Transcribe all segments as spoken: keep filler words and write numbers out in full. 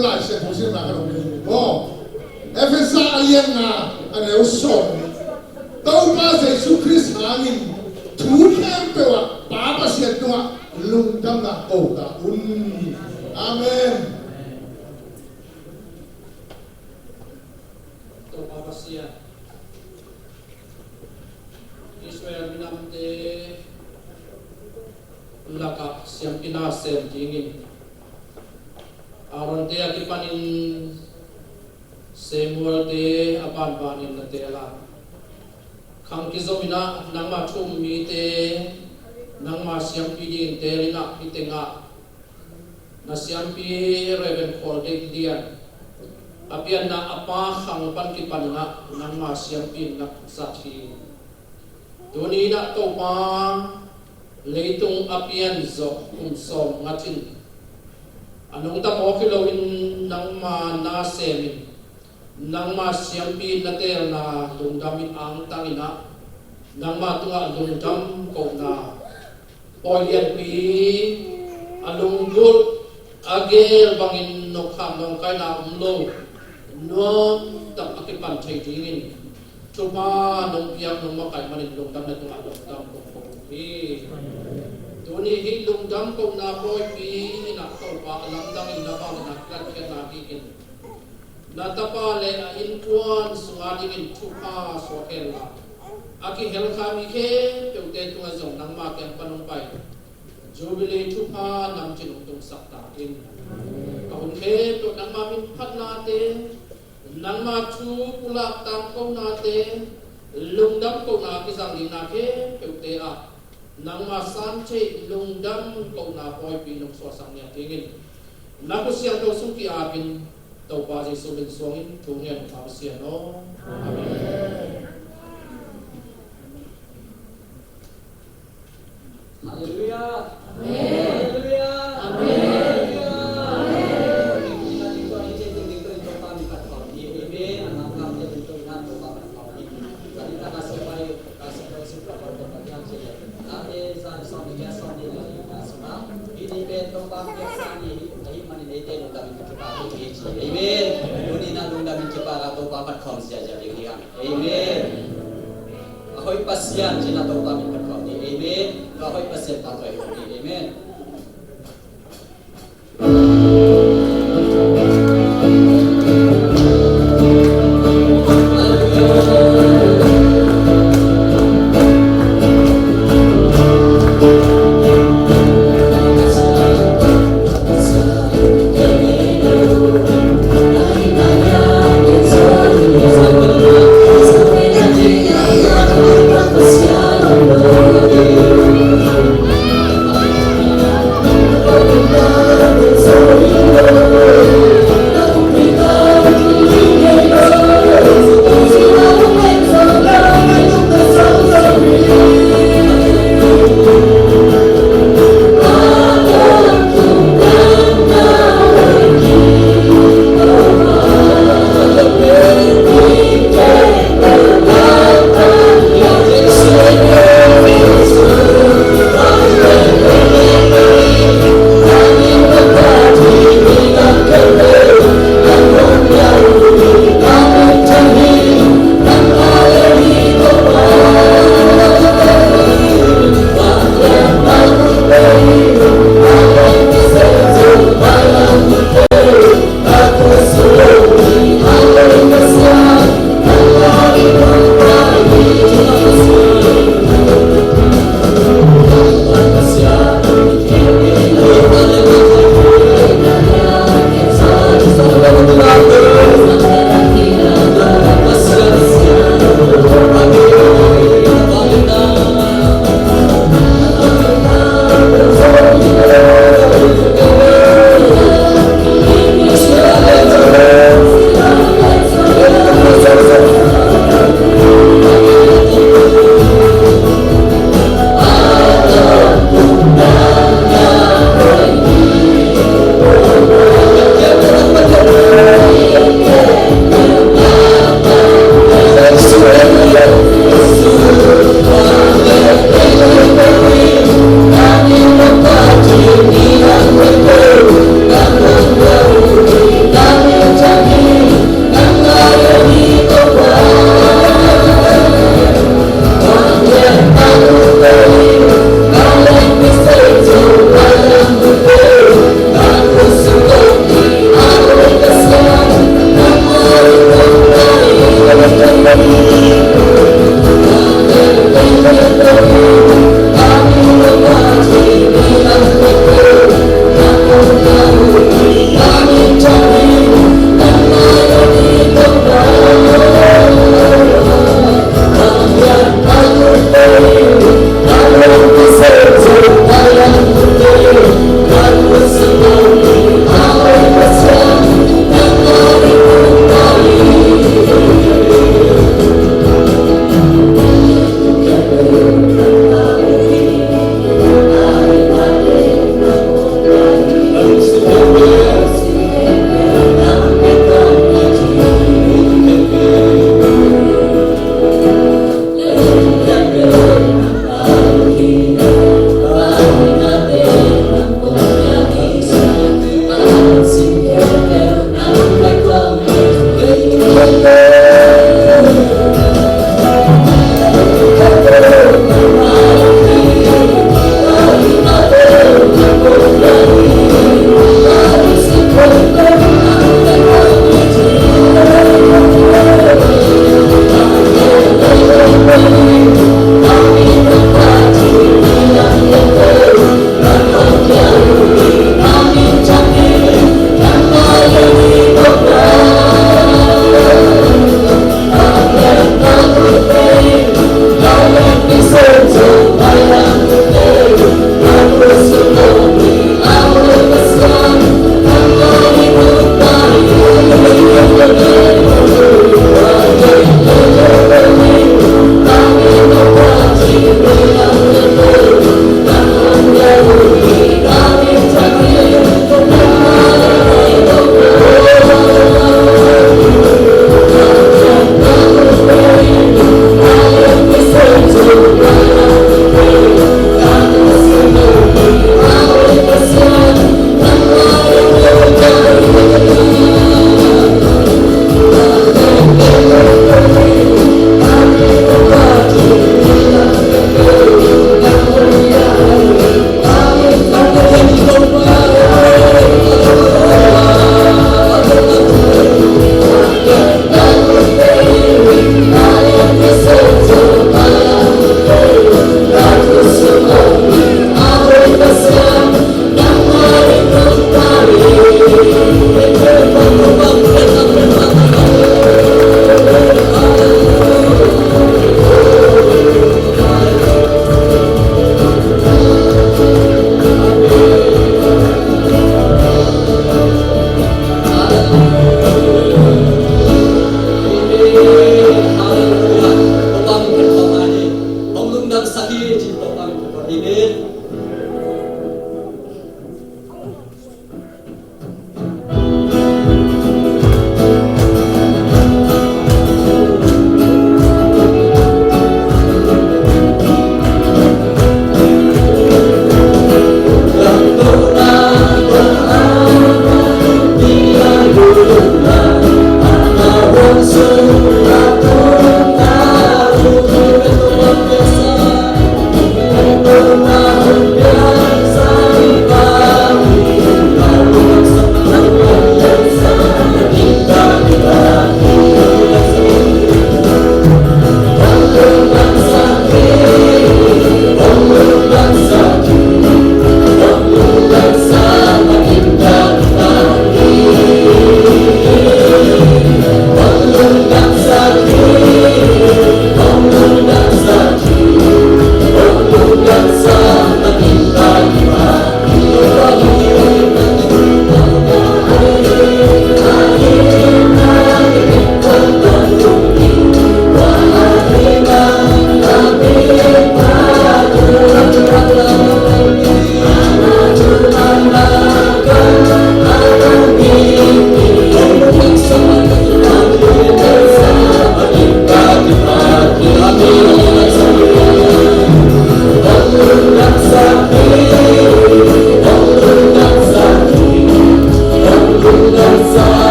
Lai Siangtho sim mah ka dong maw? Efesa a lian nga a neu sawm. Topa Jesu Khrist hangin thu khempeuh ah Pa Pasian tungah lungdamna ko ta un. Amen. Topa Pasian, Israel minamte lakah siampi na sem dingin Aaronte a kipanin Samuelte a banbanin na teel a, khang kizomin ah nangma thu um mite nangma siampi dingin teelin ah, hih tengah na siampi Reverend Khual Deih Lian a pianna a pa khang pan kipanin ah nangma siampi in na zat hi. Tuni in ah Topa, leitung a pian zawh kum sawm ngat in a nungta mawk hi loin nangma na semin, nangma siampi in na teelna lungdam in angtangin ah nangma tungah lungdam kohna pawi lianpi, a lunggulh a geel bangin nokkham nawngkaina om lo, nuamtak a kipan thei dingin thupha nong piak nong makaih manin lungdamna tungah lungdam kong ko hi. Tuni hih lungdam kohna pawipi in ah Topa, a lamdangin na vangliatna kilatkhiatna hi in, na tapa le a innkuan sunga dingin thupha suak hen la, a kihel kha mi khempeuhte tungah zong nangma kiang pan hong pai Jubilee thupha namcin hong tungsak ta in. A hun khempeuh nangma min phatnate, nangma thu pulak tangkonate, lungdam kohna kizang dingna khempeuhte ah nangma san theih lungdam kohna pawipi nong suahsak ngiat dingin na khut siangtho sung ki-apin Topa Jesu min suangin thu ngen uh a, Pasian aw. Amen. Halleluiah. Amen. Halleluiah. Amen. Halleluiah. Amen. Amen. Tuni na lungdam in kipak a Topa phat khawm ziahziah ding hi hang. Amen. A hoih Pasian ci-in a Topa min phat khawm ni. Amen. Ka hoih Pasian phat khawm ni. Amen.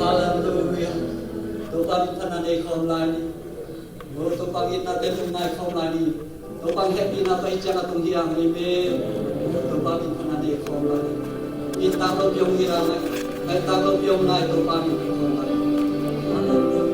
Halleluia. Topa min phatna nei khawm lai ni. Topa itna tawh ngai khawm lai ni. Topa hehpihna pai ciang a tung hi hang. Amen. Topa min phatna nei khawm lai ni. Itna tawh piong hi hang. Itna tawh piong ngai Topa min phatna khawm lai ni. Halleluia.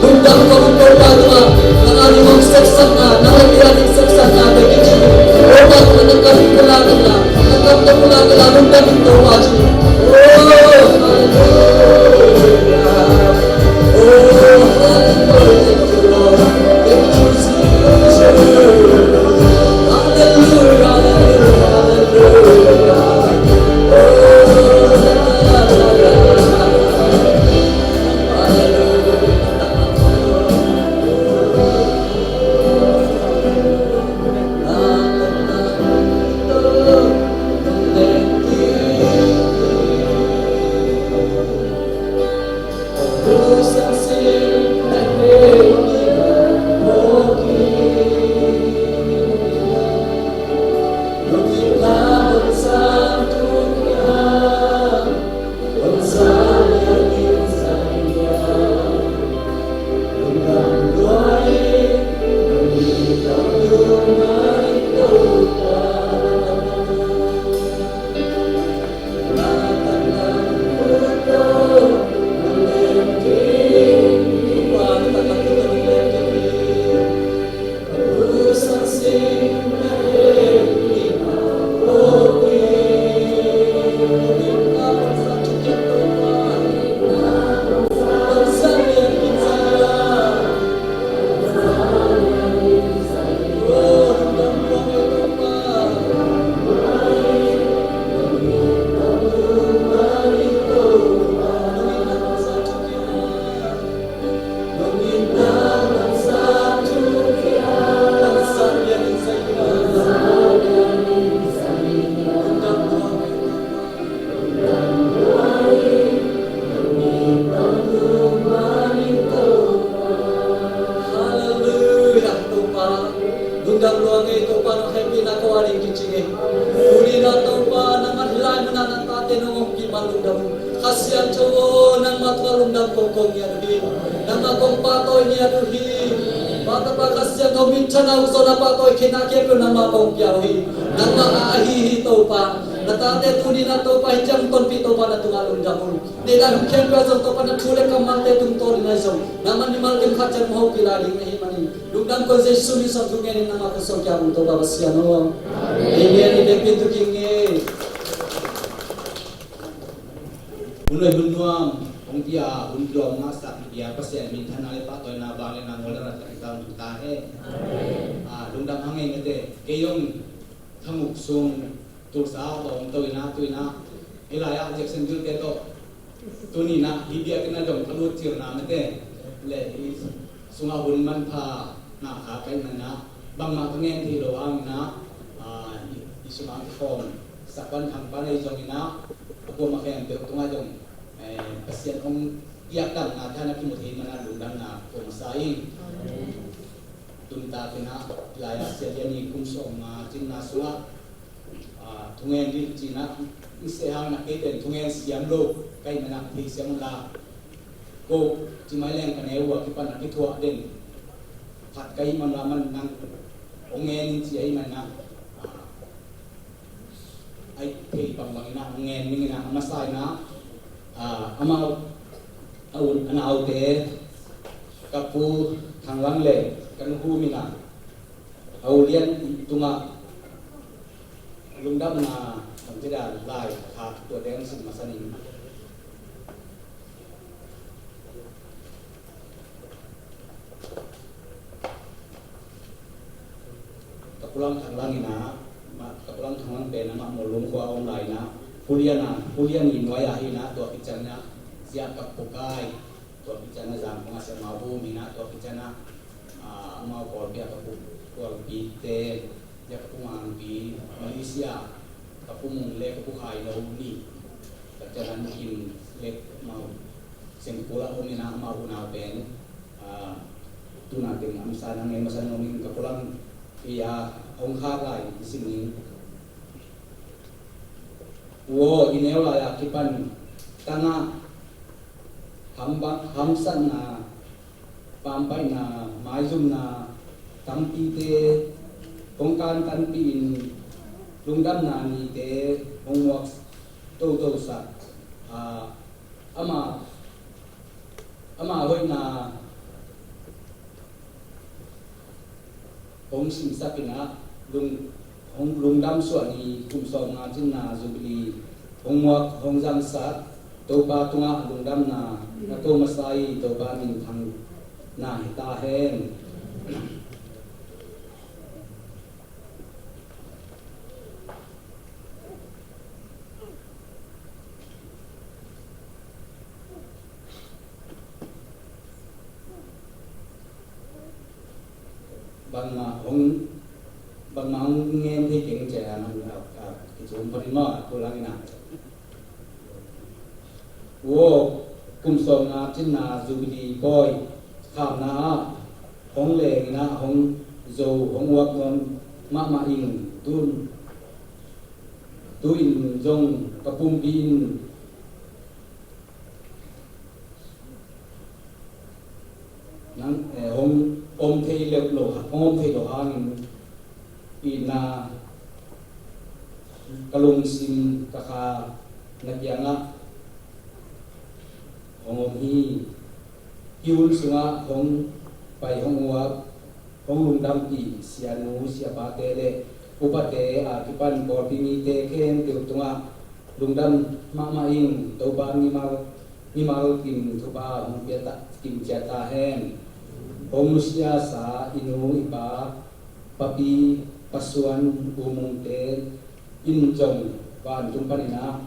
Lungdam ko Topa tungah, nang a ding hong sepsakna, nang a ding hong sepsakna, bek in ci. Topa tungah na kam pulak in la, na kam tawh pulak in la, lungdam in Topa ci. Oh, hallelujah. Oh, hallelujah. Thank you, Lord. Thank you, Jesus. Hallelujah, hallelujah, hallelujah. Oh, hallelujah. Hallelujah, Topa. Lungdam lua ing ei Topa, nong hehpihna ko ading kici ing ei. Tuni-in ah Topa, nangmah hih lai munah na tate nong om kik man lungdam ung. Kha Siangtho aw, nangmah tungah lungdam kong ko ngiat uh hi. Nangmah kong pahtawi ngiat uh hi. Pa Tapa Kha Siangtho minthanna uh, zawhna, pahtawi kheihna khempeuh nangmah kong pia uh hi. Nangmah a ahi hi Topa. Na tate tuni-in ah Topa hih ciang tonpih Topa na tungah lungdam ung. Nidang khempeuh ah zong Topa na thu le kammalte tungtawnin ahi zong nangmah mimal kim khat ciat hong hopih lai ding na hih manin lungdam ko Jesu min suang thu ngenin nangmah kong suang kia ung Topa Pasian aw. Amen. I biakpiak tu kik ing ei. Hun hoih hun nuam hong pia, hun lawm ngahsak i bia Pasian minthanna le pahtawina vang le nangawn le na tak i ta hong ta hen. A, lungdam hang ei mate, kei zong Thanguk sung Tulsa ah ka om to in ah, tu in ah hih lai-ah Jacksonville te tawh tuni in ah hih biakinn ah zong ka lut cil na mate, le hih sungah hun manpha na kha ka hih man ah bangmah ka ngen thei lo hang in ah, a, hih, hih sungah kikhawm sak pan thang pan ahi zong in ah, a kuamah khempeuh tungah zong, eh, Pasian hong piak damna thain a kimu thei man ah lungdamna ko masa ing. Amen. Tun takin ah, lai-ah Sia Lian i kum sawmnga cinna sungah, ah, thungen ding cih ah, i seh hang na kei pen thungen siam lo ka hih man ah thei siam un la. Ko ci mai leng ka neu uh a kipan a kithuah den khat ka hih man la, man nang hong ngen in ci ahih man ah, ah, a hih theih bangbang in ah hong ngen ning in ah, a masa in ah, ah, amau a u a naute, ka pu Thang Lang le ka nu Hu Min ah, a u Lian tungah lungdamna bangci dan lai khat tua deng sim masa ning. Ka pu Lang Thang Lang in ah, mah, ka pu Lang Thang Lang pen amah Mawlung khua a om lai in ah, Pu Lian a, Pu Lian i nuai a hi in ah, tua khit ciang in ah Sia Kap Pu Kai, tua khit ciang in ah Zangkong a Sia Mau Bum hi in ah, tua khit ciang in ah, ah, amau pawlpi ah ka pu Kualpi te, Sia Kap Pu Mang Pi, Malaysia, ka pu Mung le ka pu Khai Lo ni, ka ciang in ah Nu Kim le amau Singapore ah om in ah, amau unau pen, ah, tuna teng a masa na ngen masa nuam ing. Ka pu Lang i a hong khak lai i sim ning. Pu aw, i neu lai a kipan tangah hambak, hamsatna, pampaihna, maizumna tampite hong kantanpih in, lungdamna nite hong muak totosak, ah, ama, ama hoihna hong simsak in ah, lung, hong lungdam suah ni, kum sawmnga cinna Jubilee hong muak hong zangsak Topa tungah lungdamna na ko masa i, Topa minthangna hi ta hen. Bangmah hong, bangmah hong ngen thei keng cia nang, a, a, kicum pah in maw, a, pu Lang in ah. Pu aw, kum sawmnga cinna Jubilee pawi khamna ah hong leng in ah hong zo, hong uap nuam mahmah ing. Tun, tu-in zong ka pumpi in nang, eh, hong om thei lo, lo, hong om thei lo hangin itna ka lungsim ka kha na kiangah hong om hi. Hih hun sungah hong pai hong uap, hong lungdampih sianu siapate le upate a kipan pawlpi mite khempeuh tungah lungdam mahmah ing. Topa mimal, mimal kim thupha hong pia ta, kim ciat ta hen. Hong nusiasa i nu i pa, papi, pasuan, u mungte in zong vantung panin ah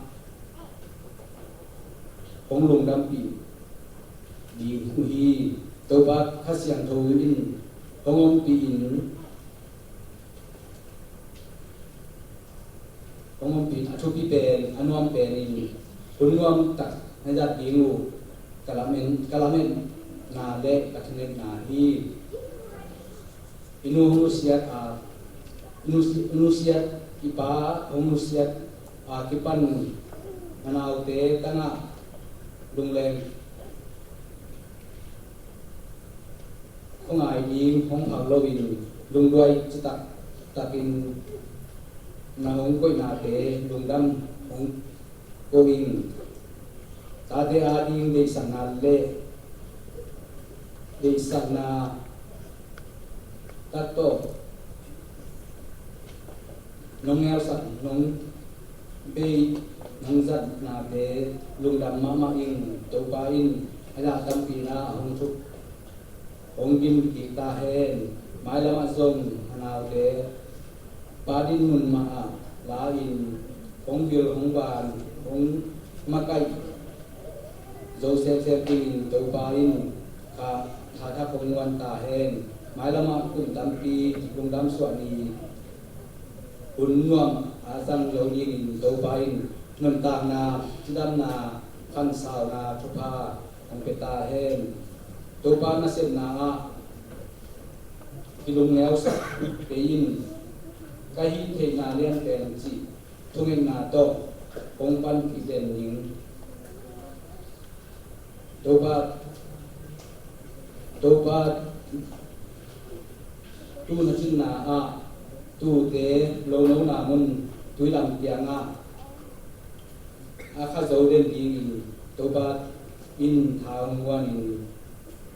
hong lungdampih ding uh hi. Topa Kha Siangtho in hong ompih in, hong ompih in a thupi pen, a nuam pen in hun nuam tak na zat ding uh ka lamen, ka lametna le ka thungetna hi. I nu hong nusiat a, nusi-, nusiat i pa hong nusiat a kipan a naute tangah lungleng khuangai ding hong phal loin lungduai citak takin na hong koihnate lungdam hong ko ing. Tate ading deihsakna le deihsakna tak tawh nong ngelsak, nong Bei nong zatnate lungdam mahmah ing. Topa in a dah tampi na a hong thuk hong gim kik ta hen. Mailamah zong a naute pa din mun mah ah la-in hong vil hong van hong makaih zo semsem dingin Topa in kha, kha thak hong muan ta hen. Mailamah kum tampi lungdam suah ni hun nuam a zang zo dingin Topa in nuntakna, cidamna, khansauna thupha hong pia ta hen. Topa nasepna ah kilungneu sak kei in, ka hih theihna lianpen cih thungetna tawh kong panpih den ning. Topa, Topa, tu na cinna ah tute lonona mun tuilam kiangah a kha zo den dingin Topa in tha hong muanin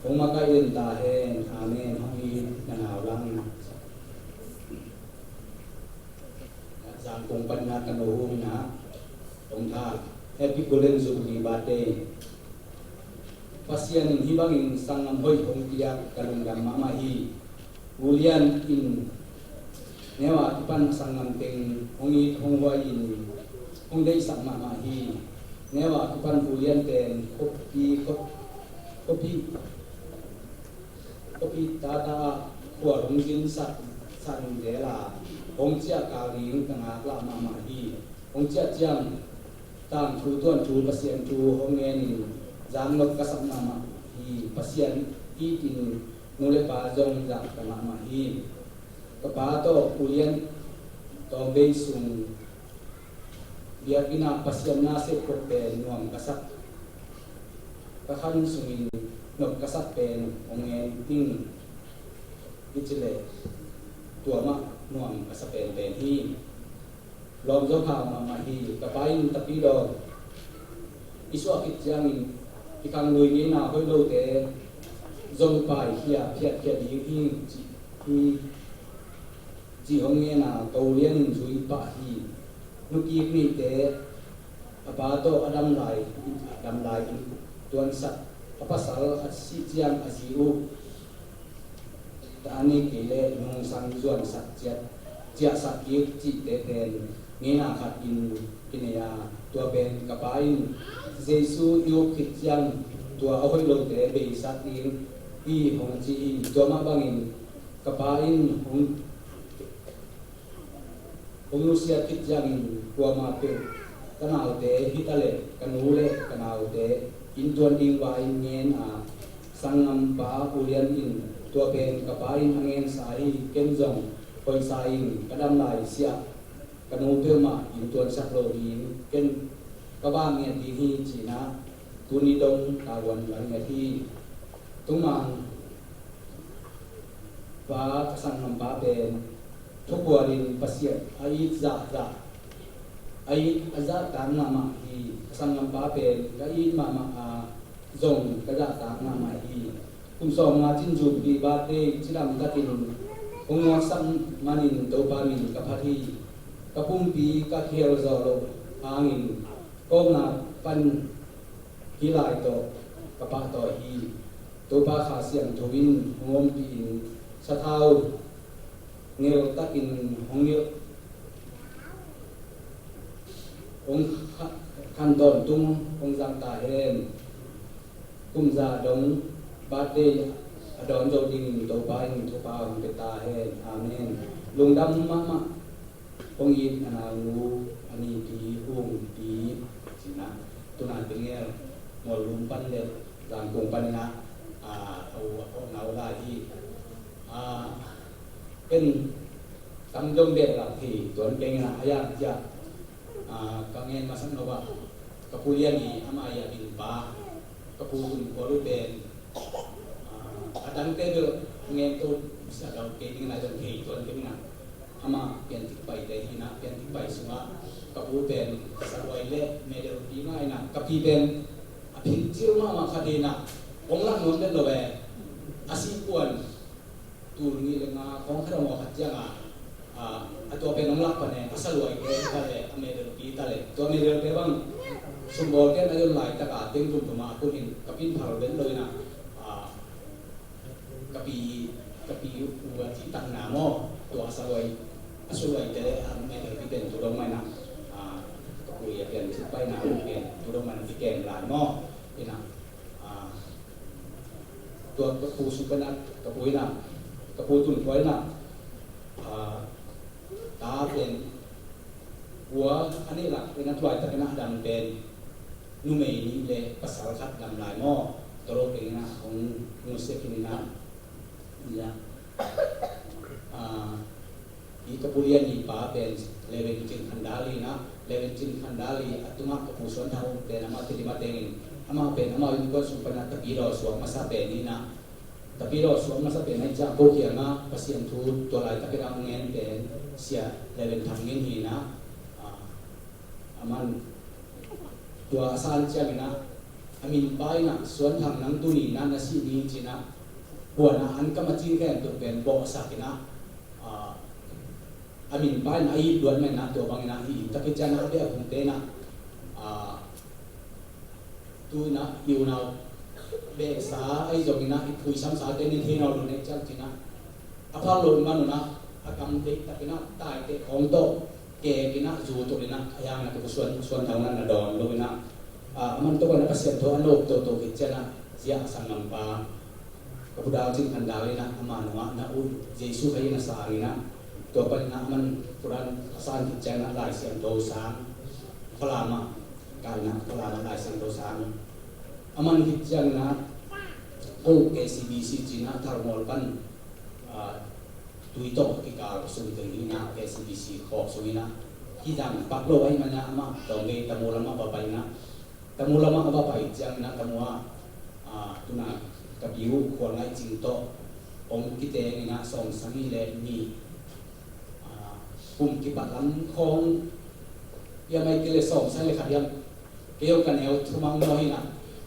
hong makaih den ta hen. Amen. Hong it na nau lang. Zangkong panin ah ka nu Hung in ah hong thak. Happy Golden Jubilee birthday. Pasian in hih bangin sanggam hoih hong piak ka lungdam mahmah hi. U Lian in neu a kipan a sanggam teng hong it hong huai in hong deihsak mahmah hi. Neu a kipan U Lian pen khuapi, khuapi, khuapi tata ah khual hong zinsak san zel a, hong ciah kal ding ka ngaklah mahmah hi. Hong ciah ciang tangthu tuanthu Pasian thu hong ngenin zaknop ka sak mahmah hi. Pasian itin nu le pa zong zahtak mahmah hi. Ka pa tawh U Lian tawh bei sung biakinn ah Pasian na sehkhop pen nuam ka sak. Ka khan sungin nop ka sak pen hong ngen ing. Hi ci leh tua mah nuam ka sa penpen hi. Lawm zo hau mahmah hi. Ka pa in, "Tapi daw, i suah khit ciangin i khanglui ngeina hoih lote zong paikhia phiatkhia ding hi," ci, hi, ci hong ngen a, ka U Lian in zui pah hi. Nukik nihte a pa tawh a dam lai, a dam lai in tuansak, a pasal a sih ciang a zi uh ta a nek kei leh nungsang zuansak ciat, ciahsak kik cihte pen ngeina khat in kinei a, tua pen ka pa in Jesu i up khit ciang tua a hoih lote beisak ding hi hong ci hi. Tua mah bangin ka pa in hong Hong nusia khit ciangin kuamah peuh ka naute hi ta leh ka nu le ka naute inntuan ding vai ngen a, sanggampa U Lian in tua pen ka pa in a ngensa hi, ken zong hoihsa in ka dam lai siah ka nu peuhmah inntuansak lo ding ken ka vak ngiat ding hi ci-in ah tuni dong tavuan ka ngiat hi. Tungmang pa ka sanggampa pen thukualin Pasian a it zahzah, a it a zahtak mahmah hi. Ka sanggampa pen ka it mahmah a, zong ka zahtak mahmah hi. Kum sawmnga cin Jubilee birthday cidam takin hong nawtsak manin Topa min ka phat hi. Ka pumpi ka khial zawh loh hangin ka omna pan hih lai tawh ka pahtawi hi. Topa Kha Siangtho in hong ompih in sathau ngelh takin hong ngelh, hong kha-, khan tawntung hong zang ta hen. Kum za dong birthday a dawn zo dingin Topa in thupha hong pia ta hen. Amen. Lungdam mahmah. Hong it a naunu a nipi Hungpi ci-in ah, tuna Bengel Muallum pan le Zangkong panin ah, a, a u a kawkna uh lai hi. A, ken tam dong bek lak thei tuan keng in ah, a yam ciah, a, ka ngen masak nop ah ka Pu Lian i ama i a ding pa, ka Pu Kun Khual uh pen, a, a dangte bel ngen to sia dau kei ding in ah zong thei tuan keng in ah. Amah pianthak paite hi in ah, pianthak pai sungah ka pu pen saruai le medal pi ngai in ah, ka pi pen a phincil mahmah khat hi in ah, kong lak nuam den lo ve. A sih kuan tul nih le nga khawng khat a mawk khat ciangah, A, a tua pen hong lak pan e, a saluaite ta le, a medal pi ta le, tua medal te bang sumbawl ten a yon laitak a teng tum tum a kun in ka pin phal ven lo in a, a, ka pi, ka pi u a ci tak na maw, tua a saluai, a saluaite a medal pi pen tu dong mai na, a, ka pu i a pian ci pai na pen tu dong mai na pi kem lai maw, in a, a, tua ka pu sung pen a, ka pu in a, ka pu tun tua in a, a, ta pen kua a nih lak in a tuai tak in a dam pen numei nih le pasal khat dam lai maw? Tolo pen in a hong nusia khin in a, in a, a, i ka pu lian i pa pen Reverend Cin Khan Dal in a, Reverend Cin Khan Dal i a tungah ka pu Suan Thang pen amah Tedim a teng in, amah pen amah innkuan sung pan a tapi daw suak masa pen in a, tapi daw suak masa pen a i ciang ko kiang a Pasian thu tua laitak in a hong ngen pen Sia Reverend Thang Ngin hi in a, a, aman tua a san ciang in a, a min pa in a Suan Thang nang tuni in a na si ni ci in a, kuan a an kam a cing khempeuh pen bawhsak in a, a, a min pa in a it luat mai in a tua bang in a hi. Tua khit ciang a a beh a hum te in a, a, tu in a i unau beh sa a i zong in a i phui sam sa te nin hi nau lu nek ciang ci in a, a phal lo man un a, a kam te tak in a tai te khong to kek in a zu tul in a, a yang in a ka pu Suan, Suan Thang na na dawn lo in a, a, aman to kan a Pasian thu a nop to to khit ciang a zia a sang lam pa ka pu Dal Cin Khan Dal in a, ama nungah na ut Jesu kha in a sang in a, tua pan in a aman pu dan a sang khit ciang a Lai Siangtho sang, Falam ah ka in a Falam ah Lai Siangtho sang. Aman khit ciang in a ko K C B C ci in a Thalmual pan, a, tui tawh kikal sung teng in a K C B C khawk sung in a kidang pak lo ahih man a amah tawm vei Tamu lamah va pai in a, Tamu lamah a va pai ciang in a Tamu ah, a, tuna ka pi uh Khual Ngaih Cing tawh hong kiteng in a sawmsagih le nih, a, kum kipat lam khawng, ia mai kei le sawmsagih le khat hiam, kei hong ka neu thumang maw hi na,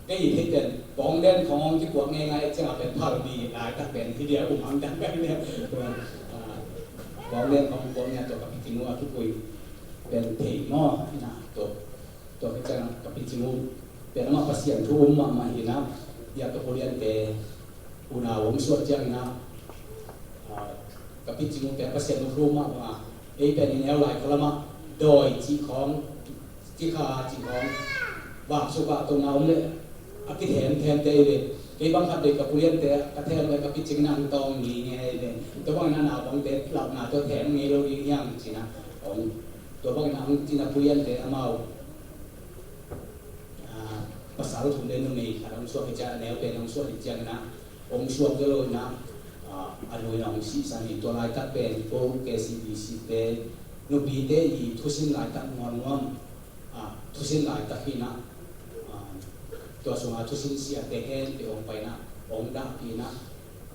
kei i thei pen bawngden khawng hong kipuak ngeingai ciang a pen phal bi laitak pen hi dia um hang dang kai le, a, bawngden khawng puak ngei tua ka pi Cing uh a kipui pen thei maw hi na, tua Tua khit ciang ka pi Cing uh pen amah Pasian thu um mahmah hi na, ia ka pu liante unau hong suak ciang in a, a, ka pi Cing uh pen Pasian thu um mahmah, ei pen i neu lai kha lamah dawi cih khawng, cikha cih khawng, vak suk ah tong na om le a kithem them te i ve. Kei bang khat vei ka pu liante ka them le ka pi Cing in a ang tawng ni ngei ve. Tua bang in a naupangte lauhna tua them ngei lo ding hiam ci in a, ong Tua bangin a hong cina pu liante amau, a, pasal thum le numei khat hong suak hi ciang a, neu pen hong suak hi ciangin a, hong suak zo lo in a, a, a nu in a hong sihsan hi. Tua laitak pen ko K C B C te nupite i thusin laitak nuamnuam, a, thusin laitak hi in a, a, tua sungah thusin siate khempeuh hong pai in a, hong dahpih in a,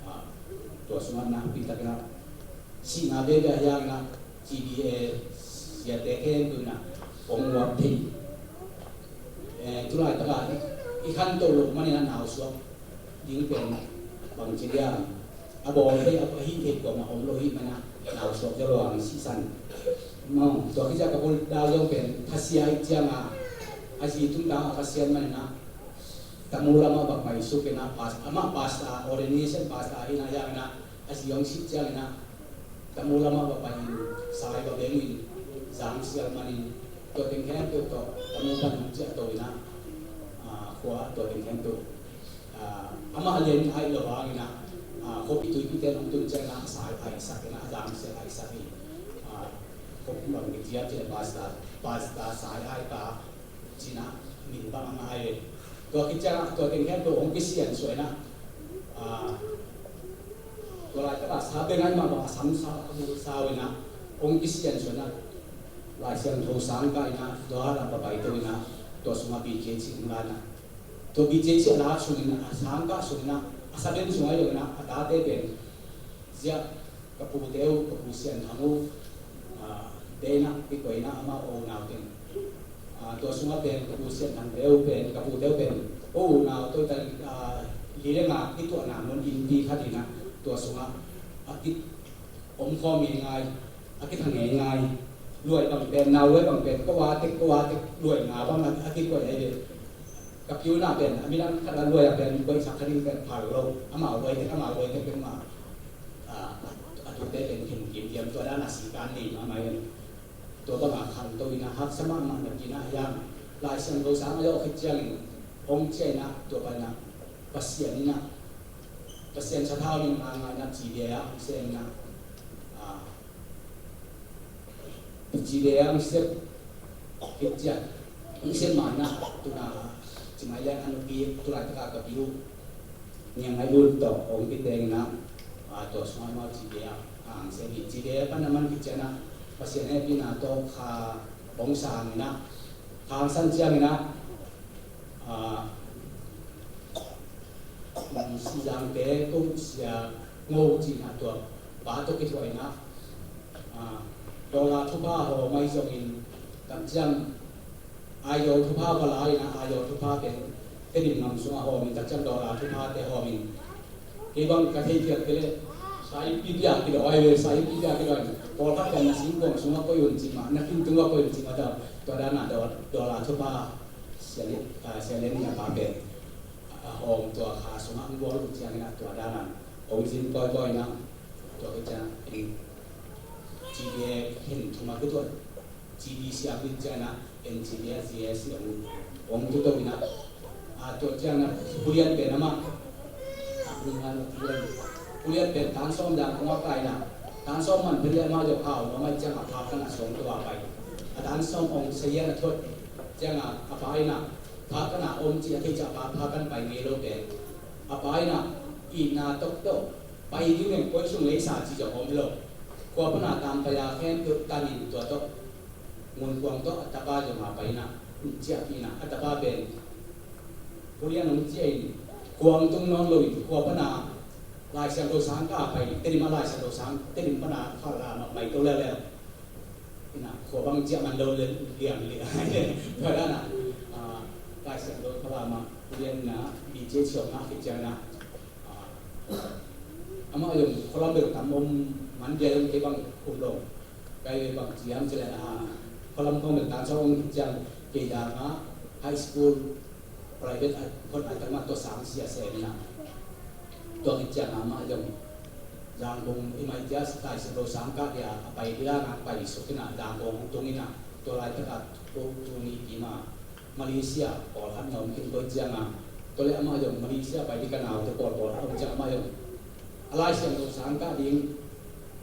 a, tua sungah nakpi takin a, sihna veve a hiangin a, G B A siate khempeuh in a hong uap thei. Eh, tulaitak a i, i khantoh loh manin a nausuak ding pen bangci liang a bawl thei, a hih thei kuamah om lo hih manin a nausuak zo lo a hong sihsan. Maw, tua khit ciang ka pu Dal zong pen thasia ih ciang a, a zi tungtang a khasiat manin a Tamu lamah va paisuk in a, pas-, amah pastor, ordination pastor hi na, hiangin a, a zi hong sih ciangin a, Tamu lamah va pai in, sai va beng in, zang sial man in, tua teng khempeuh tawh Tamu pan hong ciahto in a, a, khua tua teng khempeuh, a, amah lian in aih lo hangin a, a, khuapi tuipite hong tun ciangin a, sai aihsak in a, zang sial aihsak in, a, khuapi bang kici a ci le pastor, pastor sai aih pa, ci in a, min bang a ngai ve. Tua khit ciang a, tua teng khempeuh hong kisiansuah in a, a, tua laitak a sa beng aih mah bang a sam sa, a bul sau in a, hong kisiansuah in a, Lai Siangtho sang kah in a, tua lam va paito in a, tua sungah B J C hong la in a, tua B J C a la sung in a, a sang kah sung in a, a sa beng sungah hi lo in a, a tate pen ziah ka pute uh, ka pu Sian Thang uh, a, te in a, kikoih in a, amau unau teng. A, tua sungah pen ka pu Sian Thang te uh pen, ka pute uh pen, o unau toi ta, a, li le nga kituahna mun innpi khat in a, tua sungah a ki om khawm ngeingai. a kitha ngeingai. Luai bang pen, nau luai bang pen, ko a tek, ko a tek, luai nga bang a, a kikoih ahi ve. Ka piu na pen, a midang khat a luai a pen, koihsak kha ding pen phal lo. Amau luai tek, amau luai tek pen ma. A, a tute pen hin kim diam tua dan a si kan nei mahmah in. Tua bang a khangto in a haksa mahmah na pi na hiam. Lai Siangtho sang a zawh khit ciangin, hong ciah in a, tua pan a, Pasian in a, Pasian sathau in a, ngai na ci dia a, hong sem in a. A, Ci dia ang sep, kit ciang ang sep mana, tuna, ci mai lian anu pi, tulai taka ka piu. Niang ai lun to, ong pi teng na, a, to sung ai mau ci dia, ang sep ni ci dia, pan naman kit ciang na, Pasian he pi na to, kha, ong sang na, kha ang san ciang na, a, Sizangte, ko sia ngo cihna tua pa tawh kithuah in a, a, dollar thupha hawm ahi zongin, tak ciang aizawl thupha va la in a, aizawl thupha te Tedim ngam sungah hawm in, tak ciang dollar thupha te hawm in. Kei bang ka thei piak kei leh, sai pi piak kei dawi ve, sai pi piak kei dawi. Pawlkhat kan na singkuang sungah koih un cih mah, na kin tungah koih un cih mah, tua, tua dan a do-, dollar thupha sia le-, a, sia len na pa pen. A hawm tua kha sungah ang gual uh ciangin a tua danan hong zin kawikawi na, tua ka ciang in G D A hin thuma ka tua G D siam in ciangin a N G D a G S hong, hong tuto in a, a tua ciangin a Pu Lian pen amah, a, Pu Lian, Pu Lian pen tan sawm dan hong a kai na, tan sawm man pen amah zong hau, amah ciang a phak kan a sawm tua pai. A tan sawm hong sayan a thuat ciang a, a pa in a, pha kan a om ci a thei ciah pa pha kan pai ngei lo pen. A pa in a itna toktok pai ding pen koi sung leisa ci zong om lo. Khua pan a tam pai a khempeuh tan in tua tawh Ngun Kuang tawh a tapa zong a pai in a ciah pi in a, a tapa pen Pu Lian hong ciah in kuang tung nawn lo in khua pan a Lai Siangtho sang ka pai, Tedim a Lai Siangtho sang, Tedim pan a Falam a pai to leuleu. Ina, khua bang ciah man lo le, liang liang. Tua dan a, a, Lai Siangtho Falam a, Pu Lian na, B J Siawng na, khit ciang na. A, amah zong, khualam bel tam om, man dia zong kei bang um lo. Kai bang ciam ci le, a, khualam kong bel tan sa om khit ciang, kei dang a, high school, private a, khon a tang ma tua sang sia se na. Tua khit ciang amah zong Zangkong i mai tia Lai Siangtho sang ka dia a pai dia na pai suk in a Zangkong tung in a tua laitak a tu, tuni pi ma Malaysia pawlkhat na om khin koi ciang a tua le amah zong Malaysia pai di ka naute pawl pawlkhat om ciang amah zong a Lai Siangtho sang ka ding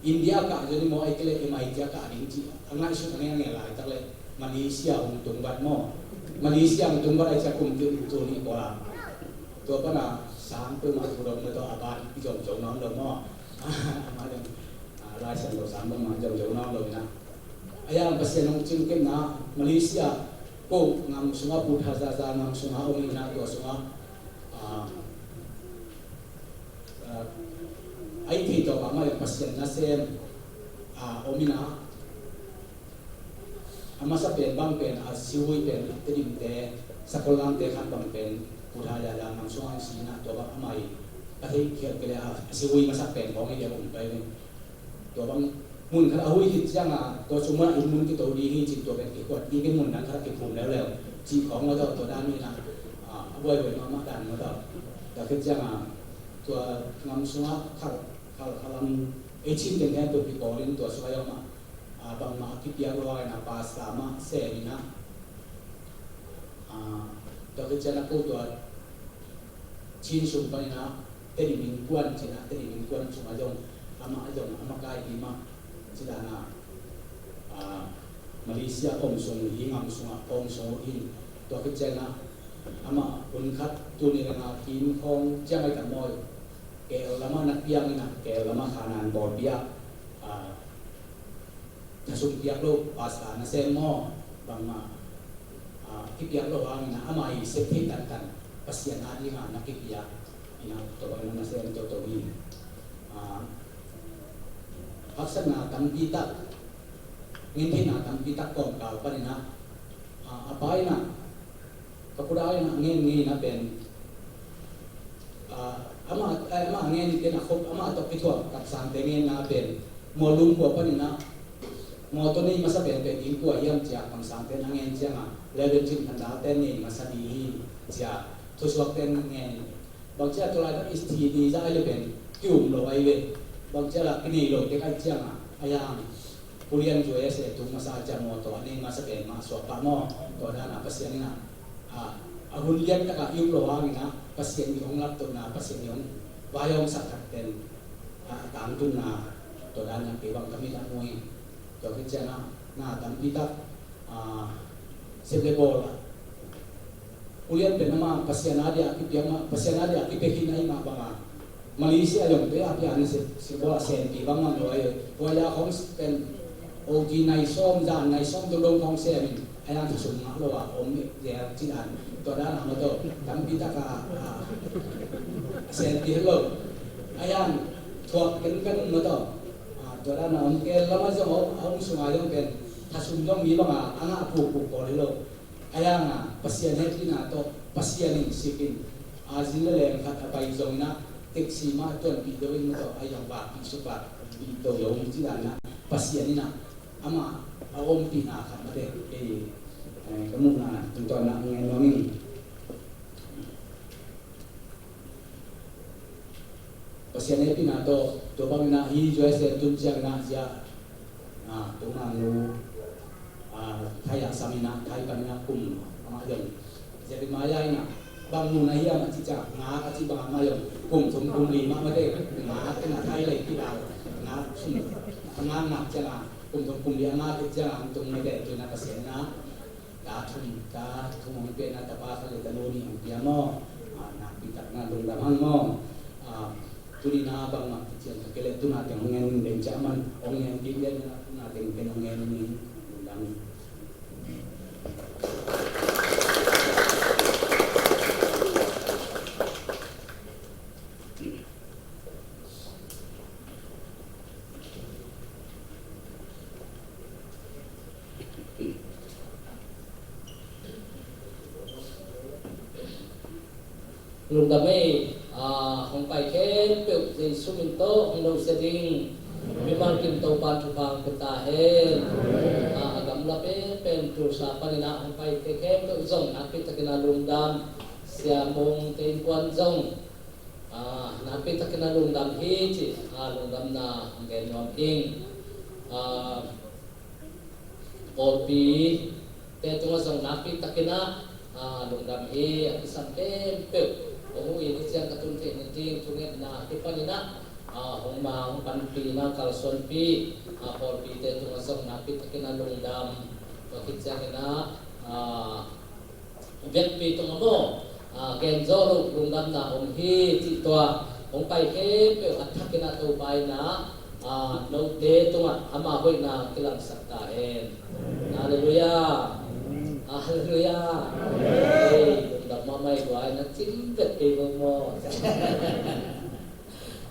India kah zong i maw, ai kei le M I T a kah ding ci a ngaihsut a ngeingei laitak le Malaysia hong tung vat maw. Malaysia hong tung vat ai cia kum tu, tu ni kua. Tua pan a sang peuhmah thu dong na tawh a ban i zong zo nawn lo maw. Amah zong, a, Lai Siangtho sang bangmah zong zo nawn lo ina. A yang Pasian hong cing kei na Malaysia ko ngam sungah Buddha zaza ngam sungah om ina tua sungah, a, a, ai thei tawh amah zong Pasian nasem, a, om ina. A masa pen bang pen a sihui pen Tedimte, Sakolangte khat bang pen Buddha zaza ngam sungah si ina tua bang amah i a thei khial kei le a sihui masa pen bawng i dia um pai ni. Tua bang mun khat a hui khit ciang a tua sung mun a inn mun kito ding hi cin tua pen kikhuat ding in mun dang khat a kiphum leuleu cih khawng maw tawh tua dan hi na, a, a buaibuai mahmah dan maw tawh. Tua khit ciang a tua ngam sungah khal, khal, khalam ei cin teng hen tua kikawl in tua sung a zong mah, a, bangmah a kipiak lo a ina pastor mah sem ina, a, tua khit ciang a ko tua Chin sung panin ah Tedim innkuan cih ah, Tedim innkuan sungah zong amah zong a makaite mah cih dan ah, ah, Malaysia om sung hi, ngam sungah om sung uh in, tua khit ciangin ah amah hun khat tuni leng ah kim khawng ciang ai tak maw, keel lamah na piang in ah, keel lamah khanan bawl piak, ah, thasum piak lo, pastor nasem maw, bangmah, ah, kipiak lo hangin ah, amah i sep thei tantan, Pasian a dingin ah na kipiak in ah, tua bangin ah nasem toto hi. Ah, haksatna tampi tak, ngentheihna tampi tak kawmkal panin ah, ah, a pa in ah, ka khuda in ah ngen ngei na pen, ah, amah, eh, amah ngen pen a khop, amah tawh kithuah kamsangte ngenna pen Mualum khua panin ah, Mawtaw nei masa penpen ding kua hiam ci-a kamsangte'n a ngen ciangah, Reverend Cin Khan Dal-te'n nei masa ding hi ci-a thusuakte'n ngen. Bang ci-a tulaitak S T D zah ahi le pen ki-um lo ahi ve. Bang ci-a lah kinei lo tek ahih ciangah, a hiang Pu Lian Zuai a se tung masa ciang mawtaw a nei masa pen mah suak pah maw. Tua dan a Pasian in ah, a, a hun lian takah i um lo hangin ah Pasian i hong laptohna, Pasian i hong vaihawmsak khat pen, a, a tangtunna, tua dan a kei bang ka mit ah mu hi. Tua khit ciangah na tampi tak, a, sep le bawl ah Pu Lian pen amah Pasian a dia kipiak mah, Pasian a dia kipia khin ahih mah bangah Malaysia zong pia pia ni se, se bawl a senpi bangmah lo ahi. Tua ya khong pen O T nai sawm, zan nai sawm dongdong khong sem in, a hiang thasum ngah lo a om zel ci dan. Tua dan a mawtaw tampi tak a, a, senpi het lo. A hiang thuak kenken mawtaw. A, tua dan a om kei lamah zong a om, a om sungah zong pen thasum zong mi bangah a ngah pukpuk pawl hi lo. A hiang a Pasian hehpihna tawh Pasian in sik in, a zin le leng khat a pai zongin ah taxi mah tuanpih lo in mawtaw a hiang vakpih suk vakpih to lo ci dan ah Pasian in ah amah a ompihna khat mah te, eh, eh, ka muhna tungtawn ah ngen nuam ing. Pasian hehpihna tawh tua bangin ah hi U S A tun ciangin ah zia, ah, tungah nu, ah, Thai ah sam in ah, Thai panin ah kum amah zong Jeremiah in ah bang nu na hiam a ci ciang ngak a ci bang amah zong kum thum kum li mah mate, ngak in ah Thai lei kidal ngak sum ngak ngak ciang ah kum thum kum li a ngak khit ciang ah hong tung mate, tu in ah Pasian in ah ta thum, ta thum hong pia in ah tapa khat le tanu nih hong pia maw. Ah, nakpi tak na lungdam hang maw. Ah, tuni na bangmah kician ka kei leh tuna teng hong ngen ding ciah man hong ngen kik leh na tuna teng pen hong ngen ning lungdam. Lungdam ei, ah, hong pai khempeuh Jesu min tawh hong lo sia ding mimal kim Topa'n thupha hong pia ta hen. Ah, a gamla penpen Tulsa panin ah hong paite khempeuh zong nakpi takin a lungdam. Sia Mung te innkuan zong, ah, nakpi takin a lungdam hi ci, ah, lungdamna hong gen nuam ing. Ah, pawlpi te tungah zong nakpi takin ah, ah, lungdam hi. A kisam khempeuh hong uh in hih ciang ka tun theih nading thungetna hih panin ah, ah, hong ma hong panpihna kalsuanpih, ah, pawlpi te tungah zong nakpi takin a lungdam. Tua khit ciangin ah, ah, vekpi tungah maw, ah, gen zaw loh lungdamna om hi cih tua hong pai khempeuh a thakin ah Topa in ah, ah, note tungah ama hoihna kilangsak ta hen. Halleluiah. Halleluiah. Ei, lungdam mahmah ei, tua in ah cim vet kei maw.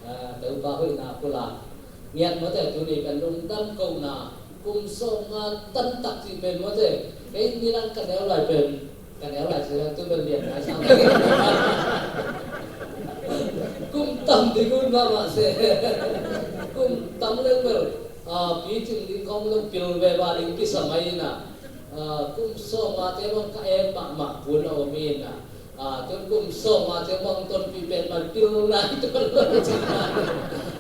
Ah, Topa hoihna pulak ngiat mawte, tuni kan lungdam kohna kum sawmnga tamtak cih pen mawte, kei ni lang ka neu lai pen, ka neu lai cih tu pen lian lai sang. Kum tam ding un mahmah se. Kum tam leng bel, ah, picing ding khawng lo pil ve ba ding kisa mai ina. Ah, kum sawmnga te bang ka em mahmah hun a om ina. Ah, tun kum sawmnga te bang tonpih pen man pil nai tuan lo cina.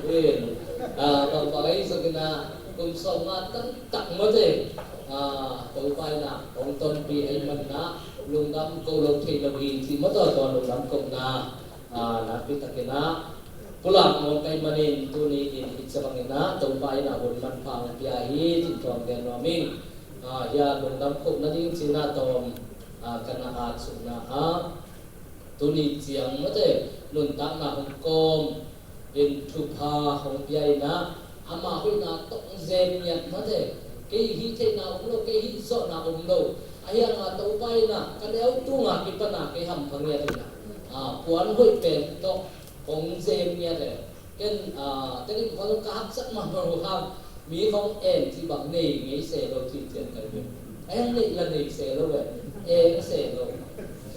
In, ah, bang bang ei zong ina kum sawmnga tamtak mawte. Ah, Topa ina hong tonpih ei man na lungdam ko lo thei lo hi ci mawtaw tua lungdam kohna. Ah, nakpi takin ah pulak nawn ka hih manin tuni in hih ciang bangin ah Topa in ah hun manpha hong pia hi cih tua hong gen nuam ing. Ah, hih lungdam kohna ding cih ah tawm, ah, ka na at sukna ah tuni ciang mawte nuntakna hong kawm in thupha hong pia in ah ama hoihna tawh zem ngiat mawte, kei hih theihna om lo, kei hih zawhna om lo. A hiang a Topa in ah ka neu tung a kipan a kei hampha ngiat in ah, ah, puan hoih pen tawh hong zem ngiat e. Ken, ah, Tedim khawng ka haksat mahmah uh hang, mi khawng en cih bang nei ngei se lo cih cian ka hi ve. A hiang neih la nei se lo e, en se lo.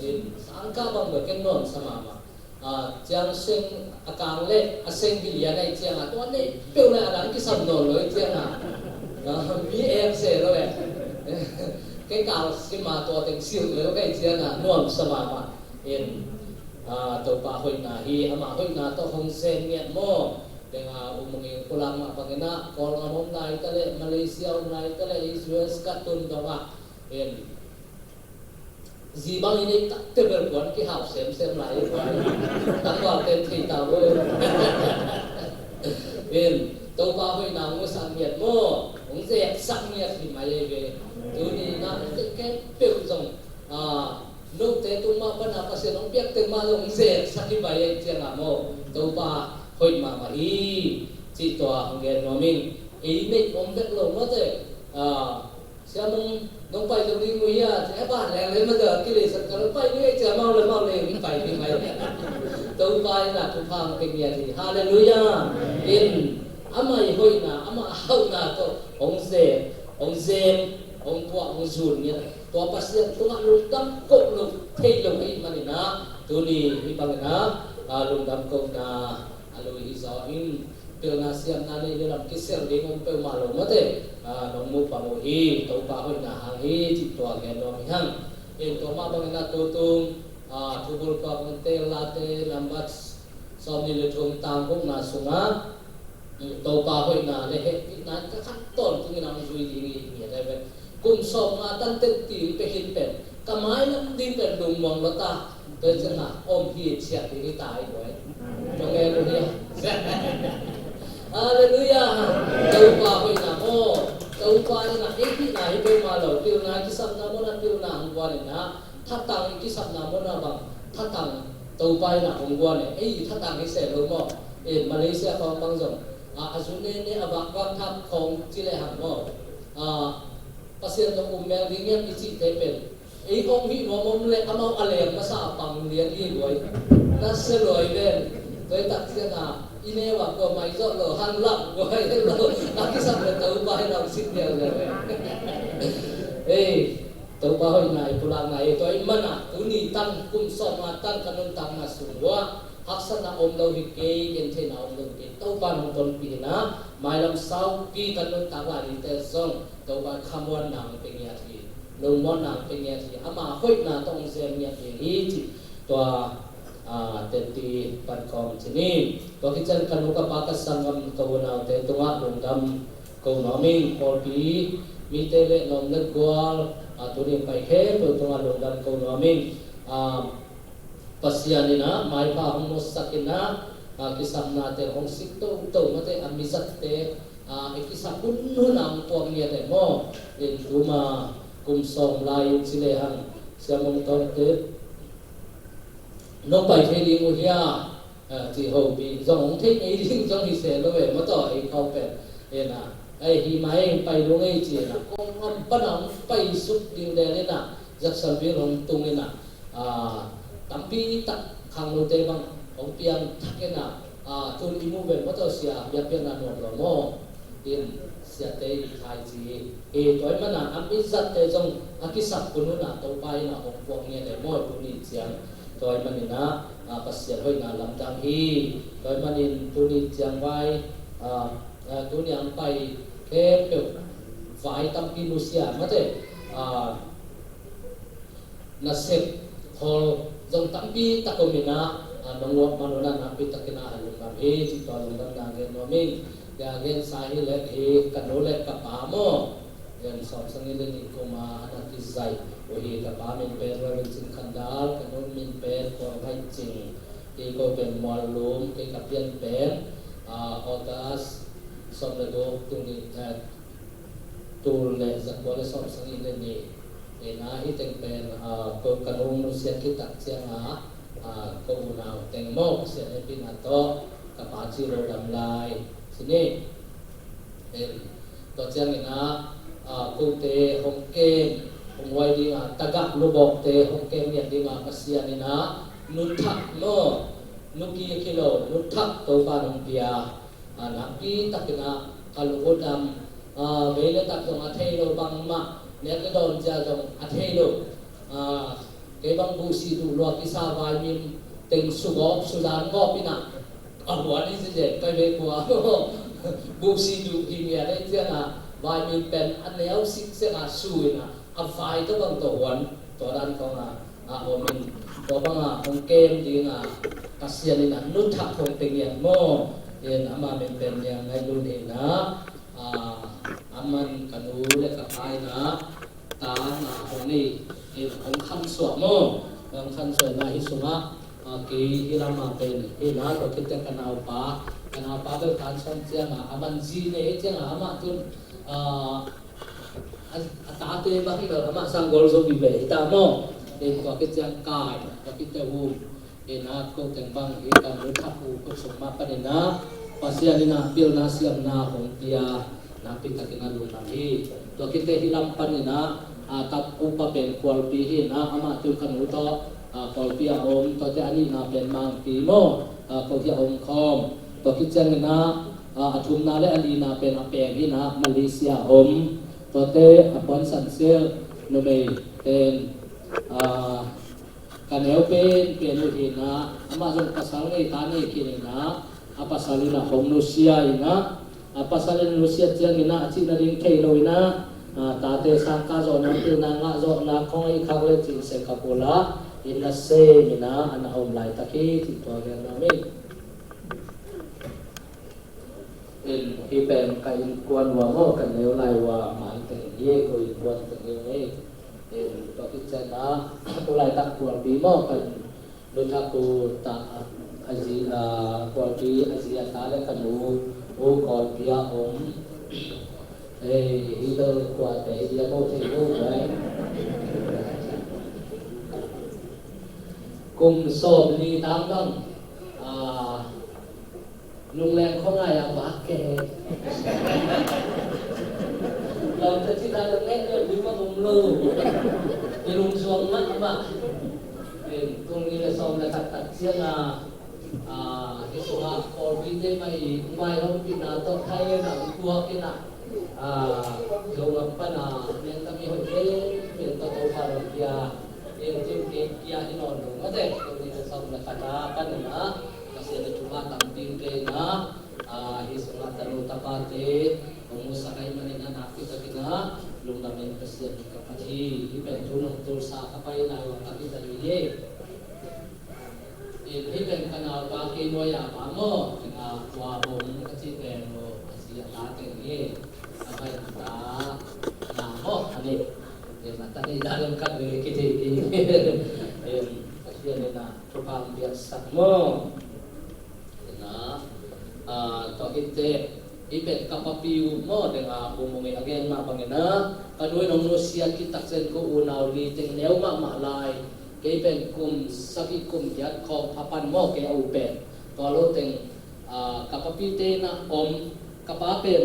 In, sangkah bang bel ken nuamsa mahmah. Ah, ciang seng a kang le a seng hi lian ahih ciangin tua neih peuh le a dang kisam nawn lo ahih ciangin. Mi ek se lo eh. Kei kal sima tua teng sil lo kei cian a nuam sa mahmah. In, ah, Topa hoihna hi, ama hoihna tawh hong sem ngiat maw. Teng a um ung in pulak mah bangin ah, Kawlgam om lai ta leh, Malaysia om lai ta leh, U S ka tun dong ah. In, zi bang in ei tak tebel kuan kihau semsem lai hi kuan. Tangval ten thei ta vo. In, Topa hoihna hong musak ngiat maw, hong zeksak ngiat hi mai ei ve. Tuni na te khempeuh zong, ah, note tung mah pan a Pasian hong piak teng mah zong hong zeksak hi mai ei ciang a maw. Topa hoih mahmah hi. Cih tua hong gen nuam ing. Ei neih om bek lo mawte. Ah, Siamung, nong pai zo ding uh hia, ci a ban leng lem a za kileisak ka lo pai ding ei ci a mau le mau le pai ding mai. Topa in a thupha hong pia ngiat hi. Halleluiah. In, ama i hoihna, ama hauhna tawh hong zem, hong zem, hong puah, hong zun ngiat. Tua Pasian tungah lungdam koh lo thei lo ahih manin a, tuni hih bangin a, a, lungdam kohna a lui hi zaw in. Pilna siamna nei le lam kisel ding om peuhmah lo mawte. Ah, nong muh bang uh hi, Topa hoihna hang hi, cih tua gen nuam hi hang. In tua mah bangin a tutung, ah, thubul pa bang tel late nambat sawm nih le thum tang gukna sungah, mm, Topa hoihna le hehpihna in ka khan tawntungin a hong zui ding hi, hi a dai vet. Kum sawm nga tan teng til pek hin pen ka mailam ding pen lungmuang lo ta. Tua ciang a om hi ciat ding hi ta hi buai. Nong en uh hia? Halleluiah. Topa hoihna maw. Topa in a ei hihna hi peuhmah lo. Pilna kisapna mawhna pilna hong guan in a, thatang i kisapna mawhna bang thatang Topa in a hong guan e. Ei thatang hi se lo maw. E, Malaysia khawng bang zong, a, a zu nene a vakvak thak khawng ci le hang maw. A, Pasian tawh um mel ding hiam i cihte pen, ei hong hih nuam om le amau a leng masa a pang lian hi luai. Na sia luai ven. Tua i tak ciang a i neu a kua mai zawh lo, hang lam luai lo. A kisam le Topa hi lam sin lian le ve. Ei, Topa hoihna i pulakna hi, tua i man a tuni tan kum sawm nga tan ka nuntakna sung ua haksatna om lo hi kei, gentheihna om lo hi kei. Topa nong tonpih in a, mailam saupi ka nuntak lai dingte zong Topa khamuanna hong pia ngiat hi. Lungmuanna hong pia ngiat hi. Ama hoihna tawh hong zem ngiat hi, hi cih tua, ah, teti pan kawm ci ni. Tua khit ciang ka nu ka pa ka sanggam ka unaute tungah lungdam ko nuam ing. Pawlpi mite le nuam le gual, ah, tuni pai khempeuh tungah lungdam ko nuam ing. Ah, Pasian in a maipha hong musak in a, ah, kisapnate hong sik toto mate a mizatte, ah, i kisap hunhun a hong puak ngiat e maw. In tuma kum sawm lai in ci le hang Sia Mung Tawngte nong pai thei ding uh hia, ah, ci hopih zong hong thei ngei ding zong hi se lo e maw, tawh ei khawng pen. In a, ei hi mai pai lung ei ci in a, kong am pan a hong pai suk ding den in a, Jacksonville hong tung in a, ah, tampi tak khangnote bang hong piang thak in a, ah, tun i mu ve maw, tawh sia biakpiakna nuam lo maw. In siate i thai ci hi. Tua i man a a mizatte zong a kisap hunhun a Topa in a hong puak ngiat e maw, tuni ciang. Tua i man in a, ah, Pasian hoihna lamdang hi. Tua i man in tuni ciang vai, ah, ah, tuni ang pai khempeuh vai tampi nusia mate, ah, nasep khol zong tampi tak om in a, ah, nong uap man un a nakpi takin a lungdam hi, cih tua lungdamna gen nuam ing. Tua gensa hi leh hi ka nu le ka pa maw. Gen sawm sagih le nih kum a na kizaih uh hi, ka pa min pen Reverend Cin Khan Dal, ka nu min pen Khuang Haih Cing. Hi ko pen Mual Lum, kei ka pian pen, ah, August sawm le guk, tul nih, eh, tul le zakua le sawm sagih le nih. Ina hi teng pen, ah, ko ka nu nusiat khit tak ciang a, ah, ko unau teng maw, Pasian hehpihna tawh ka pa ci lo dam lai. Ci ni. Em, tua ciangin a, ah, kote hong kem, hong huai ding a, tagak lubawkte hong kem ngiat ding a, Pasian in a, nuthak maw, nuki khi lo, nuthak Topa nong pia. Ah, nakpi takin a ka lung uh dam, ah, vei le tak zong a thei lo, bangmah nek le dawn zia zong a thei lo. Ah, kei bang buhsih duh lua kisa vaimim teng sugawp suzan gawp in a, a huan i zizen kai ve kua. Buhsih duh hi ngiat ei cian a, Vai mi pen a neu siksiak a su in a, a vai tawh bang tawh huan, tua dan khong a, a om in, tua bang a hong kem ding a, Pasian in a nuthak hong pe ngiat maw. In ama min pen Niang Ngaih Lun hi in a, a, aman ka nu le ka pa in a, ta na hong nei, in hong khansuah maw, hong khansuah in a hi sungah, a, kei hi lam a pen, hi na, tua khit teh ka naupa, ka naupa bel tan sawm ciang a, aman zi nei ciang a, amah tun, a, a, a tate bang bel amah sang gol zo vive hi ta maw. In tua khit ciang kai, tua khit teh um, in a ko teng bang hi kan nu thak u khut sung mah panin a, Pasian in a pilna siamna hong pia, nakpi takin a lungdam hi. Tua khit teh hi lam panin a, a, ka upa pen Kualpi hi in a, amah tun ka nu tawh, a, Kualpi a om, tua teh a nihna pen Mangpi maw, a, ko hi a om khawm. Tua khit ciangin a, a, a thumna le a lina pen a peng hi in a, Malaysia a om. Tua teh a puansan sel numei pen, a, ka neu pen pen uh hi in a, amah zong pasal nei ta nei khin in a, a pasal in a hong nusia in a, a pasal in nusia ciangin a, a cihna ding thei lo in a, a, tate sangkah zawhna, pilna ngah zawhna khong a i khak le cin Singapore ah in na sem in a, a na om laitak hi, cih tua gen nuam hi. In, hi pen ka innkuan uh a maw, ka neu lai uh a, man teng hi, ko innkuan teng hi. In, tua khit ciang a, tu laitak Kualpi maw, kan nuthak uh ta, a zi, a, Kualpi a zi a ta le ka nu, u Kualpi a om. Ei, hi lo le kua te, hi lo mo thei lo, right? Kum sawm li tang bang, a, Lungleng khua ngai a vak kei. Lam ta ci ta leng ngen ngen ding ma um lo. I lungsuang mahmah. Kum nih le sawm le khat tak ciang a, a, hi sungah Kawlpite mah i vaihawmpihna tawh thai le nang tuak in a, a, Zogam pan a neng tam i hoih pen pen tawh Topa lam pia. Kum nih le sawm le khat a pan in a, Pasian i thupha tampi in a, a, hi sungah tanu tapate hong musak ahih manin a nakpi takin a lungdam in Pasian ka phat hi. Hih pen tu nong tulsa ka pai nai uh a ka kidal hi. Hih pen ka naupa kei nuai a pa maw, tua bawm ka cih pen maw, a zi a ta teng hi. A pai a ta na maw, a nih. Tua ta nih dah lam khat ve kithei ding. Pasian in a thupha hong piaksak maw. Ina, a, tua khit teh, hih pen ka papi uh maw, deng a, u mong i a gen mah bangin a, ka nu in hong nusia khit tak ciang ko unau li teng neu mahmah lai, kei pen kum sagih kum giat khawng a pan maw, kei a u pen. Tua lo teng, a, ka papite na om, ka pa pen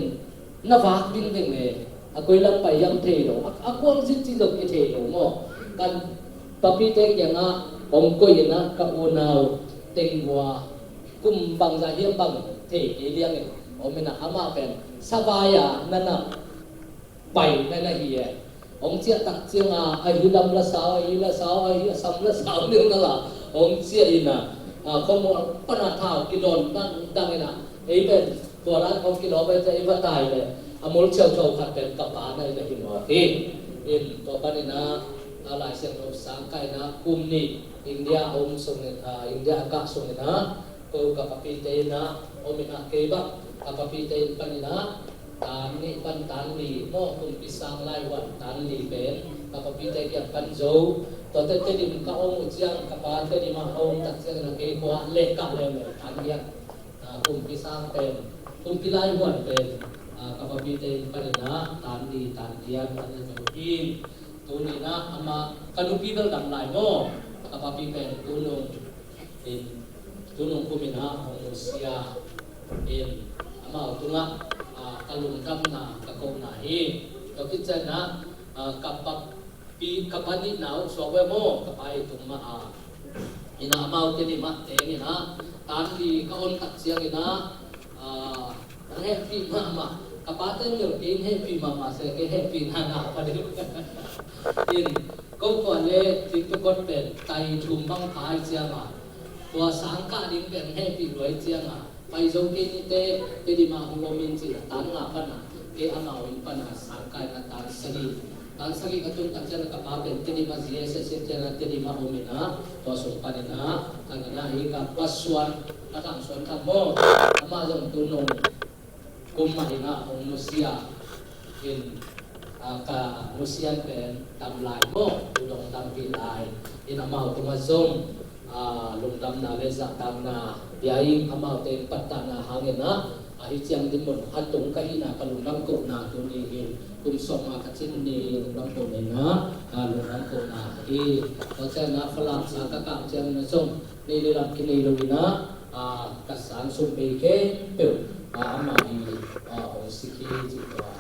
na vak dingding le, a koi lam pai hiam thei lo, a, a kuang zit ci zong i thei lo maw. Kan papite kiangah hong koih in a ka unau teng vua kum bangzah hiam bang thei kei liangin om in a amah pen savai a na na pai na na hi e. Hong ciah tak ciang a, a hi lam la sau, a hi la sau, a hi a sam la sau liang na la hong ciah in a, a, khuamual pan a thau kidawn dangdang in a, ei pen tua dan khong kilawm ei te i va tai le, a mul ciauciau khat pen ka pa na in a hi mawk hi. In tua pan in a, a Lai Siangtho sang kah in a kum nih India a om sung in a, India a kah sung in a, ko ka papite in a om in a, kei bang ka papite in pan in a, tan nih pan tan li maw, kumpi sang lai huan tan li pen ka papite kiang pan zo. Tua teh Tedim ka om uh ciang, ka pa Tedim a om tak ciang in a, kei khua leh kah leuleu tan giat. A, kumpi sang pen, kumpi lai huan pen, a, ka papite in pan in a, tan li tan giat, tan li tan giat. Tuni in a, amah, ka nupi bel dam lai maw, ka papi pen tunung in, tunung kum in a hong nusia in, amau tungah, a, ka lungdamna, ka kohna hi. Tua khit ciang in a, a, ka papi, ka pa nihna uh suak ve maw, ka pa i tung mah a. In a amau Tedim ah teng in a, tan li ka on tak ciang in a, a, Hong hehpih mahmah. Ka pate in kei hehpih mahmah se, kei hehpihna ngah pa ding. In, ko khua le Twitukot pen tai thum bang pha ahih ciangin, tua sang kah ding pen hehpih lua ahih ciangin, pai zo kei ni teh, Tedim ah hong om in ci-in a tan ngah pan a. Kei amau inn pana sangkah in a tan sagih, tan sagih ka tun tak ciang ka pa pen Tedim a G S S in ciang a Tedim a om in a, tua sung panin a ka nana hi ka pasuan, ka tangsuan tak maw, amah zong tu nung kum mah in a hong nusia in, a, ka nusian pen tam lai maw, tu dong tampi lai in amau tungah zong a, lungdamna le zahtakna bia ing. Amaute pattahna hangin a, ahi ciang dinmun a tung ka hihna ka lungdam kohna tuni in kum sawm a ka cin ni lungdam kohna in a, a, lungdam kohna hi. Tua ciang a Falam sang ka kah ciangin a zong ni le lam kinei lo in a, a, ka sang sum bei khempeuh a, amah hi, a, hong sik hi ci tua.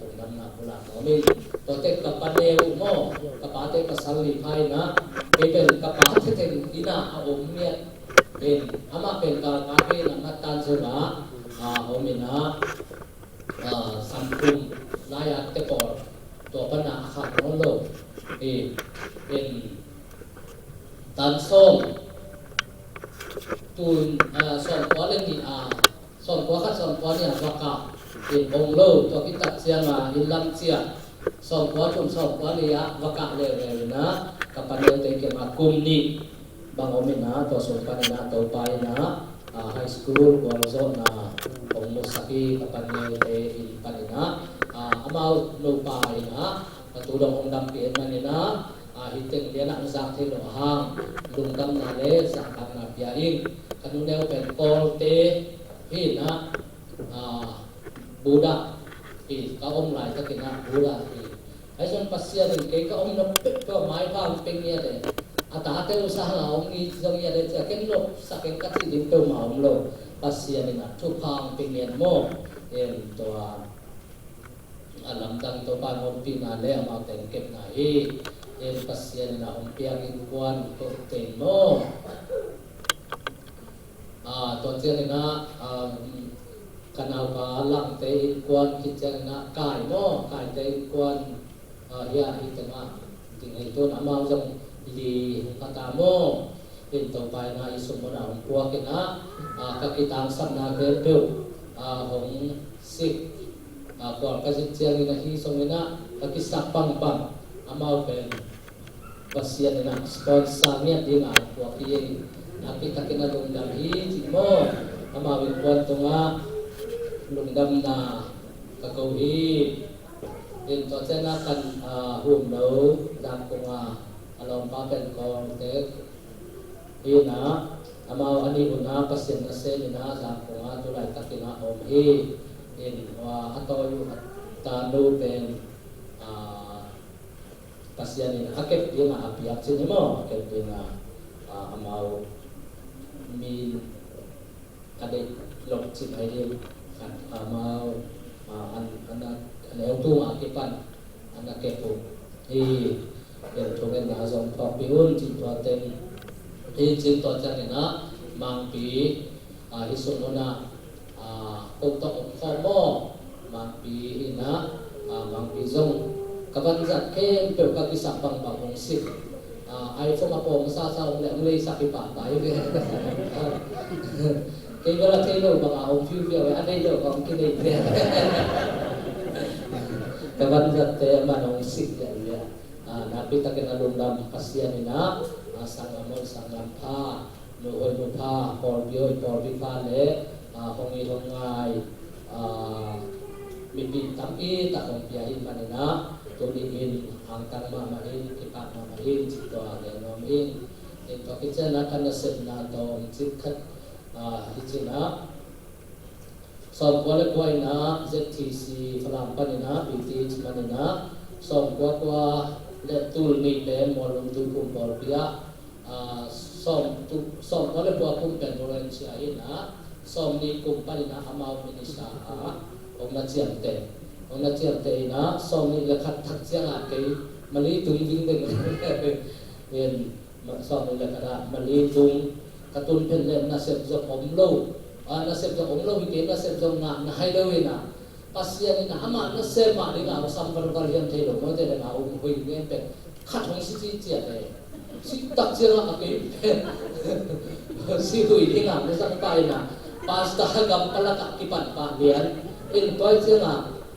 Lungdamna pulak nuam ing. Tuate ka pa neu uh maw, ka pate pasal li pha in a, kei pen ka pa theteng in a a om miat in, amah pen ka ka kei in a ngat tan zong a, a om in a, a, samthum lai a te pawl tua pan a a khak nawn lo. I, in tan sawm tun, a, sawm kua le nih a, sawm kua khat sawm kua nih a va kah in ong lo, tua khit tak ciang a inn lam ciah sawm kua thum sawm kua li ah va kah leuleu in a, ka pa neute kiangah kum nih bang om in a, tua sung pan in a Topa in a, a, high school gualzawhna hong musak hi. Ka pa neute inn pan in a, a, amau nupa in a, a, tu dong hong dampih ahih manin a, a, hih teng lian ah hong zak thei lo a hang lungdamna le zahtakna pia ing. Ka nu neu pen Kawlte hi in a, a, Buddha hi, ka om laitakin a Buddha hi. Ahi zong Pasian in kei ka om nop peuhpeuh a maipha hong pia ngiat e. A tate uh sang a hong it zong ngiat e, cia ken nopsak ing ka cih ding peuhmah om lo. Pasian in a thupha hong pia ngiat maw. Em, tua a lamdang Topa in ompihna le amau teng kepna hi. Em, Pasian in a hong piak innkuan ko teng maw. A, tua ciangin a, a, ka naupa Langte innkuan khit ciangin a Kai maw, Kaite innkuan, a, hia hi teng a, ding hi tun amau zong li hong pha ta maw. In Topa in a i sum mun a hong puak in a, a, ka kitangsapna khempeuh a hong sik, a, khual ka zin ciangin a hi zongin a ka kisap bangbang amau pen Pasian in a sponsor ngiat ding a puak hi. Nakpi takin a lungdam hi ci maw. Amau innkuan tungah lungdamna ka ko hi. In tua ciang a kan, a, hum lo Zakung a, a lawmpa pen Kawlte hi in a, amau a nih hun a Pasian nasem in a Zakung a tu laitakin a om hi. In, a, a tawi uh a tanu pen, a, Pasian in a kep ding a a piak cin hi maw, a kep ding a, a, amau mi a deih lok cin ahi ding, a, amau, a, an, an a, a leu tung a kipan an a kep uh hi. Pian thungen na zong phawkpih un cin tua teng hi cin tua ciangin a Mangpi, a, hi sung hun a, a, ko tawh om khawm maw. Mangpi hi in a, a, Mangpi zong ka vanzat khempeuh ka kisap bangbang hong sik. A, iPhone a pawm sasa hong le hong leisak hi pahpah hi ve. Kei bel a thei lo bang a hong fiu fiau ve, a thei lo bang hong kinei ve. Ka vanzatte a man hong sik lian ve. A, nakpi takin a lungdam Pasian in a, a, sanggam hon sanggam pha, nu hoi nu pha, pawlpi hoi pawlpi pha le, a, hong it hong ngai, a, mipi tampi tak hong pia hi manin a, tuni in hangtang mahmah in, kipak mahmah in, cih tua gen nuam ing. In tua kician a ka nasepna tawm cik khat, a, hi cin a, sawmkua le kua in a Z T C Falam panin a, P T H panin a, sawmkua kua le tul nih pen Mualum tuiphum pawlpi ah, a, sawm tu, sawmkua le kua kum pen volunteer in a, sawmnih kum panin a amau minister a, hong na ciamteh. Hong na ciamteh in a, sawmnih le khat thak ciang a kei Mali tung ding ding in, Ma-, sawm le khat ah Mali tung ka tun phen le nasep zong om lo. A, nasep zong om lo hi kei, nasep zong ngah na hai lo hi na. Pasian in a amah nasem mah ding a hong sam valval hiam thei lo, mawte le nga um hui ngen pen khat hong si ci ciat le. Si tak ciang a kei pen si hui ding a hong sam pah in a. Pastor gam palak ah kipan pah lian. In tua ciang a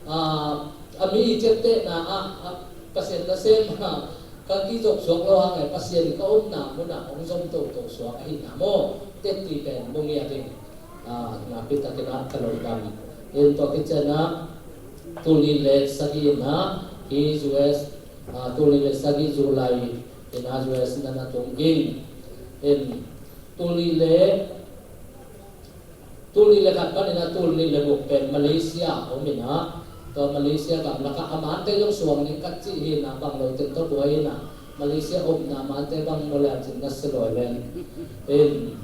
A mi i ciaptehna ah, a Pasian nasem ah ka kizop suak lo hang e, Pasian ka omna munah hong zom toto suak ahihna maw? Teti pen mu ngiat ding. A, napi takin ah ka lungdam. In tua kician ah tul nih le sagih in ah hi U S, a, tul nih le sagih July in ah U S na na tung in. In tul nih le Tul nih le khat panin ah tul nih le guk pen Malaysia om in ah, tua Malaysia gamlak ah a mante zong suang ning ka cih hi in ah, bang lo teng tawh buai in ah, Malaysia omna mante bang lo leh cin na sia luai ven. In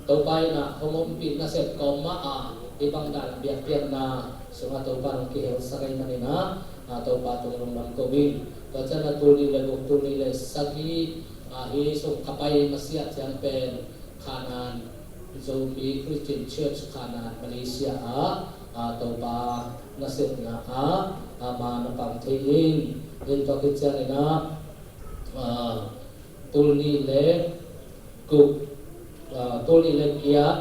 Topa in ah hong ompih nasep kawm mah a, i bang dan biakpiakna sungah Topa hong kihel sak ahih manin ah, a, Topa tung lungdam ko ing. Tua ciang ah tul nih le guk, tul nih le sagih, a, hi sung ka pai masiah ciang pen Kanan, Zomi Christian Church Kanan Malaysia ah, a, Topa nasepna ah, a, ma na pang thei in. In tua kician in ah, a, tul nih le guk, a, tul nih le giat,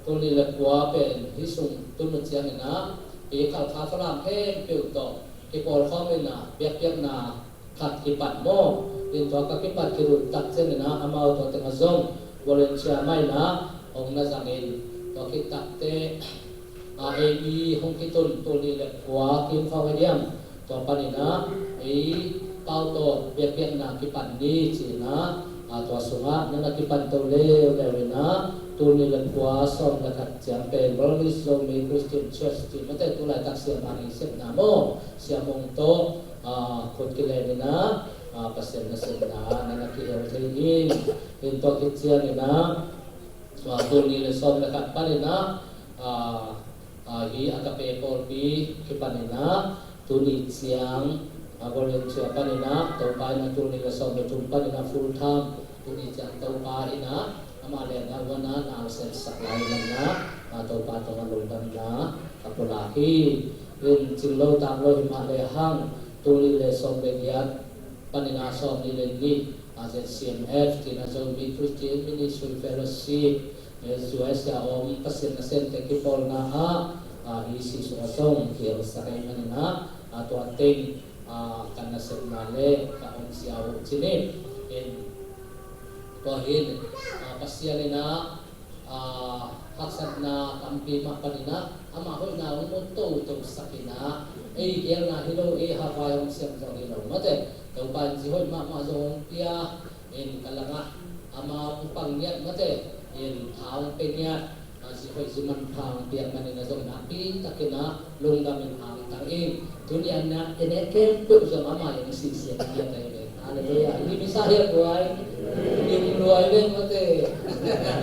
tul nih le kua pen hi sung tun uh ciang in ah, i Khalkha Falam khempeuh tawh kipawlkhawm in ah biakpiakna khat kipan maw? In tua ka kipan khit uh tak ciangin ah amau tua tengah zong volunteer mah in ah hong na zangin, tua khit takteh a, ei mi hong kitun tul nih le kua kim khawng a diam, tua panin ah ei pau tawh biakpiakna kipan ni ci-in ah, a, tua sungah na na kipan to leuleu in ah tul nih le kua sawm le khat ciang pen Burmese Zomi Christian Church ci mate, tu laitak Sia Mani sepna maw, Sia Mung tawh, a, khut kilen in ah, a, Pasian nasepna na na kihel thei in. In tua khit ciangin ah, a, tul nih le sawm le khat panin ah, a, a, hi Agape pawlpi kipan in ah, tuni ciang, a, volunteer panin ah, Topa in ah tul nih le sawm le thum panin ah full time, tuni ciang Topa in ah amah le na uana na sepsak lai in ah, a, Topa tungah lungdamna ka pulak hi. In cing lo tak lo hi mah le hang, tul nih le sawm le giat panin ah sawm nih le nih, a, Z C M F ci-in ah Zomi Christian Ministry Fellowship, eh, U S a om Pasian nasemte kipawlna ah, a, hi sih sungah zong kihelsak ahih manin ah, a, tua teng, a, ka nasepna le ka om ziau uh ci ni. In tua hi in, a, Pasian in ah, a, haksatna tampi mah panin ah amah hoihna hong mu toto sak in ah, ei geelna hi lo, ei hahvai hong siam zong hi lo mate, Topa in zi hoih mahmah zong hong pia. In ka langah ama hong pang ngiat mate, in tha hong pe ngiat, a, zi hoih zi manpha hong piak manin ah zong nakpi takin ah lungdam in angtang ing. Tuni a na en khempeuh zong ama in sihsiang ngiat ahi ve. Halleluiah. Hi misa hiat luai, lim luai veng mate.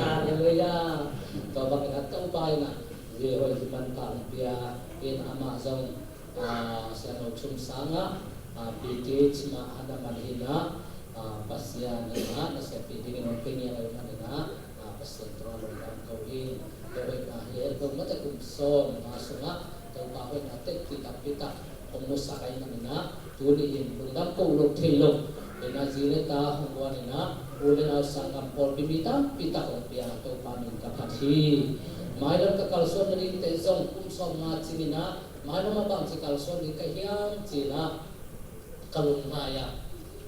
Halleluiah. Tua bangin ah Topa in ah zi hoih zi manpha hong pia in, amah zong, a, Siangtho Chum Sang ah, a, P T H mah a na man hi in ah, a, Pasian in ah naseppih dingin hong pe ngiat ahih manin ah, a, Pasian tungah lungdam ko ing. Tua hoihna hi et lo mate, kum sawm nga sungah Topa hoihna teci tampi tak hong musak ahih manin ah, tuni in lungdam ko lo thei lo. In ah zi le ta hong guan in ah, u le nau, sanggam, pawlpi mi tampi tak hong pia, Topa min ka phat hi. Mailam ka kalsuan nadingte zong kum sawm nga cing in ah, mailam ah bangci kalsuan ding ka hiam ci-in ah ka lungngai a.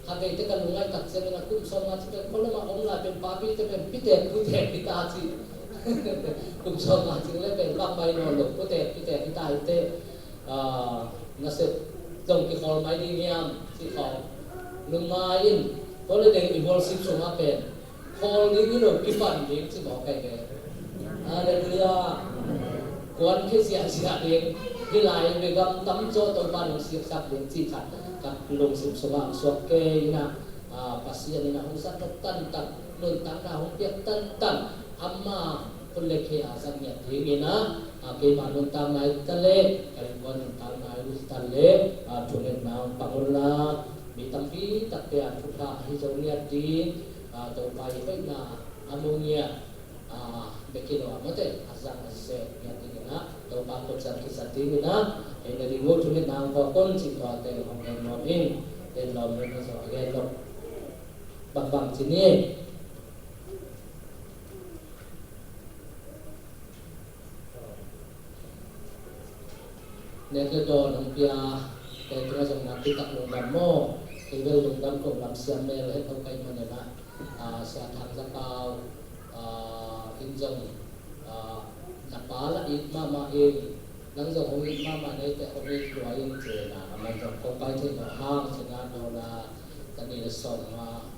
Khatvei teh ka lungngai tak ciangin ah kum sawm nga cing pen khualam ah om lai pen papite pen pitek putek hi ta ci. Kum sawm nga cing le pen bang mai nawn lo, putek pitek hi ta hi teh, a, nasep zong kikhawl mai ding hiam ci khawng lungngai in, tua le deng i worship sungah pen khawl ding hi lo, kipan ding ci mawk ahi ve. Halleluiah. Kuankhia ziahziah ding hi lai ve, gam tamzaw Topa nong siksak ding cih khat ka lungsim sungah suak kei in ah, a, Pasian in ah hong zat nop tantan, nuntakna hong piak tantan, ama khut le khe a zat ngiat dingin ah, a, keima nuntakna hi ta leh, ka innkuan nuntakna hi ta leh, a, thungetna hong pang un la, mi tampi takte a thupha ahi zo ngiat ding, a, Topa i hoihna a mu ngiat, a, bek hi lo a mate, a zang a seh ngiat dingin ah, Topa khut zat kizat dingin ah, hei na ding uh thungetna hong phawk un cih tua teng hong gen nuam ing. Gen lawm le na zawh a gen lo bangbang ci ni. Nek le dawn hong pia te tungah zong nakpi tak lungdam maw? Kei bel lungdam kong lam siam mel het lo ka hih manin ah, ah, Sia Thang Za Pau, ah, in zong, ah, na pa lah it mahmah in, nang zong hong it mahmah na hih teh hong it lua in ci-in ah, aman zong kong pai theih loh hang ci-in ah, dollar za nih le sawmnga,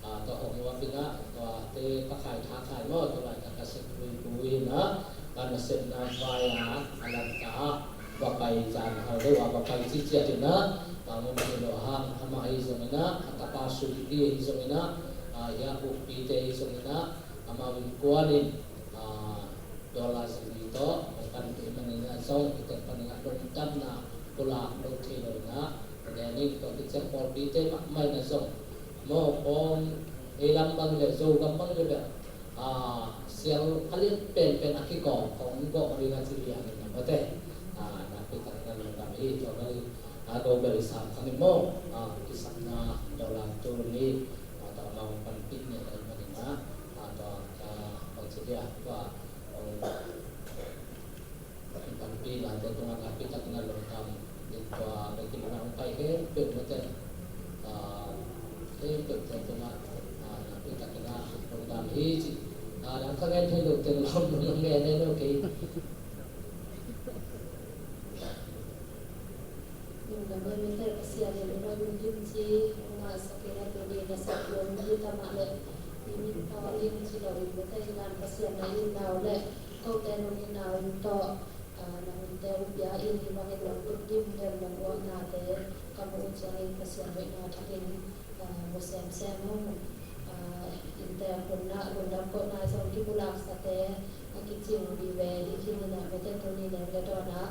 ah, tawh hong uap in ah, tuate ka khai tha khai maw, tua laitak ka sep lui bu in ah, ka nasepna vai ah, a lanta ah, va pai zan hal deuh ah, va pai ci ciat in ah, ah, mun hi lo hang, amah hi zongin ah, a tapa Sui Pi hi zongin ah, ah, Hia Uk Pite hi zongin ah, amau innkuan in, ah, dollar za nih tawh hong panpih manin ah zong, hih teng panin ah lungdamna pulak lo thei lo in ah, ka gen in, tua khit ciang pawlpite mahmah in ah zong, maw, pawng ei lam bang le, Zogam bang le bel, ah, sial a lian penpen a kikawm hong gawh ding a ci liang in ah, mate, ah, nakpi takin ah lungdam hi. Tua bel, ah, Global i sam khang in maw, ah, kisapna dollar tul nih, ah, tua amau panpih nih ahih manin ah, ah, tua, ah, bangci dia, tua, ah, panpih late tungah nakpi takin ah lungdam. Tua bek in ah hong pai khempeuh mate, ah, khempeuhte tungah, ah, nakpi takin ah lungdam hi ci. Ah, nang ka gen thei loh teng lawm nong gen e no kei. Lungdam e mate, Pasian in hong lim ci, hong ngahsak in ah tuni na sak lawm hi ta mah leh, i min pau a lim ci lo in mate, hi dan Pasian na it nau le kote nong it nau in tawh, ah, na hunte hong pia in, hih bangin nong tut dim lem nong uapnate ka muh uh ciangin Pasian hoihna thakin, ah, mu semsem ung. Ah, innte hun ah lungdam kohna zong kipulaksate a kicing vive hi khin in ah mate, tuni nek le dawn ah,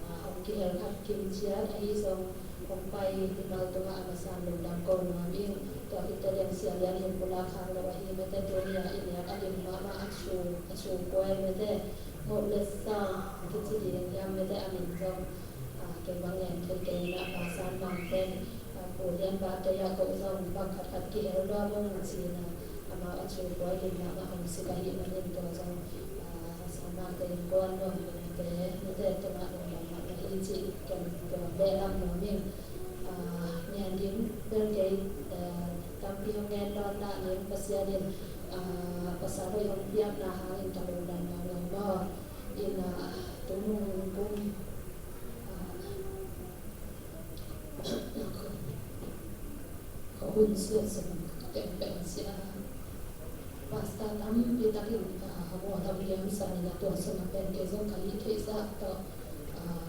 ah, hong kihel khat kim ciat ahi zong, hong pai mimal tungah a masa in lungdam ko nuam ing. Tua khit teh lian Sia Lian in pulak khak lo ahi mate, tuni ah i nek a lim mahmah, a thu, a thu kuai mate, Ngawh le Sang kici ding hiam mate, a min zong, ah, kei bang ngen thei kei in ah, Pastor Mang ten, ah, Pu Lian Bate ah ko zong bang khatkhat kihel lua mong ci-in ah, amau a thu kuai lim mahmah hong sik ahih manin tua zong, ah, Pastor Mang te innkuan nuam te mate tungah lungdam mahmah hi cih ken tua beh lam nuam ing. Ah, ngen ding bel kei, eh, tampi hong ngen nawn dah ning, Pasian in, ah, pasal hoih hong piakna hangin ka lungdam nawn lo maw. In, ah, tu nung kum, ah, ka hun siat sung ka pen pen sia. Pastor tampi takin, ah, a mual a liam san in a tua sungah pen kei zong ka hih theih zah tawh, ah,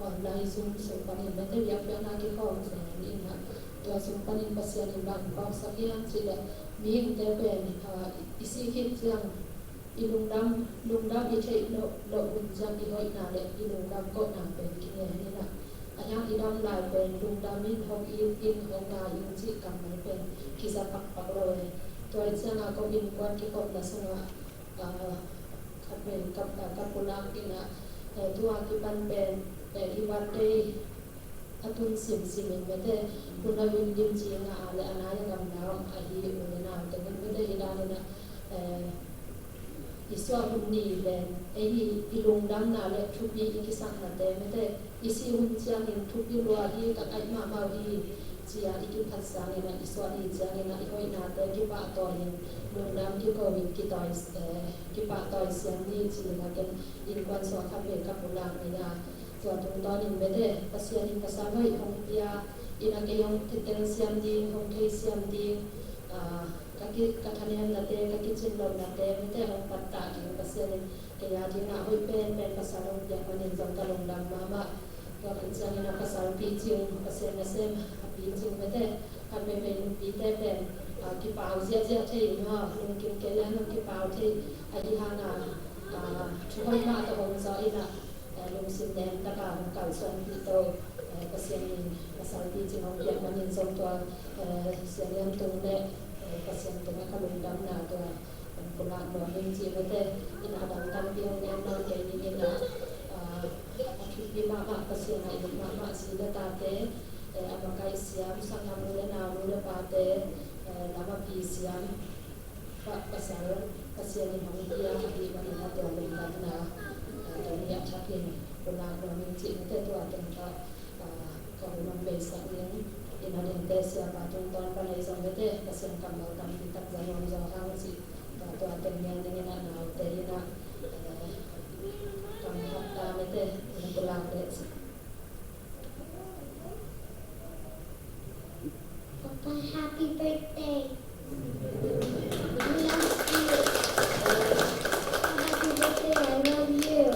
online Zoom sung panin mate biakpiakna kikhawm zen in ah, tua sung panin Pasian in bang phawksak hiam cih leh, mihingte pen, ah, i sih khit ciang i lungdam, lungdam i theih loh, loh hun ciang i hoihna le i lungdam kohna pen kingen in ah, a hiang i dam lai pen lungdam in hong it in hong ngai in cih kammal pen kiza pakpak lo e. Tua i ciangah ko innkuan kikhopna sungah, ah, khat pen ka, ah, ka pulak in ah, eh, tua kipan pen, eh, i birthday a tun simsim in mate, hun a hun lim ci ngah a le a nai a gamla om ahi u le nau teng in mate, hi dan in ah, eh, i suah hun ni pen ei hi i lungdamna le thupi i kisaknate mate, i sih hun ciangin thupi lua hi, ka kaih mahmah uh hi ci-a i kiphat sangin ah, i suah ni ciangin ah i hoihnate kipahtawi in, lungdam kiko in kitawi, eh, kipahtawi siam ni ci-in ah ken innkuan suah khat vei ka pulak ni ah, tua tungtawnin mate, Pasian in pasal hoih hong pia in ah kei hong telsiam ding, hong theisiam ding, ah, ka ki, ka thanemnate, ka kicinglohnate mate hong pattah ding Pasian in kei a dingah hoih penpen pasal hong piak manin zong ka lungdam mahmah. Tua khit ciangin ah pasal picing, Pasian nasem a picing mate, khat veivei nupite pen, ah, kipau ziahziah thei in ah, lungkim kei le hong kipau thei, ahi hangah, ah, thu hoih mah tawh hong zawh in ah, eh, lungsim nem taka hong kalsuanpih to, eh, Pasian in pasal picing hong piak manin zong tua, eh, Sia Lian tung le, eh, Pasian tungah ka lungdamna tua, eh, pulak nuam ing ci mate, in a dang tampi hong ngen nawn kei ning in ah, ah, a thupi mahmah Pasian a it mahmah zi le tate, eh, a makaih siam, sanggam u le nau, nu le pate, eh, lam a pi siam, Pa, pasal, Pasian in hong pia ahih manin a tua lungdamna, ah, tuni a thakin, pulak nuam ing cih mate. Tua teng tawh, ah, ka hun hong beisak ning. Inn a dingte siapa tungtawn pan ahi zong mate, Pasian kammal tampi tak za nuam zaw hang cih, tua, tua teng nial ning in a naute in a, eh, kam khat ta mate, inn pulak leh cih. Papa, happy birthday. I love you. Papa, happy birthday. I love you.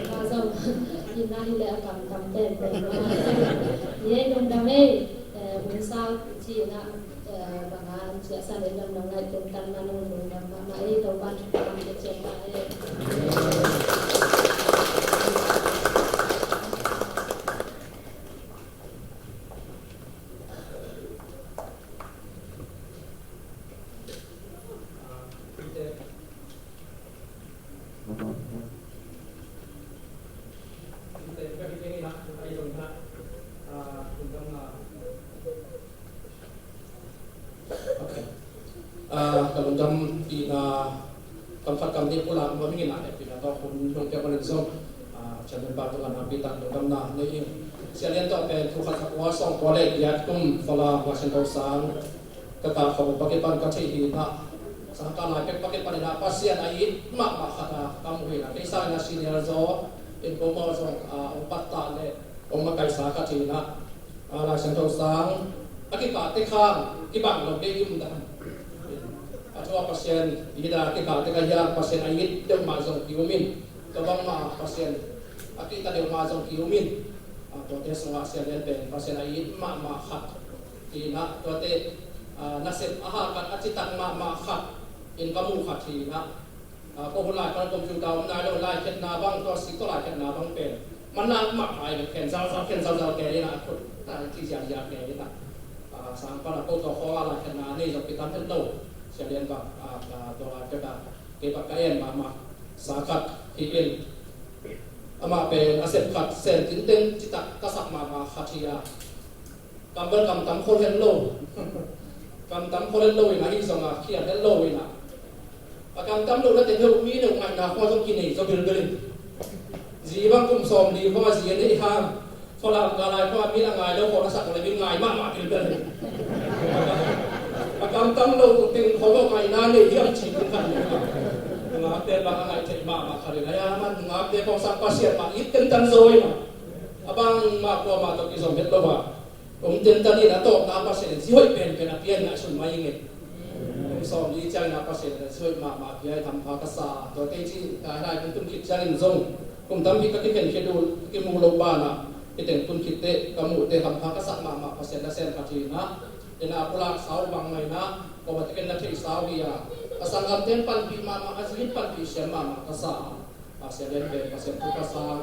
Papa zong, inn ah hi leh a kamtam penpen. Ye, lungdam ei. Eh, hun sau ci-in ah, eh, bang a ciahsan leh lam nong ngaihtuah tan man un lungdam mahmah ei. Topa'n thupha hong pia ciat ta hen. Ok. Ah, ka lungdampihna kam khat kam nih pulak nuam ing in ah, hehpihna tawh hun hong piak manin zong, ah, Chairman pa tungah nakpi tak lungdamna nei ing. Sia Lian tawh pen tul khat za kua sawm kua le giat kum Falam Laisiangtho sang ka kah khawng pak kipan ka theih hi in ah, sangkah lai pek pak kipan in ah Pasian a it mahmah khat a ka mu hi in ah, kei sangin ah senior zaw, innkuan maw zong, ah, hong pattah leh hong makaihsa khat hi in ah, ah, Laisiangtho sang a kikah tek hang kibang lo kei i um dan. A thu ah Pasian it a kikah tek a hiang Pasian a it deuh mah zong ki um in, tua bangmah Pasian a kihta deuh mah zong ki um in, ah, tuate sungah Sia Lian pen Pasian a it mahmah khat hi in ah, tuate, ah, nasep a hahkat a citak mahmah khat in ka muh khat hi in ah, ah, ko hun lai pan computer om nai lo, laikhetna bang, tua sik tawh laikhetna bang pen man nak mah ai khen zalzal, khen zalzal kei in ah, a khut, ah, ci ziahziah kei in ah, ah, sang pan a ko tua khawng ah laikhetna nei zong kitam het lo. Sia Lian bang, ah, ah, tua lai pek ah kei bang ka en mahmah sa khat hi in, amah pen a sep khat sen tinten citak ka sak mahmah khat hi a, kam bel kam tam khol het lo. Kam tam khol het lo in ah, ahi zongin khial het lo in ah, a kam tam lohna teng heuh mi neu ngaihna khua zong kinei zaw bilbel in. Zi bang kum sawmli khua zi a neih hang, Falam kah lai khua mi a ngai lo khawng a sak leh mi ngai mahmah bilbel in. A kam tam lo teng khawng ngaihna nei hiam ci ding khat. Nungakte bang a ngaih theih mahmah khat in ah, a man nungakte khawng sang Pasian mah it tentan zaw in ah, a bangmah kuamah tawh kizom het lo a, hong tentan in a tawpna Pasian in zi hoih penpen a pia in ngaihsun mai ing e. Kum sawmli ciangin ah Pasian in a zi hoih mahmah a pia in hampha ka sa. Tuate ci, ka nai kong tun khit ciangin zong kum tampi ka kikhen khit uh, kimu lo banah, hih teng tun khit teh ka muh teh hampha ka sak mahmah Pasian nasem khat hi in ah, in ah pulak sau bang mah in ah, ko bang teng in na theih sau hi a, a sanggamte in panpih mahmah, a zi in panpih siam mahmah ka sa. Pasian pen Pasian thu ka sang,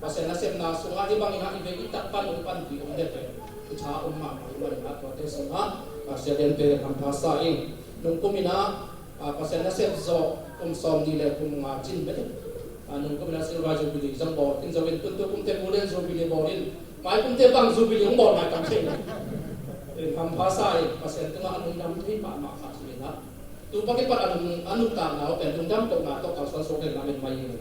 Pasian nasemna sungah hih bangin ah i vei i tak pan hong panpih om deuh pen i tha om mahmah hi mah in ah, tuate sungah Pasian pen hampha sa ing. Nung kum in ah, ah, Pasian nasem zawh kum sawmnih le kum nga cin bek in, ah, nung kum in ah Silver Jubilee zong bawl in, zo in, tun tua kum teh Golden Jubilee bawl in, mai kum teh bang Jubilee hong bawl nai tam thei. Hampha sa ing, Pasian tungah a lungdam thei mahmah khat hi in ah. Tu pakipat a lung, a nuntakna uh pen lungdam kohna tawh kalsuan suak den na men mai hi.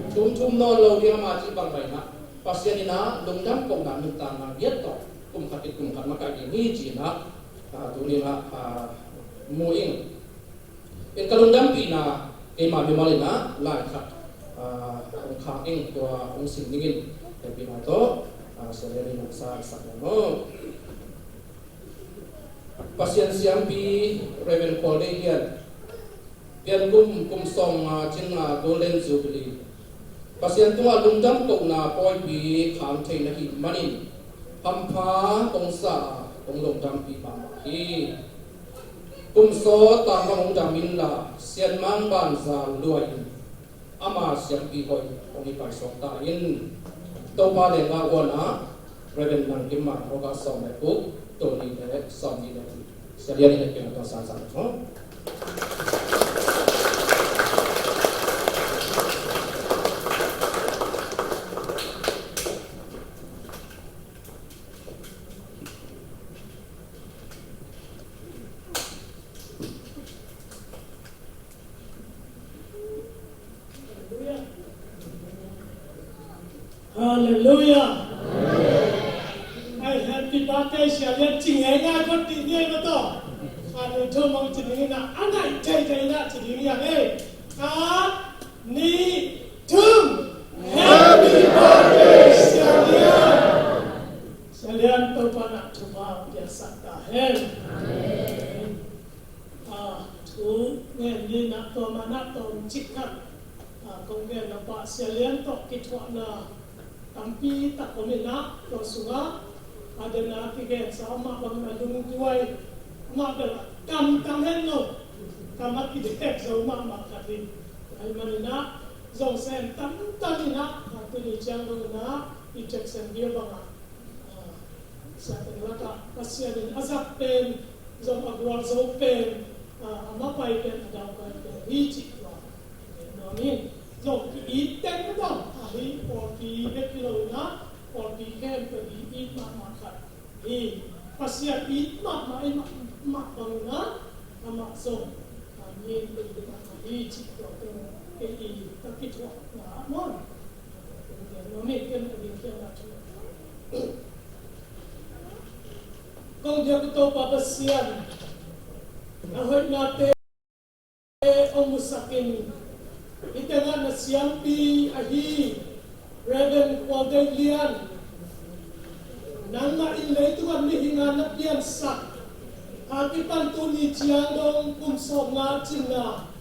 Thum thum nawn lo ding ama cih bang baina, Pasian in ah lungdam kohna nuntakna ngiat tawh kum khat khit kum khat makaih ding hi ci-in ah, ah, tuni-in ah, ah, mu ing. In ka lungdampihna keima mimal in ah lai khat, ah, hong khak ing, tua hong sim dingin hehpihna tawh, ah, Sia Lian in hong sa sak ning aw. Pasian siampi Reverend Khual Deih Lian, pian kum, kum sawmnga cin nga Golden Jubilee, Pasian tungah lungdam kohna pawipi kham thei na hih manin hampha kong sa, kong lungdampih mahmah hi. Kum sawt tang bang hong dam inla, sianmang banzan lua in ama siampi hoih hong hi paisuak ta in. Topa leenggah huan ah Reverend Nang Kim Man, August sawm le guk, tul nih le sawmnih le nih. Sia Lian in hehpihna tawh sa sak ning aw. Halleluiah. Ai, happy birthday, Sia Lian, ci ngeingai khat ding hi ei maw taw. Kha ni thum hong ci ding hi na, a nai thei thei na ci ding hi hang ei. Kha ni thum. Happy birthday, Sia Lian. Sia Lian, Topa in thupha piaksak ta hen. Amen. Ah, thu ngen ni na, tua mah na, tawmcik khat, ah, kong gen na pah, Sia Lian tawh kithuahna tampi tak om in ah, tua sungah a den a kigensa mah bangin a lungduai mah bel a kamtang hen lo, kam a kidek zo mahmah khat hi. Ahih manin ah zong sem tamtam in ah, ah, tuni ciang dong in ah i Jackson bia bangah, ah, siate lakah Pasian in a zat pen, zong a gualzo pen, ah, a mapai pen, a daupai pen hi cih tua nuam in. Zong ki-it teng ka dong, ahi pawlpi bek hi lo in ah, pawlpi khempeuh i it mahmah khat hi. Pasian it mahmah, i mahmah bang in ah, amah zong, ah, mi in pen ding a hi cih tua teng kei i ka kithuahna ah maw. Kong biak Topa Pasian, na hoihnate hong musak in, hih tengah na siampi ahi Reverend Khual Deih Lian, nangmah in leitung ah mihing a na piansak, a kipan tuni ciang dong kum sawmnga cinna,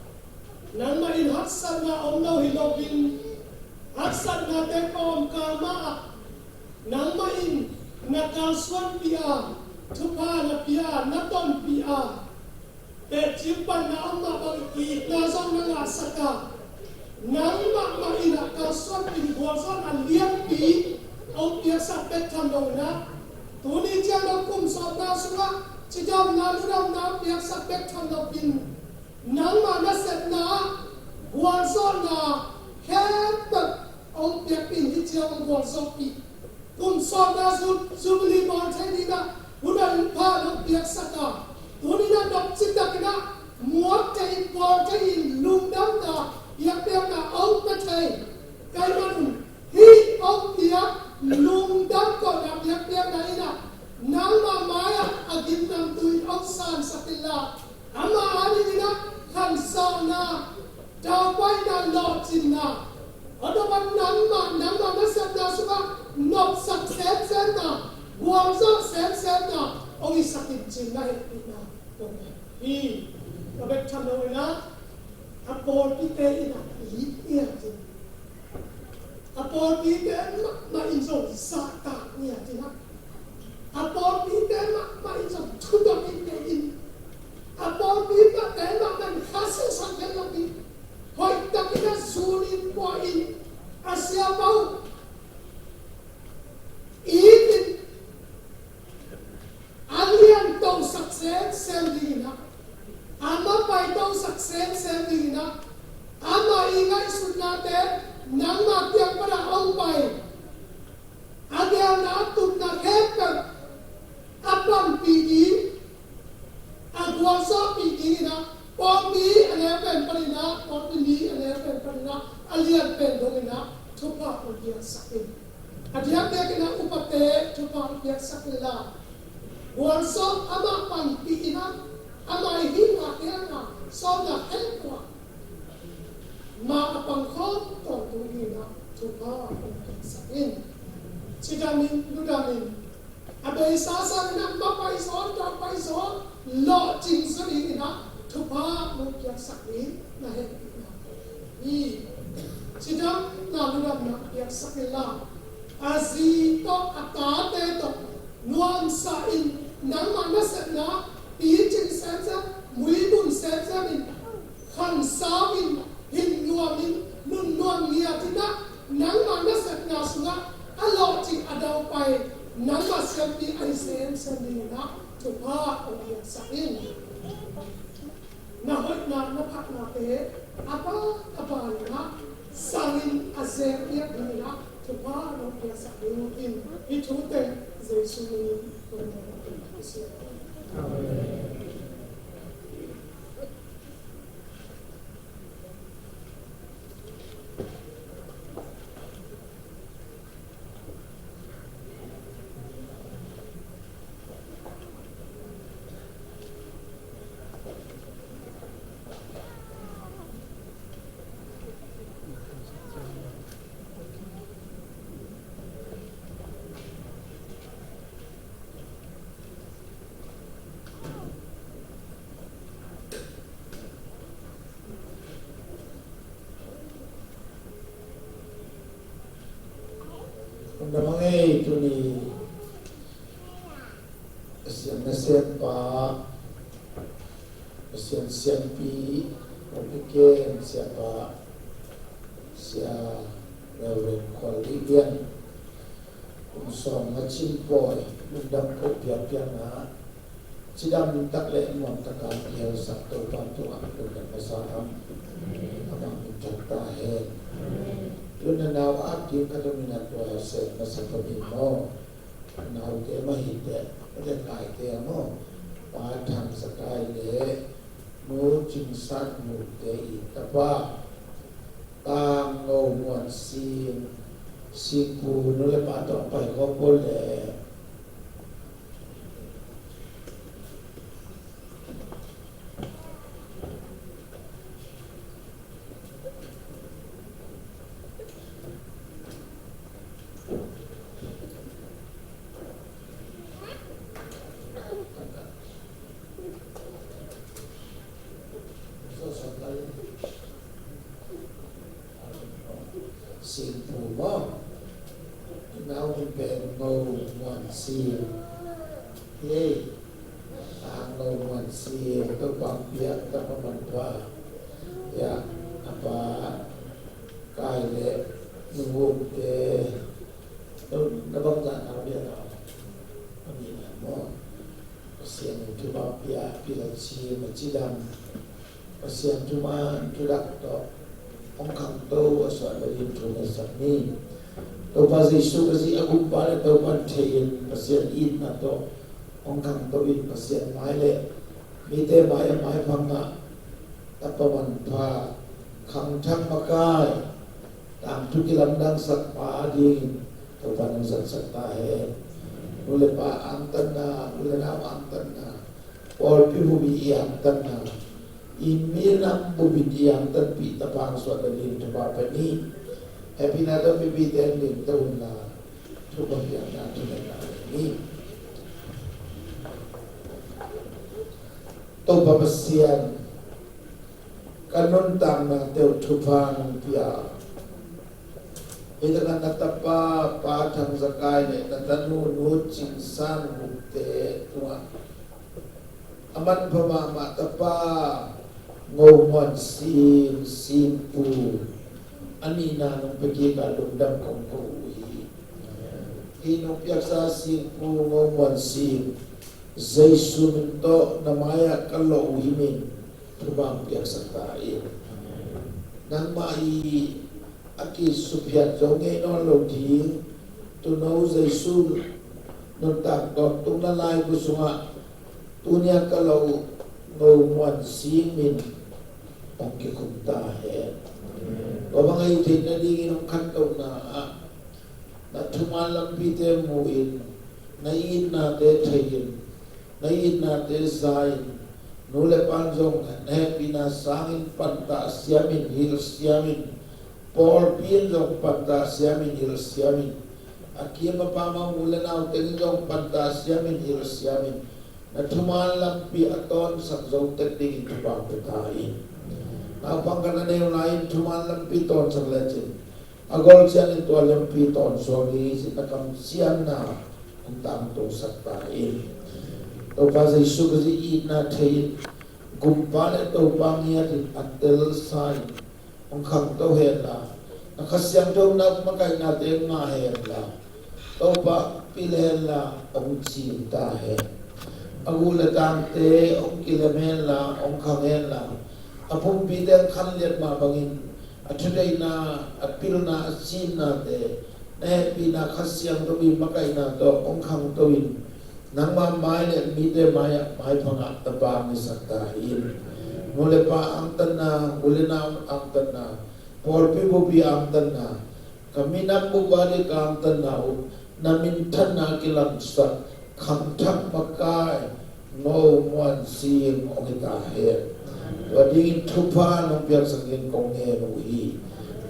nangmah in haksatna om lo hi loin, haksatnate pawmkal mah ah nangmah in na kalsuanpih a, thupha na pia, na tonpih a, teci panna om mah bang itna zong na ngahsak a, nangmah mah in a kalsuanpih, gualzawhna lianpi hong piaksak bek tham lo in ah, tuni ciang dong kum sawmnga sungah cidamna, ludamna piaksak bek tham loin, nangmah nasepna ah gualzawhna khempeuh hong piakpih in, hih ciang hong gualzawhpih. Kum sawmnga zu-, Jubilee bawl thei ding ah hun a pha hong piaksak a, tuni in ah nopcip takin ah muak thei in, bawl thei in, lungdamna, biakpiakna hong pia thei ka hih manun, hih hong piak lungdam kohna biakpiakna in ah nangmah mai-ah a gimnamtu in hong sansak inla, ama adingin ah khansakna, daupaina, lawhcinna, a dawpan nangmah, nangmah nasepna sungah nopsak semsemna, gualzawh semsemna hong hisak in cih na hehpihna kong ngen hi. Tua bek tham lo in ah, a pawlpite in ah it ngiat in, a pawlpite mahmah in zong zahtak ngiat in ah, a pawlpite mahmah in zong thudot in, nei in, a pawlpite mahmah in kha siangsak ngiat lo in, hoih takin ah zul in, pua in, a siapa uh it in, a lian tosak semsem dingin ah, a mapai tosak semsem dingin ah, ama i ngaihsutnate nangma kiang pan a hong pai, a geelna, a tupna khempeuh a panpih ding, a gualzawhpih dingin ah, pawlpi a neu pen panin ah, pawlpi mi a neu pen panin ah, a lian pen dongin ah thupha hong piaksak in. A diakdiakin ah upate thupha hong piaksak inla, gualzawh amah panpih in ah, ama i hihna, khialhna, sawmna khempeuh ah ma a pangkhawm tawntung dingin ah thupha hong piaksak in. Cidam in, ludam in, a beisa sangin ah mapai zaw, daupai zaw, lawhcing zaw dingin ah thupha hong piaksak ding na hehpihna hi. Cidamna, ludamna piaksak inla, a zi tawh, a tate tawh nuamsa in, nangmah nasepna picing semsem, muibun semsem in, khansau in, hin nuam in, nun nuam ngiat in ah, nangmah nasepna sungah a lawhcing, a daupai, nangmah siampi ahi semsem dingin ah thupha hong piaksak in. Na hoihna, na phatnate a ban a ban in ah, sang in, a zek piak dingin ah thupha hong piaksak dingin, hih thu teng Jesu min in kong ngen hi. Amen. Na mangei tuni Pasian nasempa, Pasian siampi, Pu Ken siapa, Sia Reverend Khual Lih Lian, kum sawm nga cin pawi, lungdam ko piakpiakna, cidam tak le muang taka kihelsak Topa tungah lungdam masa am, amah min thang ta hen. Tun na nau ap ding ka tungin a tua sem masa panin maw. Naute mah hi teh, le ngaite maw. Pa Thang Za Kai le Nu Cing San Muk te i tapa Tang Ngo Muan Sing, Sing Pu nu le pa tawh pai khawm bawle. Sing Pu maw. Nau min pen Ngo Muan Sing. Hei, Tang Ngo Muan Sing, Topa hong piak tapa manpha. Ya, a pa Kai le Nu Vung te, na bangzah nau dia nau. A mi na maw. Pasian in thupha pia, pil a cim, a cidam. Pasian thuman thudak tawh hong khangto a suah nading thu ngetsak ni. Topa Jesu Khazih a gumpa le Topa in thei in Pasian itna tawh hong khangto in Pasian mai le mite mai a maiphang ah tapa manpha, khangthak makai, tangthu kilamdangsak pa dingin Topa nong zatsak ta hen. Nu le pa angtanna, nu le nau angtanna, pawlpi bup i angtanna, i minam bup i angtanpih tapa hong suah nading thupha pia ni. Happy na tawh mipite an ding tawh unla thupha piakna thungetna ni. Topa Pasian, ka nuntakna teuh thupha nong pia. Hih takah na tapa Pa Thang Za Kai le na tanu Nu Cing San Muk te tungah a manpha mahmah tapa Ngo Muan Sing, Sing Pu a nihna nong pia kik a lungdam kong ko uh hi. Hih nong piaksa Sing Pu Ngo Muan Sing Jesu min tawh na mai-ah ka lawh uh hi min thupha piaksak ta in. Nangmah i a kisuphiat zo ngei nawn lo ding Tuuno Jesu nuntak tawntung na laibu sungah tuni-a ka lawh uh Ngo Muan Sing min hong kikhum ta hen. Tua bang a hih theih nadingin hong khantohna ah na thuman lampite mu-in, na itnate thei-in, na itnate za-in, nu le pa in zong na hehpihna sangin pantah siamin, hilh siamin, pawlpi in zong pantah siamin, hilh siamin, a kim a pam a u le nau teng in zong pantah siamin, hilh siamin, na thuman lampi a tawnsak zo tek dingin thupha pia ta in. Naupang khat na neu lai-in thuman lampi tawnsak lecin a gol ciangin tua lampi tawnsuak ding hi cih na kamciamna hong tangtungsak ta in. Topa Jesu Khazih itna thei-in, gumpa le Topa ngiatin a telsa-in hong khangto henla, na Kha Siangtho na makaihnate ngah henla, Topa pil henla hong cim ta hen. A guh le tangte hong kilem henla, hong khang henla, a pumpite hong khanliat mah bangin a thudeihna, a pilna, a cimnate na hehpihna Kha Siangtho i makaihna tawh hong khangto in, nangmah mai le mite mai-ah maiphangah tapa ngisak ta in. Nu le pa angtanna, u le nau angtanna, pawlpi bupi angtanna, ka minam bup a ding ka angtanna uh na minthanna kilangsak khangthak makai Ngo Muan Sing hong hi ta hen. Tua dingin thupha nong piaksak in kong ngen uh hi.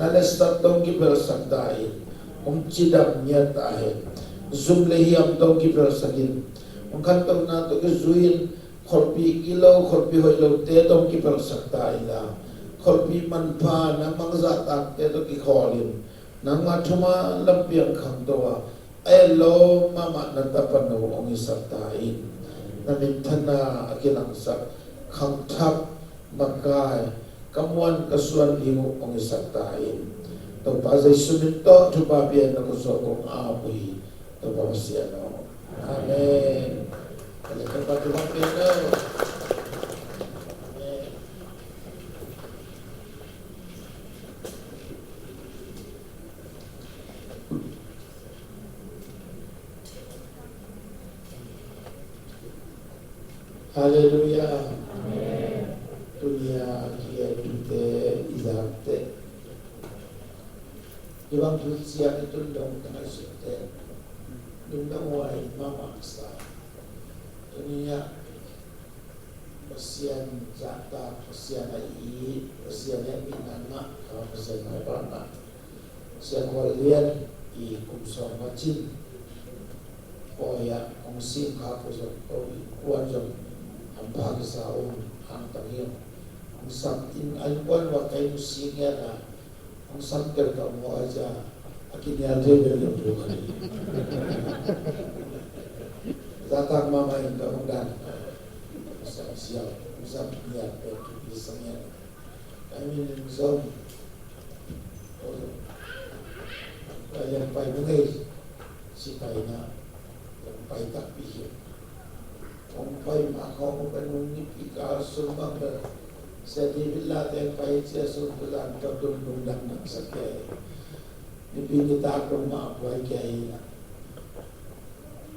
Na letsat tawh hong kipelsak ta in, hong cidam ngiat ta hen. Zum le hiam tawh hong kipelsak in, hong khantohna tawh kizui-in, khualpi gilo, khualpi hoih lote tawh hong kipelsak ta inla, khualpi manpha nangmah zahtakte tawh kikhawl in, Nangmah thuma lampi ang khangto a, a et lo mahmah na tapa no hong hisak ta in. Na minthanna a kilangsak khangthak makai, ka muan ka suan ding uh hong hisak ta in. Topa Jesu min tawh thupha pia in na khutsung kong ap uh hi, Topa Pasian aw. Amen. Amen. Halleluiah. Amen. Tuni a kigelhte i zak teh, i bang thu siang i tun dong ka ngaihsut teh, lungdam huai mahmah sa. Tuni a Pasian zahtak, Pasian a it, Pasian a itna ngah, Pasian maipha ngah Sia Khual Lian i kum sawm a cin pawi ah hong sim khak uh zong, ko innkuan zong hampha kisa uh, hangtang hi ung. Hong sam in a innkuan uh a kai nusia ngiat a, hong sam tel ka maw a, a kinial thei bel lo thu kha hi. Zahtak mahmah in ka hong dan, hong sam siau, hong sam ngiat bel thupi sa ngiat. Ka min in zong, ka lian pai nung ei, sipai na, lian pai takpi hi. Hong pai mah khawng ka nung nipi kal sung bang bel, Sia David Late pai cia sung tu zan ka dum dum dang dang sa kei. Nipi nitak dong mah buai kei na.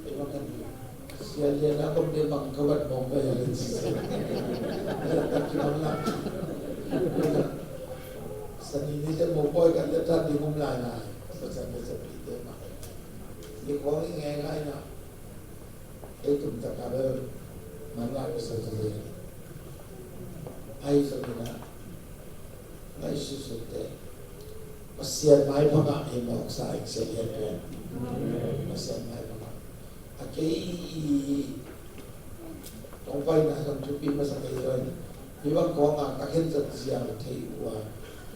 Ei bang kan Sia Lian a kong de bang ka bat mawk ka ya len si se. Ka ki bang la. Sani ni te mawk buai kan le tat ding um lai lai. Sa sa ni sa pi te ma. Ni kong i ngai ngai na. Ei tum ta ka bel man la ka sa sa le. Ai sa ni na. Ngaihsutsutte Pasian maipha ngah hi mawk sa ing sia lian pen. Pasian maipha ngah. A kei kong paina zong thupi masa kei zong. Hi bang kong a ka khen zat ziau thei uh a,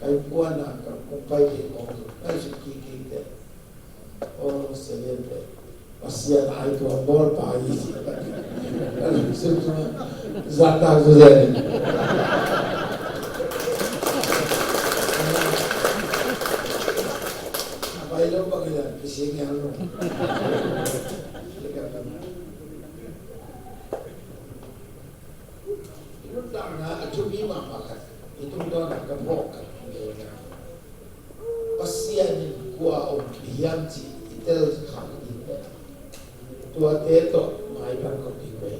kai puan a ka kong pai thei kong zong ngaihsut kik kik te. Aw, sia lian pen Pasian ai tuam bawl pa hi ci. Ka lungsim sungah zahtak zuzen in. A pai lo bang hi dan kisia ngial lo. I nuntakna a thupi mahmah khat, i tungtawn a ka phawk khat, Pasian in kua om hiam cih i tel kha ding leh, tuate tawh maiphanh khop ding ve.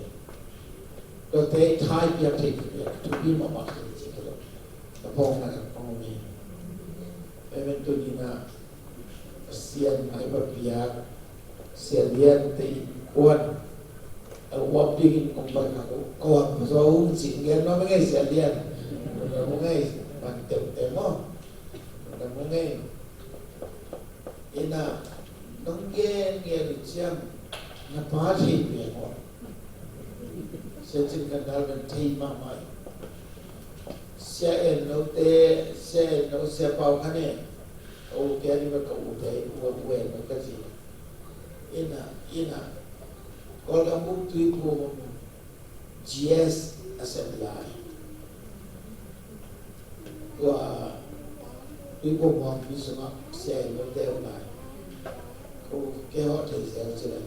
Tuate i tha i piak theih ding leh a thupi mahmah khat hi ci ka lo. Ka phawkna khat pang om hi. Amen. Tuni-in ah Pasian maipha piak Sia Lian te innkuan a uap dingin kong pai kha ko, ko ang pasaw ung cih gen nuam ing ei Sia Lian. Nuam ung ei, man teuhteu maw. Nuam ung ei. Ina nong gen gen uh ciang na pa thei pia maw. Sia Cin Khan Dal pen thei mahmah. Sia En No te, Sia En No, Sia Pau Khan En. Ka u, kei a ding bel ka u te, u, u En No ka ci. Ina, ina. Kawlgam buk Tuiphum G S a sep lai. Tua Tuiphum huampi sungah Sia En No te om lai. Ko kei hawh thei zel ci lai.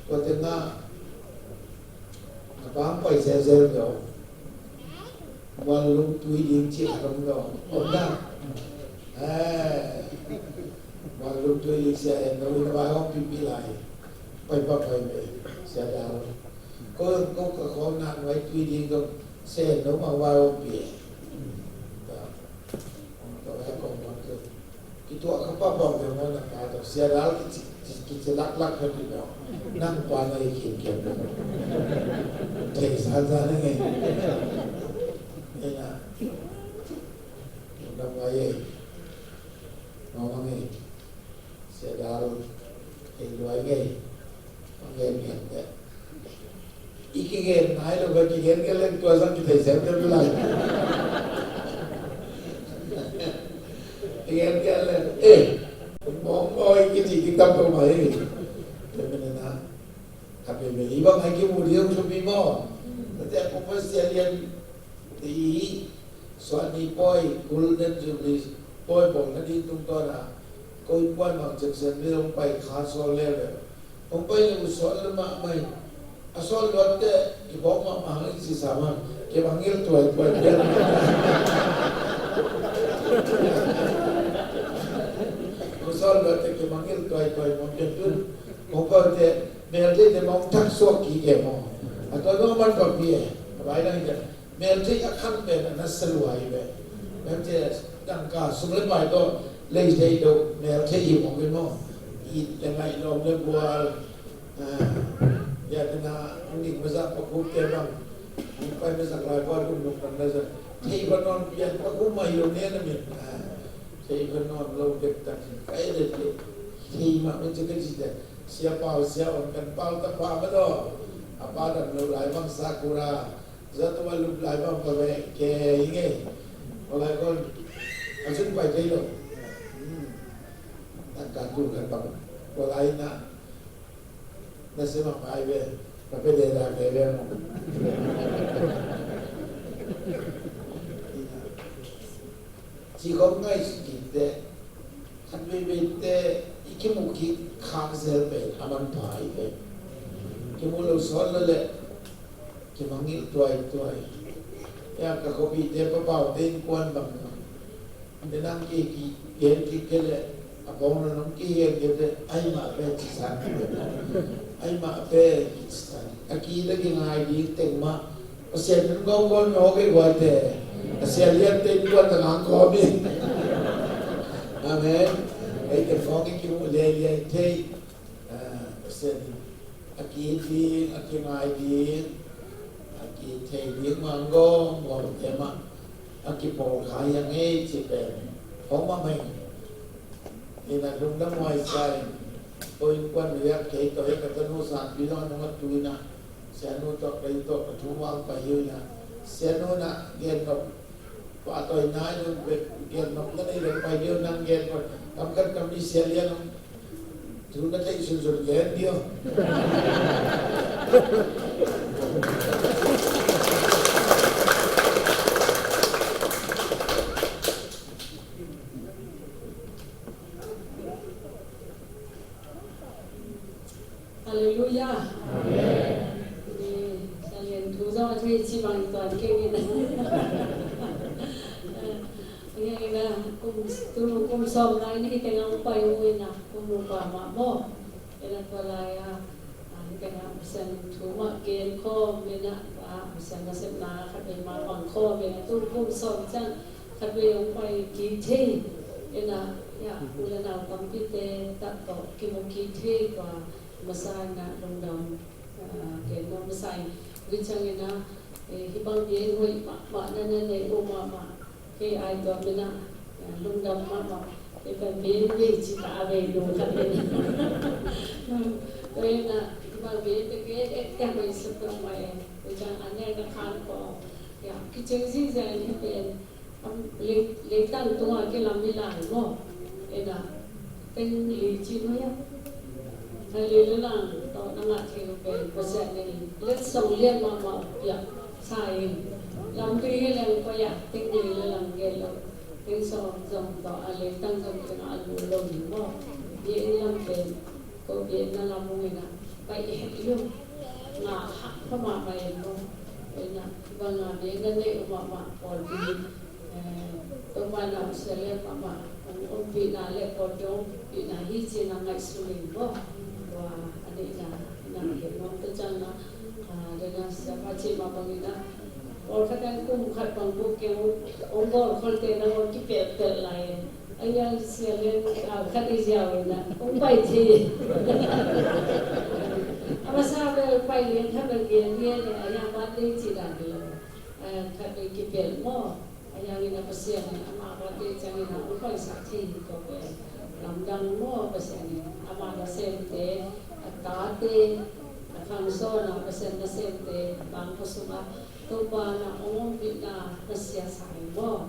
Tua tengah na pa hong pai zelzel ve aw. Muanlum tui ding cih khat om lo. Om na. Eh. Muanlum tui ding Sia En No in a vai hong pipi lai. Pai pa pai ve. Sia Dal. Ko, ko ka khawm na nuai tui ding dong Sia En No mang vai hong pi. Ka, ka vai kong mang tu. Kituah kha pahpah ve maw na pa tawh. Sia Dal kici, kici, kici laklak kha dih maw. Nang pa na hi khinkhian maw. Thei sansan ing ei. Ei na. Lungdam huai ei. Mawh mah ing ei. Sia Dal. Ei luai ing ei. Mawh ing ei. I kigen nai lo, kigen kei leng tua zong kithei sem kei lai. I Kian kian le, eh, mong oi kici kitam ko mai. Kemene na, khat veve i bang ai kimu ding thupi maw. Tate a kong Pasian lian ti suan ni poi, Golden Jubilee poi bawlna ding tungtawn a, ko innkuan Mang Cem Sian Mil hong pai kha sawl lel ve. Hong pai le uh sawl le mahmah hi. A sawl luatte kibawl mahmah hang in sisa mah. Kei bang ngil tuaituai pian. Hong sawl luatte kei bang ngil tuaituai mah pian tun. Hong pai te mel te te mah hong thak suak kik e maw. A tua dong man papi e. A bai dang i te. Mel thei a khang pen a nasa lua hi ve. Mel thei a dangka sum le pai tawh lei thei lo, mel thei hi mawk hi maw. It le ngaih lawm le gual. Ah, ya tena ang ning mazak pakhup te bang. Ang pai mazak lai gual kum nuk nang na zak. Thei va nawn pian pakhup mai lo ne na min. Ah, thei va nawn lo dek tak. Kai de thei. Thei mah min cakap cakap. Sia pau sia on kan pau tak pa ma do. Apa dan lo lai bang sakura. Zato a lup lai bang pave ke hi ngei. Walai kon a sun pai thei lo. Hmm. Tangka tu kan bang walai na. Na sema pai ve. Pape de da ke ve mo. Ci khong ngai sik te, khat veivei te i kimu kik khak zel pen a manpha hi ve. Kimu lo sawn lo le kimangngilh tuaituai. Ya ka khuapihte papaute innkuan bang bang. Minam ki, ki gen kik kei le a bawng lo nong kigen kei te ai mah pen ci san. Ai mah pen ci san. A ki le kingai ding teng mah Pasian in gawmgaw nawk ei guaite. Pasian liante in guat a ngang kawm hi. Amen. Eite khawng i kimuh liailiai thei. Ah, Pasian in a ki ding, a kingai ding, a kithei ding mah gawmgawmte mah a kipawlkha hi a ngei cih pen. Khawng mah mah hi. Ina lungdam huai sa in. Ko innkuan riak kei tawh hi ka tanu Sanpi zong a nung a tu ina. Sianu tawh kei tawh ka thu muang pai hi ina. Sianu na gen nop. Tua tawh ina i nung gen nop na nei leng pai dih nang gen koi. Kam kan kam i sia lian nung. Thu na theih sunsun gen dih. Halleluiah. Amen. Ni, Salian thu zong a thei ci bang tuan keng in. Nge ina kum tu kum sawm lai ni teng ang pai u ina kum nu pa ma mo. Ina tua lai a, ah, ina Pasian thu mah gen khawm ina, ah, Pasian nasepna khat vei mah bang khawm ina tu kum sawm ciang khat vei hong pai kik thei ina, ya, u le nau tampite tak tawh kimu kik thei tua masa ina lungdam, ah, gen nuam masa ina. Tua ciang ina, eh, hih bang gen hoih mahmah na na nei uh mahmah. Kei ai tua mina, eh, lungdam mahmah. Kei pen min vei ci ta a vei lung khat in. Tua ina, bang vei te kei et et kei hoih suk peuhmah e. Tua ciang a nek na khan ko. Ya, kicing zingzang in hih pen. Am, lei, leitang tungah kilam hi lai maw. Ina. Teng li ci nuai a. Teng li le lang tawh na ngah thei uh pen Pasian in letsong lian mahmah piak sa in. Lampi hi leng poi a teng li le lang gen lo. Teng sawm zong tawh a leitang zong teng a lu lo hi maw. Bia in lam pen ko bia in na lam ung ina. Pai i het i lu. Nga hak pha mahmah in maw. Ina. Bang nga bia in na neih uh mahmah pawlpi. Eh, Topa in a Australia mahmah hong ompihna le Kawlgam ompihna hi ci-in a ngaihsun in maw. Tua a neihna in a gen nuam tua ciang na, ah, dena siapa cih mah bangin a pawlkhat in kum khat bang buk keng hong gawl kholte nangawn kipelhpelh lai. A hiang sia le khat i ziau in a hong pai thei. A masa bel pai lian khat bel gen lian a hiang birthday cih dan hi lo. Eh, khat bel kipelh maw. A hiangin a Pasian in amah birthday ciangin a hong paisak thei hi ko pen lamdang maw. Pasian in amah nasemte, a tate, a khangsawn a Pasian nasemte bangkua sungah Topa in a hong ompihna na siasa hi maw.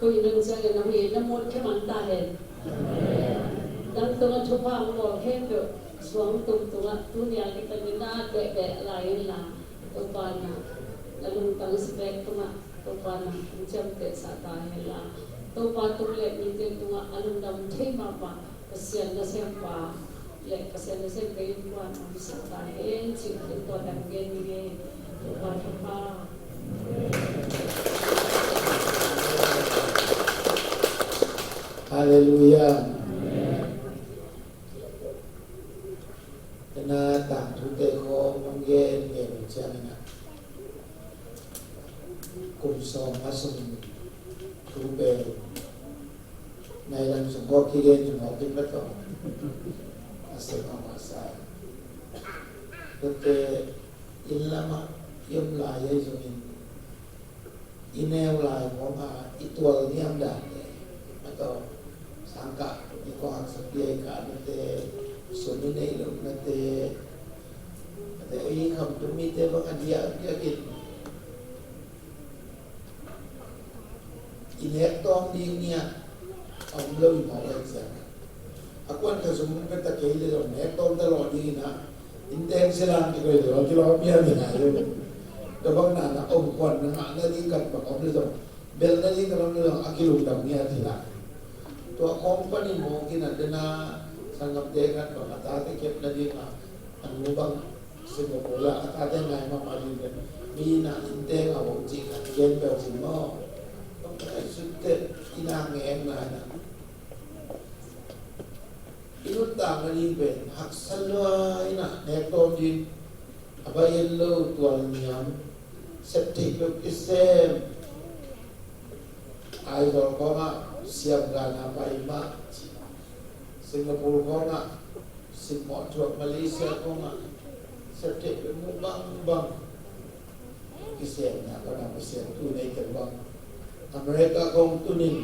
Koi nang ciangin a hui na muan khia man ta hen. Nang tungah thupha hong bawl khempeuh suang tum tungah tuni a kipan in na beh beh lai in la, Topa na, na lungtang si bek tungah Topa na hong ciamtehsa ta hen la, Topa tung le mite tungah a lungdam thei mahmah Pasian nasempa le Pasian nasem ka innkuan om sa ta hen cih tua dang gen ni ngei. Topa thupha. Halleluiah. Amen. Ka na tangthu te khawng hong gen gen ciangin ah, kum sawm a sung thu pen nai lam sung kawk kigen sung kawk kin ba tawh a seng a masa. Tua te inn lamah i om lai ei zongin i neu lai khawngah i tual niam dan te, a tawh sangkah i kong haksa piai kah nate, sum i neih loh nate, nate i khamtung mite bang a diakdiak in i nek tawm ding ni a om lo i mawh lai ciang a kuan ka zum ka ta kei le zong nek tawm ta lawh ding in a, inn teng silang kikoi le zong kilawm pian ni ngai lo. Tua bang na na om kuan na ngah nading kan bang om le zong, bel nading kan om le zong a kilungdam ni a ti la. Tua khawng panin mawk in a dena sanggamte kan bang a tate kep nading a, a nu bang Singapore la a tate ngai mahmah ding pen mi na inn teng a om cih kan gen bel cin maw. Bang ka sut te ina ngeng nai na. I nuntakna ding pen haksa lua in a nek tawm ding, a bai en lo tual niam, sep theih peuh kisem, Aizawl khawngah siam gana pai mah, Singapore khawngah simmawh thuak, Malaysia khawngah sep theih peuh mu bangbang. Kisemna ka na Pasian tu nei tel bang. America kong tunin,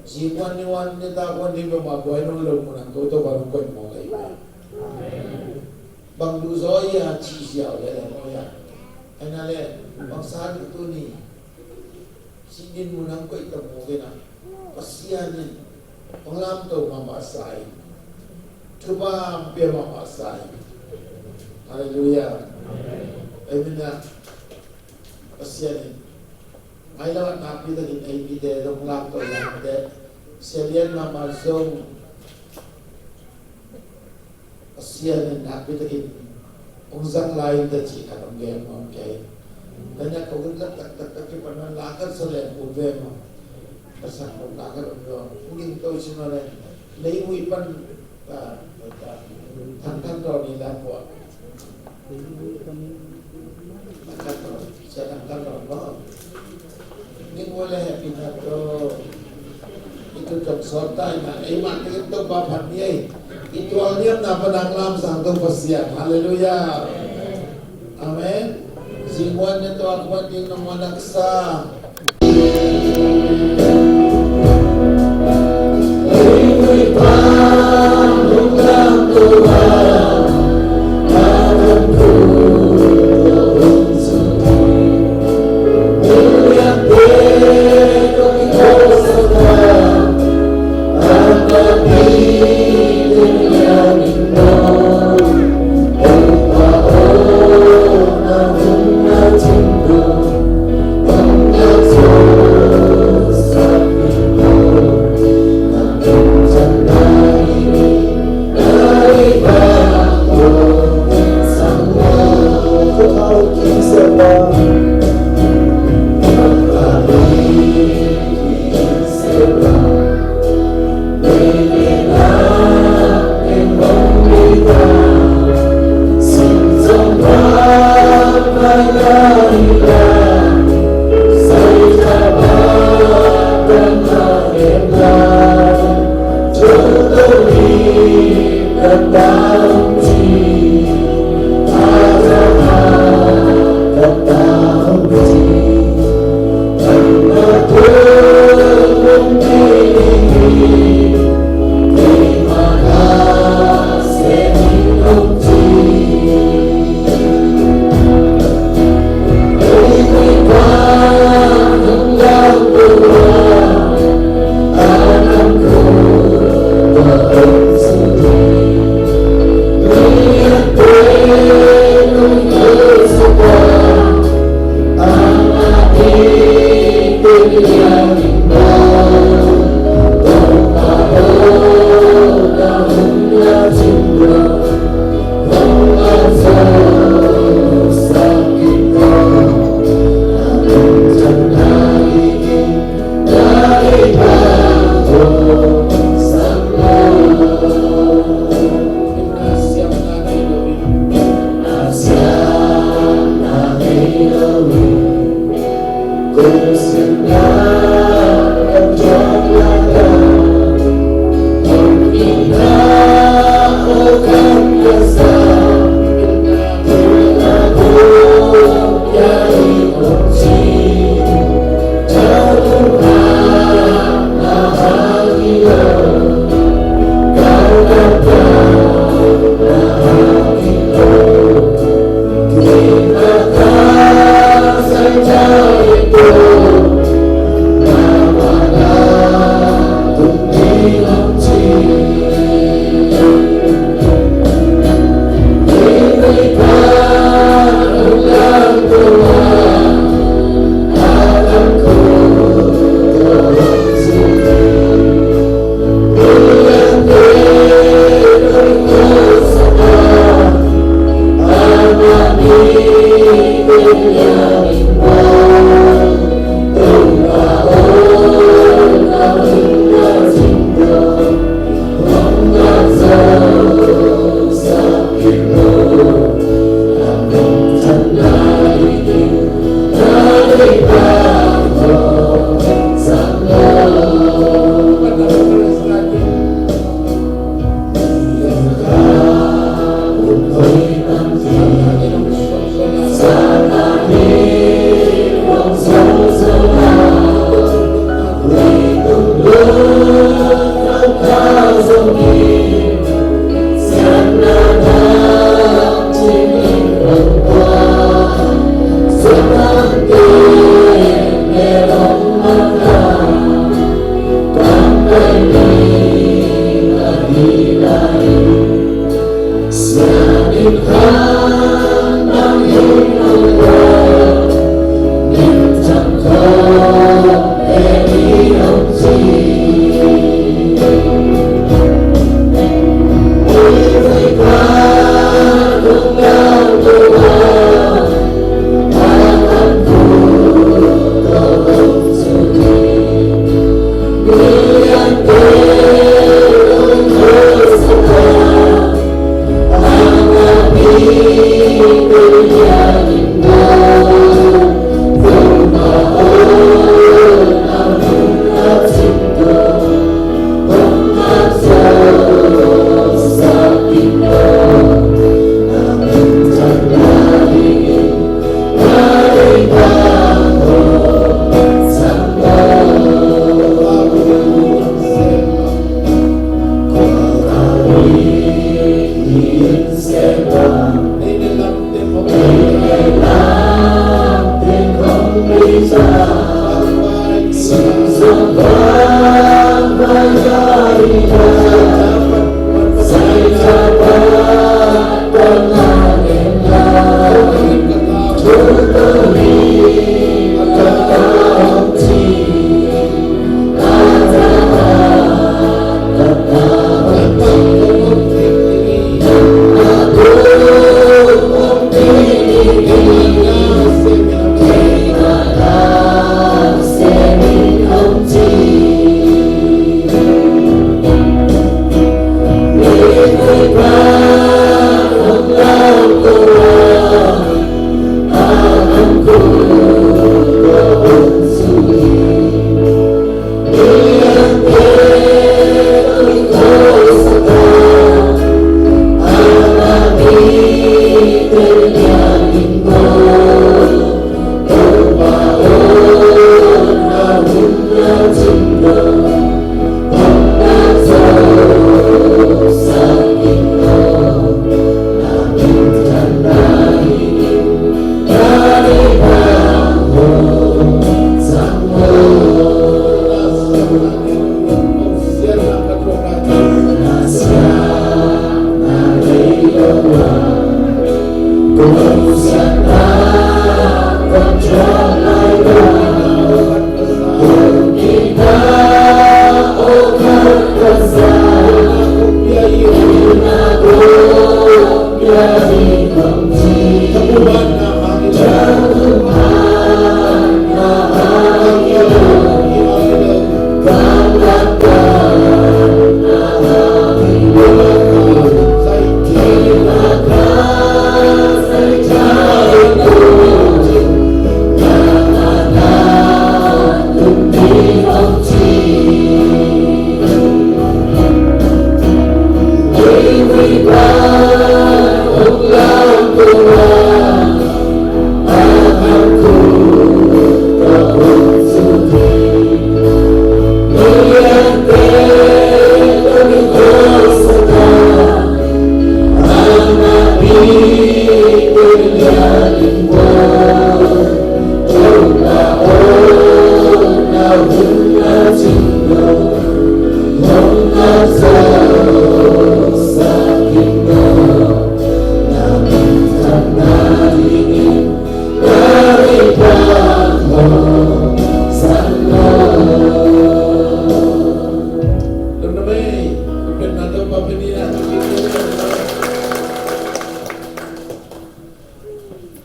zing wan ni wan ni ta wan ni bang ma buai nong lo mun ang ko to ba nong koih mawk ahi. Bang duh zaw ia ci ziau le le maw ia. Ahi na le, bang sa duh tuni. Cih dinmun hong koih ta mawk in ah, Pasian in hong lamto mahmah sa hi. Thupha hong pia mahmah sa hi. Halleluiah. Amen ah. Pasian in mailam ah nakpi takin ei mite hong lamto hi. Sia Lian mahmah zong Pasian in nakpi takin hong zang lai in teh cih khat hong gen mawk kei. Tanya ko gin taktak taktak kipan man lakhat sa leng ut ve maw. Ka sang ko lakhat om lo. Hong ging to i sin ma leng. Lei hui pan ta ta ta. Thang thang to ni la ko. Lakhat to. Sia thang thang to maw. Ning wale happy na to. Itu tong sawt ta ina, ei mah ning Topa phat ni ei. Itu a niamna pan hong lamsang Topa Pasian. Halleluiah. Amen. Zingwan ne to a kuan ding nong wan aksa.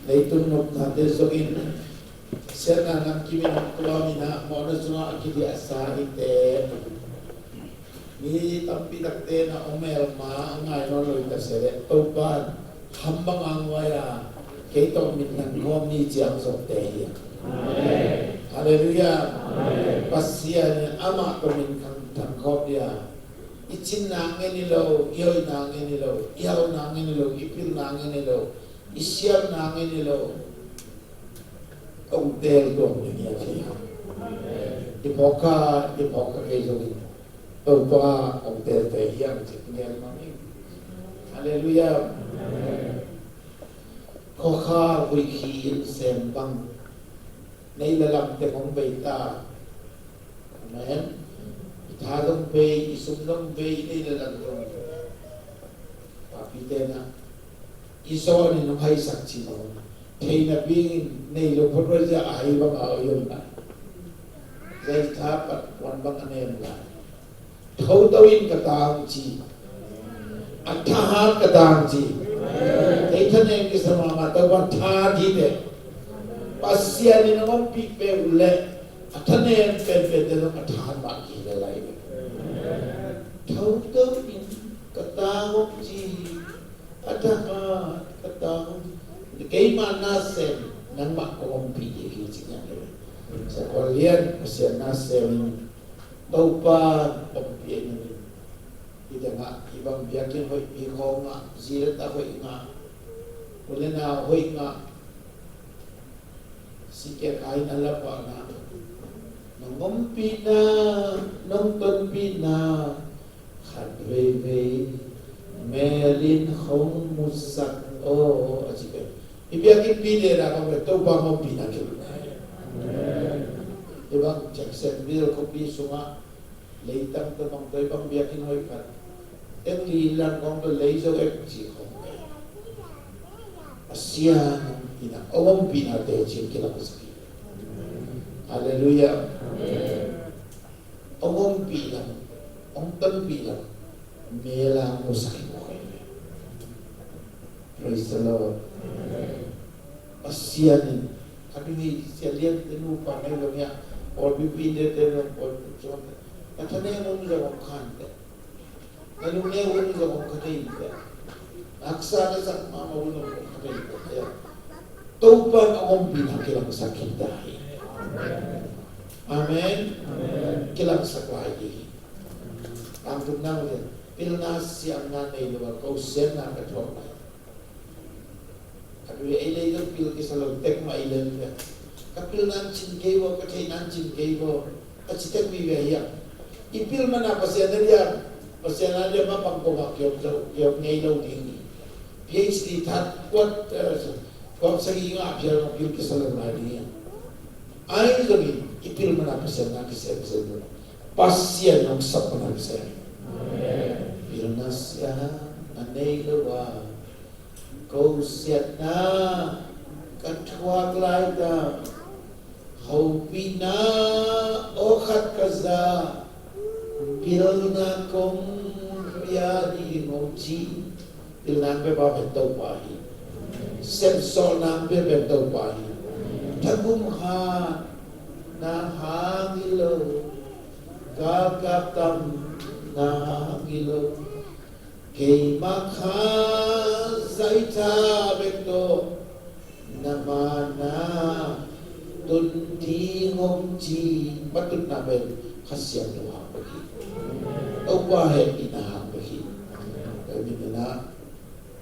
Leitung nopnate zongin siatna nam kimin a tua mina mawhna sungah a kidiahsa ite. Mi tampi takte na om el ma a ngai nawn lo i ta se leh Topa ham bang a nguai a kei tawh min thang khawm ni ciang zawkte hi a. Halleluiah. Pasian in amah tawh min thang khawm ni a. I cinna ngen hi lo, i hoihna ngen hi lo, i hauhna ngen hi lo, i pilna ngen hi lo, i siamna ngen hi lo. Kong teel tuam ding hi a ci hi. I phawk kha, i phawk kha kei zongin Topa kong teelte hi hang ci ngen mah ing. Halleluiah. Khua kha huih khi in sem bang nei le lam teng hong bei ta. Amen. I tha zong bei, i sum zong bei, i nei le lam zong bei. Papi te na i zawn in hong haisak cih mah bang thei napi in nei lo phot rai zia a hai bang a oi om lai. Zai tha pat wan bang a nem lai. Tho to in ka ta hong ci. A thahat ka ta hong ci. Ei thanem kisa mahmah Topa thahat hi teh. Pasian in hong ompih peuh leh a thanem penpen te zong a thahat mah kihi lai. Tho to in ka ta hong ci. A thahat ka ta hong ci. Keimah na sem nangmah kong ompih hi ci ngiat hi. Sa kua lian Pasian na sem in Topa ompih hi. Hi tengah i bang biakinn hoih, i khawng ah zi le ta hoih ngah, u le nau hoih ngah, sikia kai na la pah na, nong ompihna, nong tonpihna khat veivei mel in hong musak aw a ci pen. I biakinn pi le na kong pen Topa hong ompihna kei. Bang Jacksonville khuapi sungah leitang tawh bang tawh bang biakinn hoih khat, teng li lang kong tawh lei zo ek ci khong. Pasian in a hong ompihna teci kilang sak hi. Halleluiah. Hong ompih lam, hong tonpih lam, mel a hong musak hi mawk hi. Praise the Lord. Pasian in, ka ding hi, Sia Lian te nupa nei lo nia, pawlpi pinde te lo, pawlpi cuan te. Ka tha ne hong zong hong khan te. Na lung ne hong zong hong khan te. Haksa na sak mahmah hong zong hong khan te. Topa in a ompihna kilangsak hi ta hi. Amen. Kilangsak lai hi. Tangtun nang lian. Pilna siamna nei lo a, ko siamna ka thuak lai. Ka pil ei lei ka pil kisa lo tek mah i lel ve. Ka pil nan cin kei bo, ka thei nan cin kei bo. A ci tek mi ve hiam. I pil mana Pasian na liam, Pasian na liam ma pang ko ma kiok zo, kiok ngei lo ding hi. PhD that kuat, eh, kuat sagi nga pil, pil kisa lo lai ding hi. Ai zongin i pil mana Pasian na kisa, kisa lo. Pasian nong sap mana kisa. Pilna siamna nei lo a, ko siatna ka thuak lai ta, hopihna aw khat ka za, pilna kong pia ding hong ci. Pilna hong pia pa pen Topa hi. Sepsawhna hong pia pen Topa hi. Thagum khatna hang hi lo, galkap tamna hang hi lo. Keimah kha zaitha bek tawh na mana tun ding hong ci. Patutna pen Kha Siangtho hang bek hi. Topa hehpihna hang bek hi. Ka min ina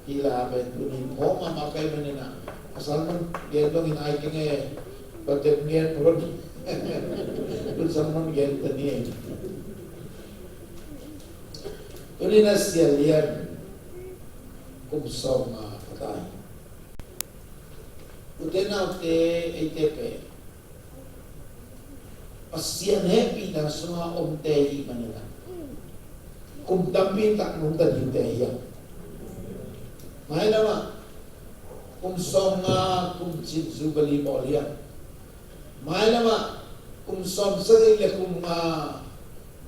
hila pen tunin phawk mahmah kai man ina a salmon gen dongin ai keng e. Patek gen phot. Tun salmon gen ta ni e. Tuni na Sia Lian kum sawm nga ka tai. Ute naute, eite pen Pasian hehpihna sunga omte i hih manin a kum tampi tak nungta dingte hi a. Mailam ah kum sawm nga kum cin Jubilee bawl hi a. Mailam ah kum sawm sagih le kum nga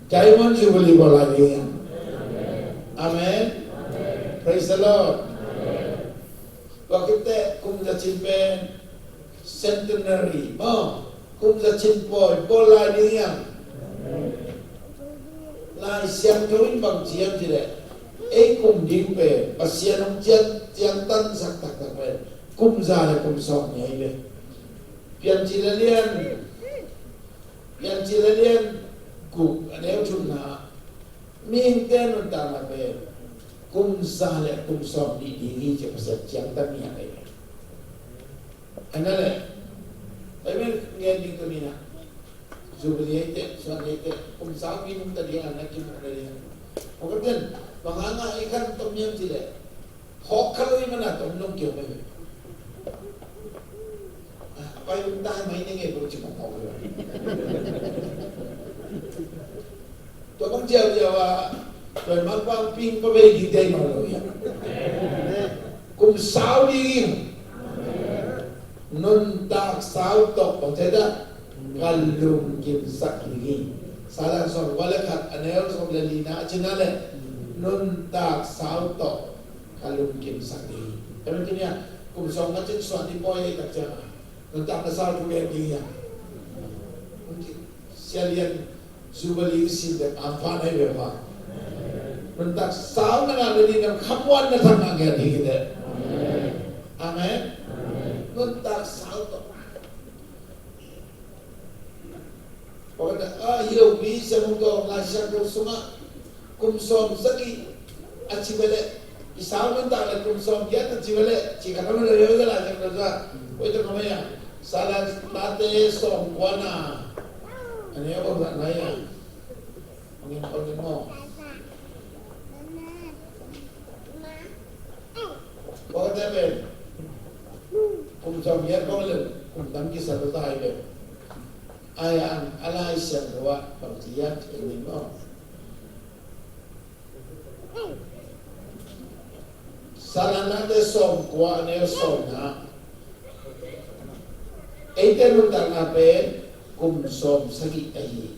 Diamond Jubilee bawl lai ding hi a. Amen. Praise the Lord. Tua khit teh kum za cin pen Centenary maw, kum za cin pawi bawl lai ding hi a. Lai Siangtho in bang ci hiam cih leh ei kum ding pen Pasian hong cian ciangtansak taktak pen kum za le kum sawm ni hi ve. Piancil a lian, Piancil a lian guk a neu thumna ah mihingte nuntakna pen kum za le kum sawm nih ding hi ci a, Pasian ciangtan ni a hi ve. Ahi na le, tua i men ngen ding tuni na Jubilee hi teh, suan hi teh, kum za mi nungta ding a na kimuh na ding a. Hong ka ten bang hang a i khan tom hiam cih leh, hawk kha lo i mana tom nong kiom mai ve. A pai lum tai mai ning e ko ci mawk mawk ve. Tua bang ciauciau a tua i malpang ping pa bei ding dei mawk lo hi a. Kum sau ding hi. Nuntak sau tawh bang ci a, ka lungkimsak ding hi. Salan sawm kua le khat a neu sawm le lina a cina le nuntak sau tawh ka lungkimsak ding hi. Ka lungkim hi a, kum sawm nga cin suan i pawi ei tak ciang a nuntak na sau thu gen ding hi a. Sia Lian Jubilee i sin dek ampha na hi ve pa. Nuntak sau na ngah le ding na khamuan na thang ngah ngiat hi dek. Amen. Nuntak sau tawh. Pakhat a hi lo mi siamung tawh Lai Siangtho sungah kum sawm sagih a ci ve leh i sau nuntak le kum sawm giat a ci ve leh ci khat a man le le Lai Siangtho sungah. Oi tawh ka mai a Salan Late sawm kua na a neu bang zah nai a. Hong in hong in maw. Pakhat a pen kum sawm giat kong le kum tam kisa lo ta hi ve. Ai an a Lai Siangtho ah bang ci hiam cih leh maw, Salanate sawmkua a neu sawmna, eite nuntakna pen kum sawmsagih ahi.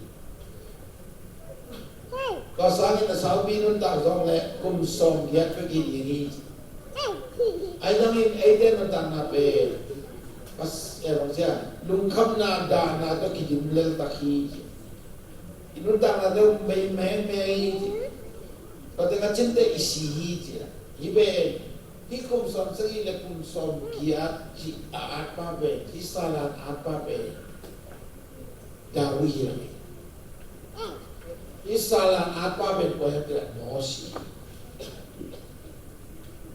Tua sangin a saupi nuntak zong leh kum sawmgiat bek hi ding hi. Ahi zongin eite nuntakna pen, eh, bang ci a, lungkhamna dahna tawh kidim leltak hi. I nuntakna tawh um bei mengmeng hi ci. Tua teng a cinte i si hi ci. Hi pen, hih kum sawmsagih le kum sawmgiat cih a atpa pen, hih Salan atpa pen David hi lo hi. Hih Salan atpa pen kua hiam cih leh Mosi.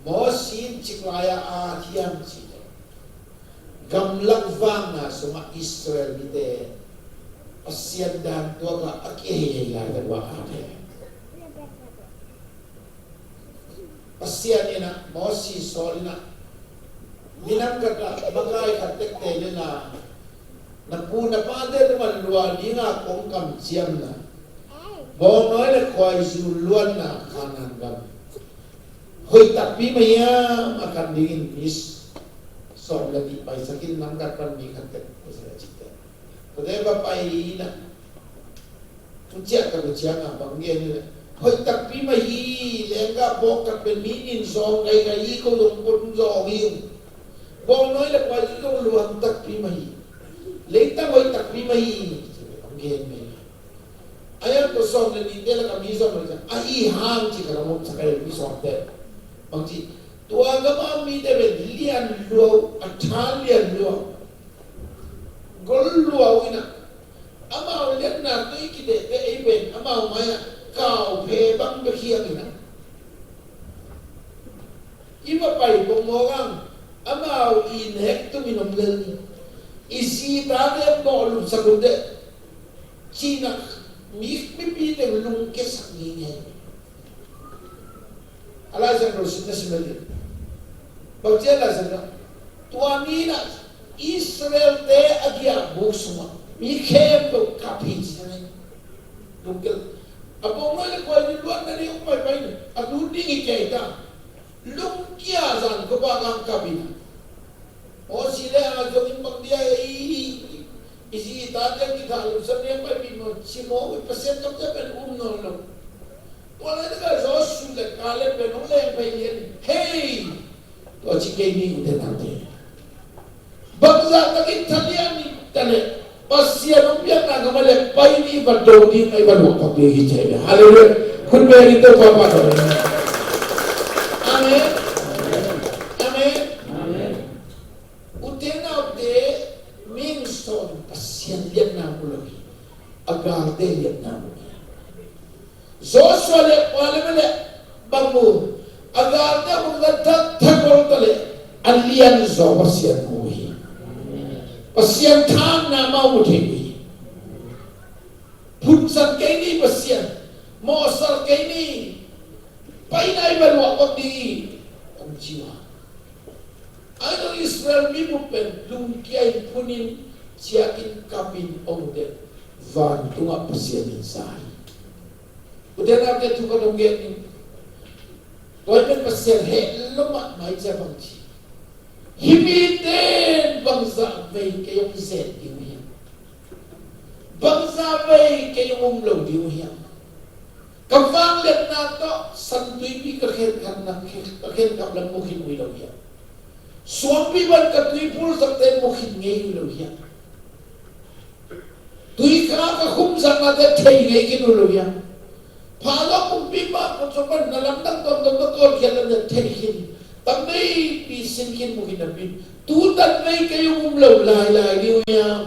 Mosi in cik lai-a a at hiam cih leh, gamlak vakna sungah Israel mite Pasian dan tuak a a kihei lai tak a at hi. Pasian in ah, Mosi sawl in ah, minam khat ah makai khat tektek in ah, na pu na pate tungah lua ding a kong kamciamna, bawngnawi le khuaizu luanna Kanaan gam hoih takpi mah hiam a kan dingin mi sawm le nih paisak in, nam khat pan mi khat tek paisak a cite. Tua teng va pai in ah, tu ciah ka tu ciah nga bang gen hi leh, hoih takpi mah hi. Lenggah bawk khat pen mi nin zawng gaigai hi, ko zong kun zawng hi ung. Bawngnawi le khuaizu zong luang takpi mah hi. Leitang hoih takpi mah hi. Bang gen mah hi. A hiang ko sawm le nihte lakah mi zong lo ciang ahi hang ci ka lam om sak a hi, mi sawmte. Bang ci, tua gam a mite pen lian lua uh, a tha lian lua uh. Gol lua uh in ah, amau liatna tawh i kidehteh ei pen amau mai-ah kauphe bang bek hi hang in ah, i va pai pongmawk hang, amau i nek tumin om lel ni. I zi tate bawh lupsak un teh, ci-in ah mi, mipite lungkiasak ngei ngei. A Lai Siangtho sim na sim lel ding. Bang ci a Lai Siangtho, tua ni-in ah Israel-te a giahbuk sungah mi khempeuh kap hi ci-in ah, lungkia, a bawngnawi le khuaizu luanna ding hong paipai ni, a lut ding hi kei ta. Lungkia zan khuapa hong kap in ah, Mosi le Aaron in bang dia ei, i zi i tate kithahlumsak ding paipih maw, ci maw, ui, Pasian kamciam pen um nawn lo. Tua laitak a Joshua le Caleb pen hong leng pai lian in, hei, tua ci kei ni, ute naute. Bangzah takin thalian in ta leh, Pasian hong piakna gam ah leh pai ni, va do ding, ei va luah pak ding hi ci hi. Halleluiah. Khut beng in Topa phat. Amen. Amen. Amen. Ute naute, mihing sawm in Pasian liatna mu lo hi. A galte liatna mu hi. Joshua le Caleb le bang mu, a galte bang zah thak thak gol ta leh, a lian zaw Pasian mu hi. Pasian thahatna amau mu thei uh hi. Phunsan kei ni Pasian, mawhsal kei ni, pai ni, ei va luah pak ding hi, hong ci uh a. Ahi zong Israel mi bup pen lungkia in, phun in, ciak in, kap in om uh teh, vantungah Pasian in za hi. Ute naute, thu khat hong gen ning. Tua pen Pasian heh lo mahmah hi ci a bang ci, hih mite in bangzah vei kei hong zet ding uh hiam? Bangzah vei kei hong um lo ding uh hiam? Ka vangliatna tawh San Tuipi ka khenkapna, ka khenkap lam mu khin uh hi lo hiam? Suangpi pan ka tuiphulsakte mu khin ngei uh hi lo hiam? Tuikha ka khumsaknate thei ngei khin uh lo hiam? Phazaw pumpi mah kut sung pan na lamdang tuamtuam na kawlkhiat lamte thei khin, tam veipi sin khin mu khin napi, tu tan vei kei hong um lo lailai ding uh hiam?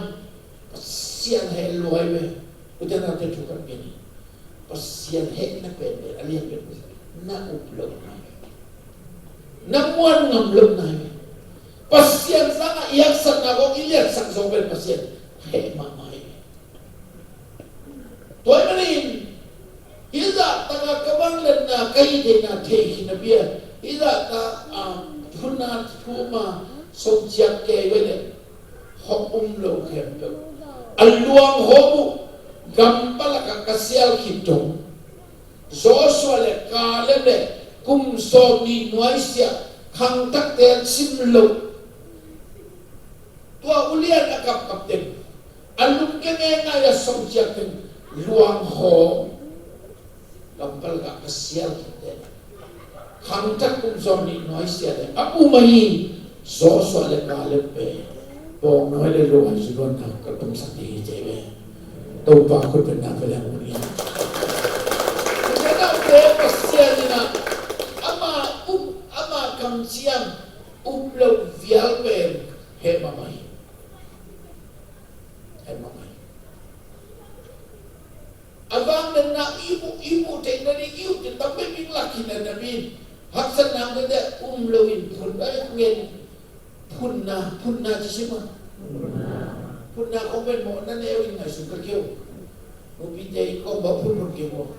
Pasian heh lua hi ve. Ute naute, thu khat gen ning. Pasian hehna pen pen a lian pen pen na up lohna hi. Na muan ngam lohna hi. Pasian sangah i haksatna khawng i liatsak zong pen Pasian heh mahmah hi. Tua ahih manin hih zahtak a ka vangliatna ka hih theihna thei khin napi a, hih zahtak a hun a thum a sawmciak kei ve leh, hong um lo khempeuh A luanghawm uh, gam palakah ka sial khit dong, Joshua le Kaleb le kum sawm nih nuaisiah khangthakte an sim loh. Tua ulian a kapkap teng, a lungke ngeingai a songciak teng, luanghawm gam palakah ka sial khit teng, khangthak kum sawm nih nuaisiah le a um ahi Joshua le Kaleb pen bawngnawi le luai zu luanna ka tungsak ding hi ci ve. Topa khut bengna pia leng uh ni. Pasian in ah ama um, ama kamciam um lo vial pen heh mahmah hi. Heh mahmah hi. A vang na, na i muh, i muh theih nading i ut in tam peuh in lak hi na, na min haksatna om deuh um lo in phun, eh, ngen phunna, phunna ci sim a. Phunna khong pen mawhna neu in ngaihsun ka kei uh. Mupite in khong mawh phun phun kei uh.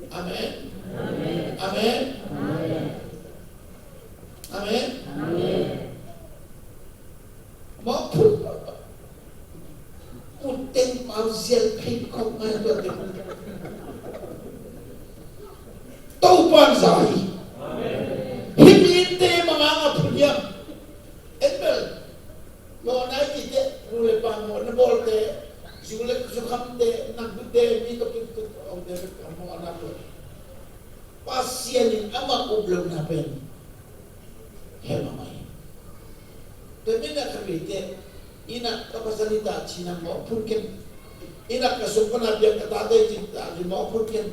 Amen. Amen. Amen. Mawh phun pah pah. Ut teng pau zial phei khop ngai tua teng. Topa'n za hi. Hih mite manganga phun hiam? En bel. Mawhna i cihte, nu le pa mawhna bawlte, zu le zu khamte, nakpite, mi tawh kituak omte, mawhna bawl. Pasian in amah up lohna pen heh mahmah hi. Tua manin ah ka viute, inn ah ka pasal hi ta ci-in ah mawh phun ken. Inn ah ka sung pan a piang ka tate hi ta ci-in mawh phun ken.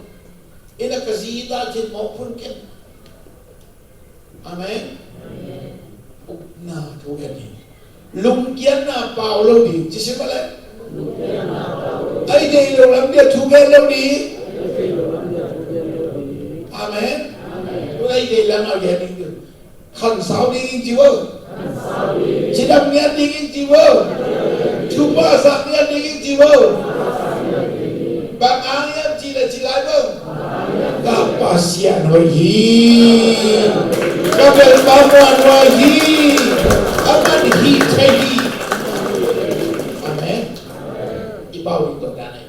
Inn ah ka zi hi ta ci-in mawh phun ken. Amen. Upna thugen hi. Lungkiatna pau lo ding ci sim a leh, a i deih loh lam dia thugen lo ding. Amen. Tua a i deih lam a gen ding. Khansau ding ci vo. Cidam ngiat ding ci vo. Thupha sak ngiat ding ci vo. Bang hang hiam cih leh ci lai vo. Ka Pasian hoih hi. Ka belh pa muanhuai hi. Aman hih thei hi. Amen. I pau ding tua dan ahi.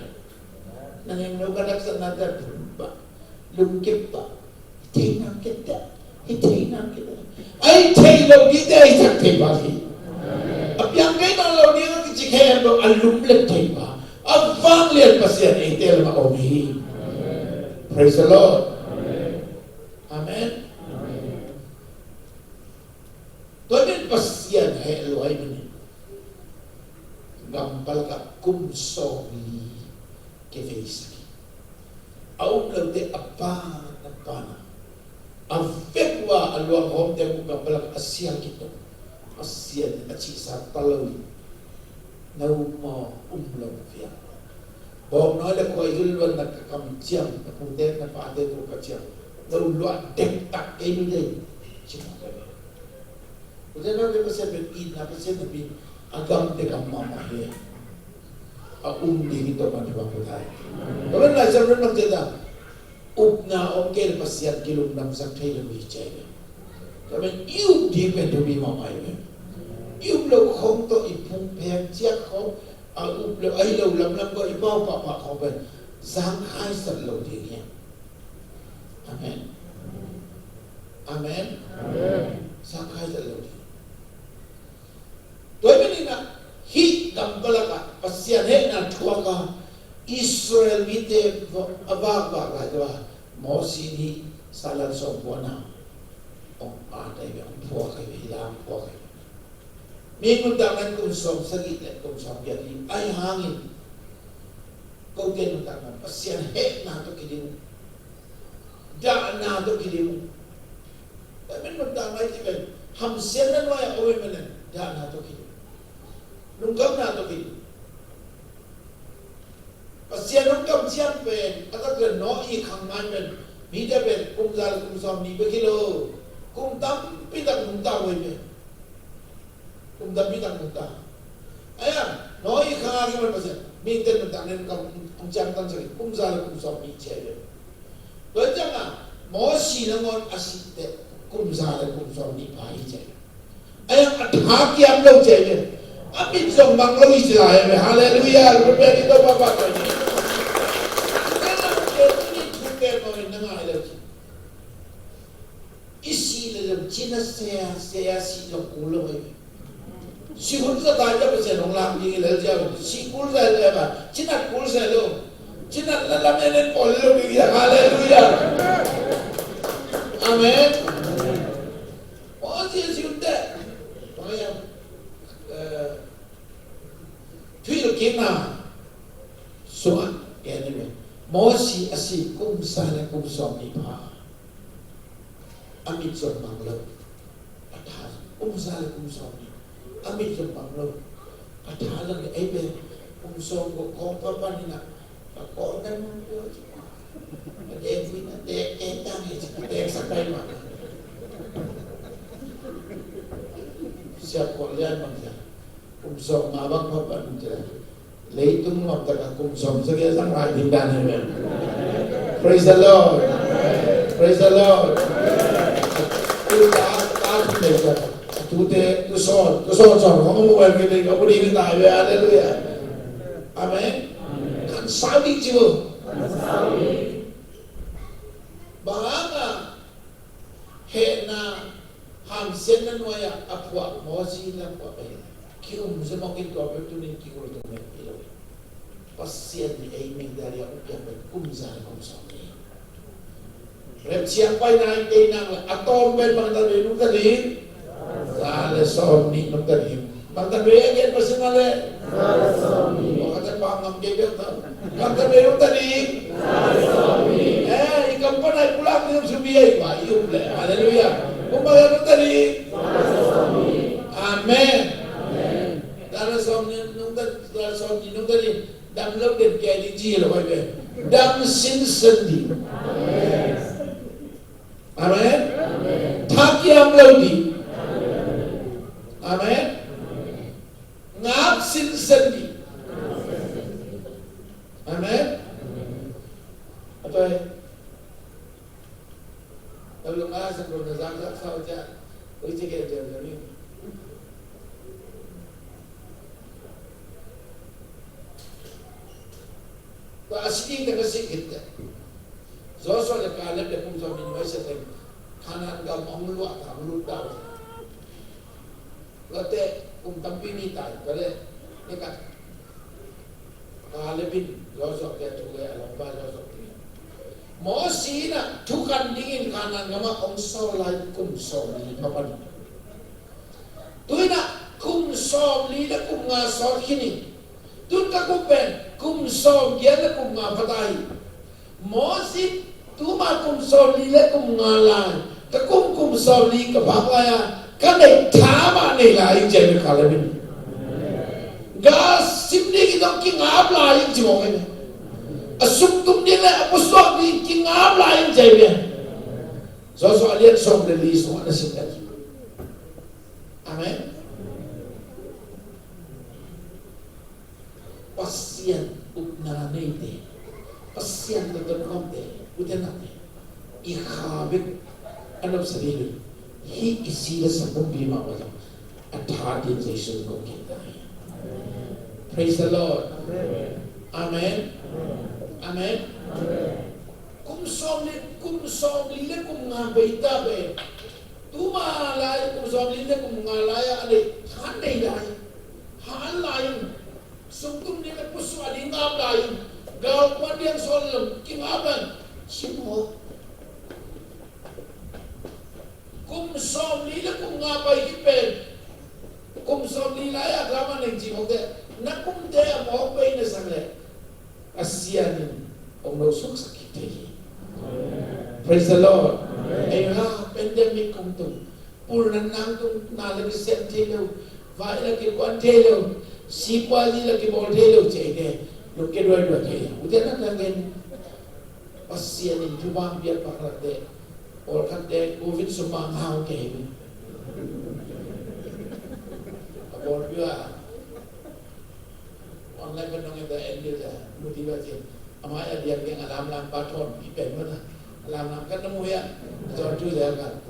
Nang heng no ka daksakna te lungkip pah. Hih thei nang kei te. Hih thei nang kei te. A hih thei lo dingte a hih thak thei pah hi. A piang kei nawn lo ding a kici khe lo a lum let thei pah. A vanglian Pasian eite lamah om hi. Praise the Lord. Amen. Tua pen Pasian heh lua ahih manin gam palakah kum sawmli kiveisak hi. A um lote a pan a pan a, a vek uh a, a luanghawmte uh gam palakah a sial khit dong. Pasian in a cihsa ta lo hi. No maw, um lo vial. Bawngnawi le khuaizu luanna ka kamciam, na pute na pate tawh ka ciam. No luah dektak kei ni lei. Ci mawk kei. Ute naute, Pasian pen itna Pasian napi, a gamte gam mahmah hi. A um ding hi tawh man hi bang put hai. Tua pen Lai Siangtho in bang ci hiam? Upna om kei leh Pasian kilungdamsak thei lo hi ci hi. Tua pen i up ding pen thupi mahmah hi. I up loh khong tawh i phungpheng ciat khong, a up loh, a hi lo lamlam khong i pau pahpah khong pen zang khaisat lo ding hi. Amen. Amen. Zang khaisat lo ding. Tua ahih manin ah hih gam palakah Pasian hehna thuak a, Israel mite a vakvak lai tawh a, Mosi in hih salan sawm puana hong at ahi ve, hong phuak ahi ve, hih la hong phuak ahi ve. Mi nuntakna in kum sawm sagih le kum sawm giat hi, ahi hangin kote nuntakna Pasian hehna tawh kidim uh, dahna tawh kidim uh. Tua ahih manin nuntakna i cih pen hamsiatna nuai-ah om ahih manin dahna tawh kidim uh, lungkhamna tawh kidim uh. Pasian hong kamciam pen a taktak Noah i khang nai pen mite pen kum za le kum sawm nih bek hi lo, kum tampi tak nungta uh hi pen. Kum tampi tak nungta. Ahi hang Noah i khang a kipan Pasian, mite nuntakna in kam hong ciangtansak hi, kum za le kum sawm nih ci hi. Tua ciangin Mosi nangawn a sih teh kum za le kum sawm nih pha hi ci hi. Ahi hang a tha kiam lo ci hi. A mit zong bang lo i ci lai ve. Halleluiah. Rupiah i to papa to ni. I si le zong cina sia sia si zong kul lo ve. Si hun sa ta ja pa se nong lam ni le ja si kul sa le ba cina kul sa lo. Cina la la me ne pol lo ni ya. Halleluiah. Amen. O si si un te. O ya. Eh, Thuhilhkikna sungah gen hi ve. Mosi a si kum za le kum sawmnih pha a mit zong bang lo. A tha kum za le kum sawmnih a mit zong bang lo. A tha zong ei ve kum sawm ko kawng pa pan hi na. A kawng kan mang pio ci pa. A dek hi na dek keng tang hi ci dek sa kai ma. Siap ko lian bang siap. Kum sawm nga bang pha pan ci. Leitung lam tak a kum sawm sagih a zang lai ding dan hi ve. Praise the Lord. Praise the Lord. Tu ta ta tu te ta. Tu te tu sawm tu sawm sawm ko mu wan ke ding ko bu ding ta ve. Halleluiah. Amen. Kan sa ding ci bu. Bang a hehna hamsiatna nuai-ah a phuah Mosi lam phuah pen ki-um zia mawk in tua bek tunin ki-ul tung meng pi lo. Pasian nih ei meng dali a uppiak pen kum za le kum sawm ni. Rep siang paina in tei nang le a tawm pen bangtan vei nungta ding. Za le sawm nih nungta ding. Bangtan vei a gen Pasian a le. Za le sawm nih. Bangtan bang ngam kei bek ta. Bangtan vei nungta ding. Za le sawm nih. Eh, i kam pan ai pulak ding sum bi ai ba i up le. Halleluiah. Kum bang nungta ding. Za le sawm nih. Amen. Za le sawm nih nungta, za le sawm nih nungta ding. Dam lo den kia ding ci lo ai be. Dam sinsen ding. Amen. Thakiam lo ding. Amen. Ngap sinsen ding. Amen. Atai. Lalu ngah sen ko na zak zak sao ja. Ui ci ke ja ja ni. Tua a si ding te ka si khit te. Joshua le Caleb le kum sawm nih nuai sia teng Canaan gam hong luah ta hong lut ta. Tua te kum tampi mi tai tua le ne ka Caleb in Joshua te thu le a lawmpa Joshua te. Mosi in a thukan dingin Canaan gam ah hong sawl lai kum sawm nih pha pan. Tu-in ah kum sawmli le kum nga sawt khin hi. Tun ka kum pen kum sawmgiat le kum nga pha ta hi. Mosi, tuma kum sawmli le kum nga lai ka kum, kum sawmli ka phak lai-a ka neih tha mah nei lai ing ci hi ve. Caleb in gal sim ding hi zong kingap lai ing ci mawk hi ve. A suktum ding le a pusuak ding kingap lai ing ci hi ve. Joshua a lian sawm le li sungah na sim lai. Amen. Pasian upna neite, Pasian tawh tonkhawmte, ute nate, i kha bek a nopsa ding hi. Hih i si le sa pumpi mah bang a tha ding Jesu in kong khen ta hi. Praise the Lord. Amen. Amen. Kum sawm le kum sawmli le kum nga bei ta ve. Tuma lai kum sawmli le kum nga lai-ah a neih tha nei lai. Han lai in suktum ding le pusuak ding ngap lai in galkuan ding sawl lo kingap lai. Sim haw. Kum sawmli le kum nga pai khit pen kum sawmli lai-ah drama neng ci mawk te na kumte a mawk bei na sang leh Pasian in hong lo suaksak kik thei hi. Praise the Lord. Ei ha pandemic kong tung pulna nang tung na le kisiam thei lo vai le kikuan thei lo sipua li le kibawl thei lo ci ei te luk ke duai duai thei hi. Ute na nang gen Pasian in thupha piak pakhatte pawlkhatte covid sum ah ngau kei hi. A bawl pia online kan nong enda en dia ja muti ba ci. Amah a diak ding a lamlam pa thawn pi pen mah na a lamlam kan na mu hia. Zon tu ja kan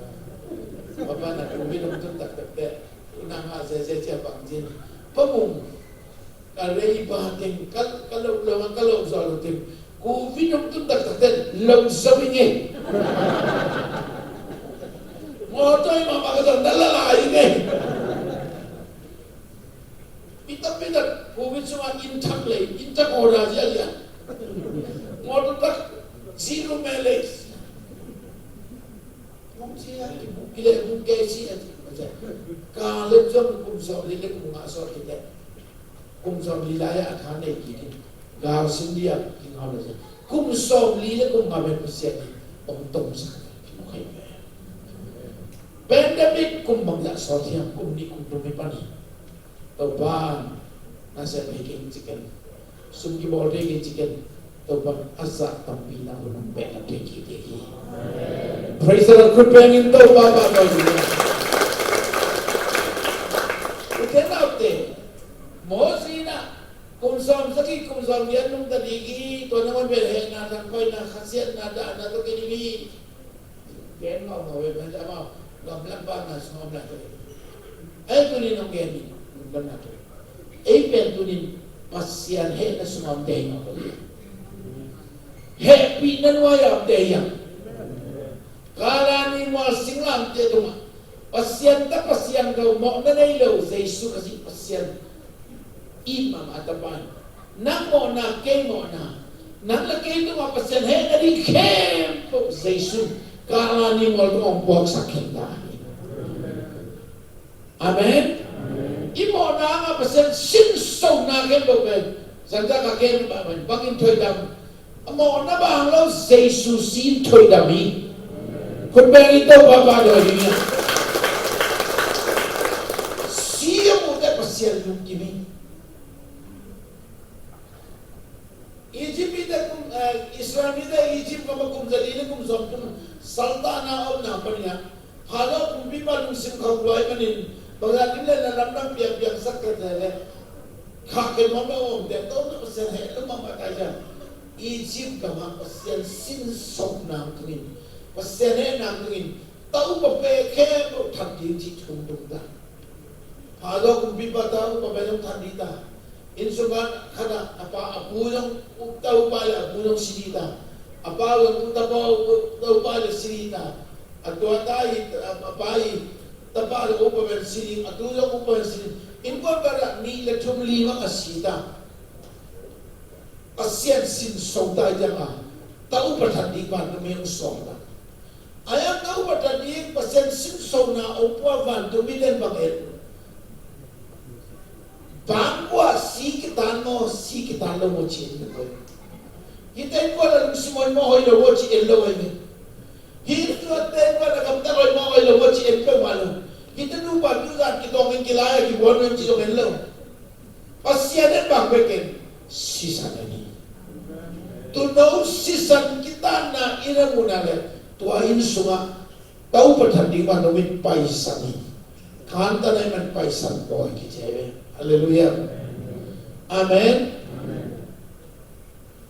papa na covid hong tun taktak te. Unang a zeze cia bang cin Ka mung, ka rei ba teng, ka, ka lo, lo, ka lo zaw lo teng. Covid hong tun taktak ten lo zaw ing ei. Mawtaw i mahmah ka zong na la lai ing ei. Pita pita Covid sungah inn thak lei, inn thak order ziahziah. Mawtaw tak zero mileage. Mong sia, ki buk ki le buk ke sia. Ka le zong kum sawm li le kum nga sawm ki le. Kum sawm li lai a tha nei ki ni. Gal sin dia ki ngau le sia. Kum sawm li le kum nga ben sia ni. Ong tong sa. Pandemic kum bang ya sawm siang kum ni kum tum ni pani. Topa, na sian thei kei ci ken. Sum kibawl thei kei ci ken. Topa, a zah tampi na hun hong pek a thei kei te hi. Praise the Lord. Khut beng in Topa pa koi ding. Ute naute, Mosi na kum sawm sagih kum sawm giat nungta ding hi. Tua nangawn bel hehna, thangpaihna, khasiatna, dahna tawh kei ding hi. Gen ngawngawng ve, mah amau gamlak bangna sungah om lai. Ei, tunin hong gen ni, gamlak na. Ei pen tunin Pasian hehna sungah om te hi ngawngawng ve. Hehpihna nuai-ah om te hi hang. Kalvari mual singlamteh tungah Pasian ta, Pasian gam, mawhna nei lo Jesu Khazih Pasian it mahmah a tapa in, nang mawhna, kei mawhna, nang le kei tungah Pasian hehna ding khempeuh Jesu Kalvari mual tungah hong puaksak khin ta hi. Amen. I mawhna hangah Pasian sinsona khempeuh pen, zangtak a gen bangin thoidam. A mawhna bang lo, Jesu si in thoidam hi. Khut beng in Topa pa dawi ding hi. Si a muh teh Pasian lungkim hi. Egypt mite kum, eh, Israel mite Egypt gam ah kum zali le kum sawm kum saltahna a omna panin ah Pharaoh kumpipa lungsim khauh lua ahih manin, bangzah ding le na lamdang piangpiangsak kei te le, khak kei mawk lo om te, tawmna Pasian heh lo mahmah ta hi ciang. Egypt gam ah Pasian sinsona tungin, Pasian hehna tungin, taupa pek khempeuh that ding cih thu tung ta. Pharaoh kumpipa taupa pen hong that ding ta. Inn sungah khat ah a pa, a pu zong, taupa le a pu zong si ding ta. A pa zong, tapa, taupa le si ding ta. A tua ta hi, a pa hi, tapa le upa pen si ding, a tu zong upa pen si ding. Innkuan khat ah nih le thum li bang a si ta. Pasian sinso ta hi ciang a, taupa that ding vantung mi hong sawm ta. A yang taupa that ding Pasian sinsona hong pua vantung mite in bang en? Bangkua si kitan maw, si kitan lo maw ci en kei. Hihte innkuan a lungsim hoih maw, hoih lo maw ci en lo ahi ve. Hihte innkuan a gamtat hoih maw, hoih lo maw ci en peuhmah lo. Hihte nupa tu zan kitawng in kilai a kibuan maw ci zong en lo. Pasian in bang bek en? Sisan en hi. Tuuno sisan kitanna inn a muhna le tua inn sungah taupa that ding vantung mi paisan hi. Kanta na i man paisan pawi kici hi ve. Halleluiah. Amen.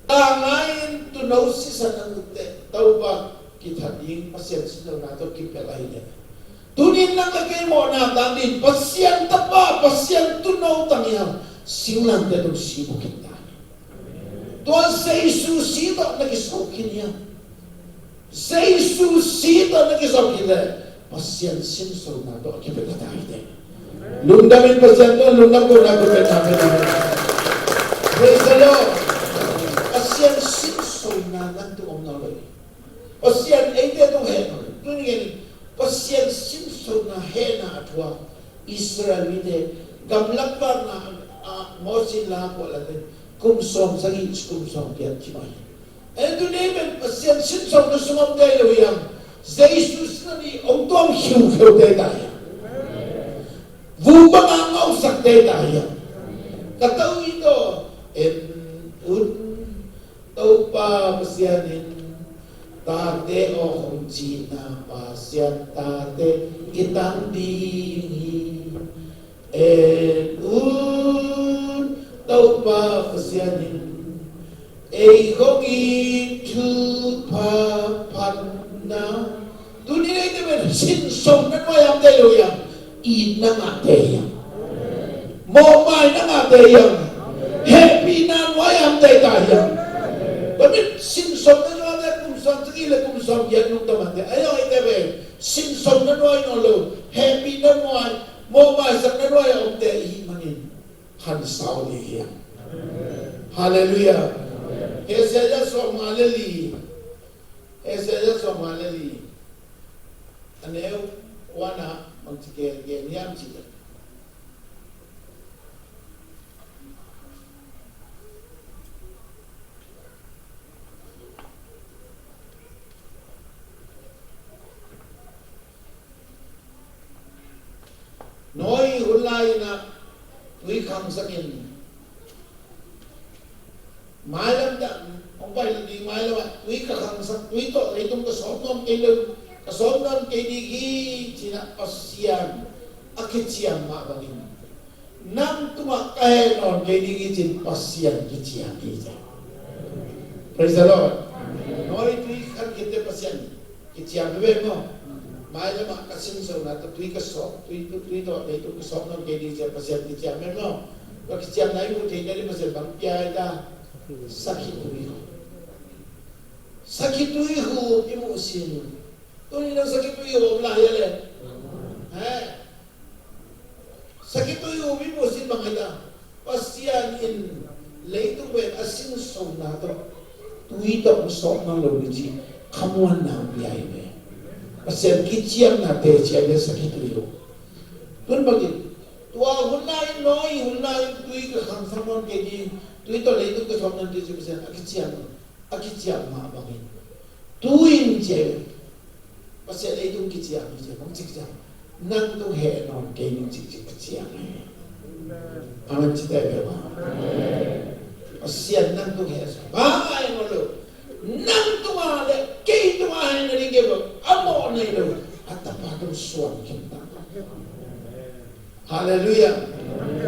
Tangai in tuuno sisan a muh teh taupa kithat ding, Pasian sinsona tawh kipelh ahih leh, tunin nang le kei mawhna tang ding Pasian tapa, Pasian tuuno tang hi hang, singlamteh tung si bukin ta hi. Tua Jesu si tawh na kisawp khin hi hang. Jesu si tawh na kisawp khin leh Pasian sinsona tawh a kipelh ta hi teh. Lungdam in Pasian tawh, lungdam kohna, khut beng na pia na. Praise the Lord. Pasian sinsona nang tung om nawn lo hi. Pasian eite tung heh nawn lo hi. Tuni in Pasian sinsona hehna a thuak Israel mite gamlak vakna, a, Moses in la a puah leh kum sawm sagih, kum sawm giat ci mai. Ei tuni pen Pasian sinsona sungah om te hi lo hi hang. Jesu sisan in hong tuam khiukhiau te ta hi hang. Vum bangah ngauhsak te ta hi hang. Ka to i to en un, Topa Pasian in tate aw hong cihna, Pasian tate kitang ding hi. En un, Topa Pasian in ei hong it thupha phatna. Tuni neite pen sinsona nuai-ah om te hi lo hi hang, itna ngah te hi hang. Mawhmaina ngahte hiam? Hehpihna nuai-a omte hi ta hiam? Tua manin sinsomna nuaite kum sawm sagih le kum sawm giat nungta mate a hi, a hi te ve. Sinsomna nuai nawn lo, hehpihna nuai, mawhmaisakna nuai-a omte i hih manin khansau ding hiam? Halleluiah. Isaiah sawmnga le li. Isaiah sawmnga le li. A neu one ah bangci gen, gen hiam cih leh, Noah hun lai-in ah tui khangsak in, mailam dah hong pai ding, mailam ah tui ka khangsak, tui tawh leitung ka sawp nawn kei lo, ka sawp nawn kei ding hi, ci-in ah Pasian a kiciam mah bangin, nang tungah ka heh nawn kei ding hi, ci-in Pasian kiciam hi, ci. Praise the Lord. Noah tui khan khitte Pasian kiciam hi ve maw? Mailam ah ka sinsona tawh tui ka sawp, tui, tui, tui tawh leitung ka sawp nawn kei ding, ci-a Pasian kiciam hi maw? Tua kiciamna i muh theihna ding Pasian bang pia hi ta? Sakhi tui. Sakhi tui hu i muh sin. Tuni nang sakhi tui hu om lai hia leh? He? Sakhi tui hu i muh sin bang hi ta? Pasian in leitung pen a sinsona tawh tui tawh hong sawp nawn lo ding ci khamuanna hong pia hi ve. Pasian kiciamna teci hi ve sakhi tui hu. Tun bangin, tua hun lai-in, Noah hun lai-in tui ka khangsak nawn kei ding, tui tawh leitung ka sawp nawn kei ding ci Pasian a kiciam, a kiciam mah bangin, tu-in ci hi ve. Pasian leitung kiciam hi ci, bang ci kiciam? Nang tung heh nawn kei ning cikcik kiciam hi. Amen ci ta ve maw? Pasian nang tung heh, bang heh nawn lo. Nang tungah le kei tungah heh nading kei bang a mawh nei lo. A Tapa tung suan khin ta. Halleluiah.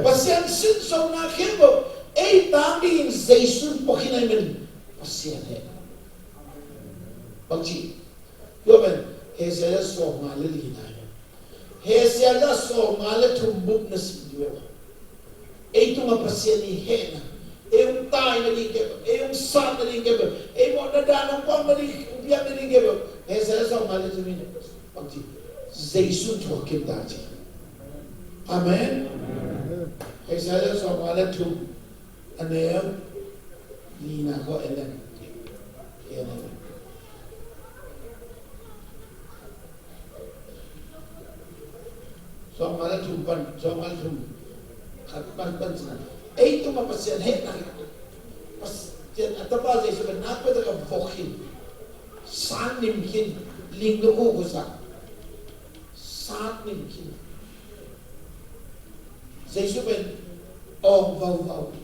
Pasian sinsona khempeuh ei tang dingin Jesu pua khin ahih manin Pasian heh. Bangci, tua pen Isaiah sawmnga le li na hi. Isaiah sawmnga le thum bup na sim dih uh. Ei tungah Pasian i hehna, ei hong tai nading kei bang, ei hong sat nading kei bang, ei mawhna dan hong puak nading, hong piak nading kei bang, Isaiah sawmnga le thum in bangci, Jesu thuak khin ta ci. Amen. Isaiah sawmnga le thum, a neu lina khawng en leng. En leng. Sawmnga le thum pan, sawmnga le thum. Khat pan, pan cina. Ei tungah Pasian hehna. Pasian a Tapa Jesu pen nakpi takin vok khin. Sat nim khin. Ling lukhu khusa. Sat nim khin. Jesu pen awng vauvau.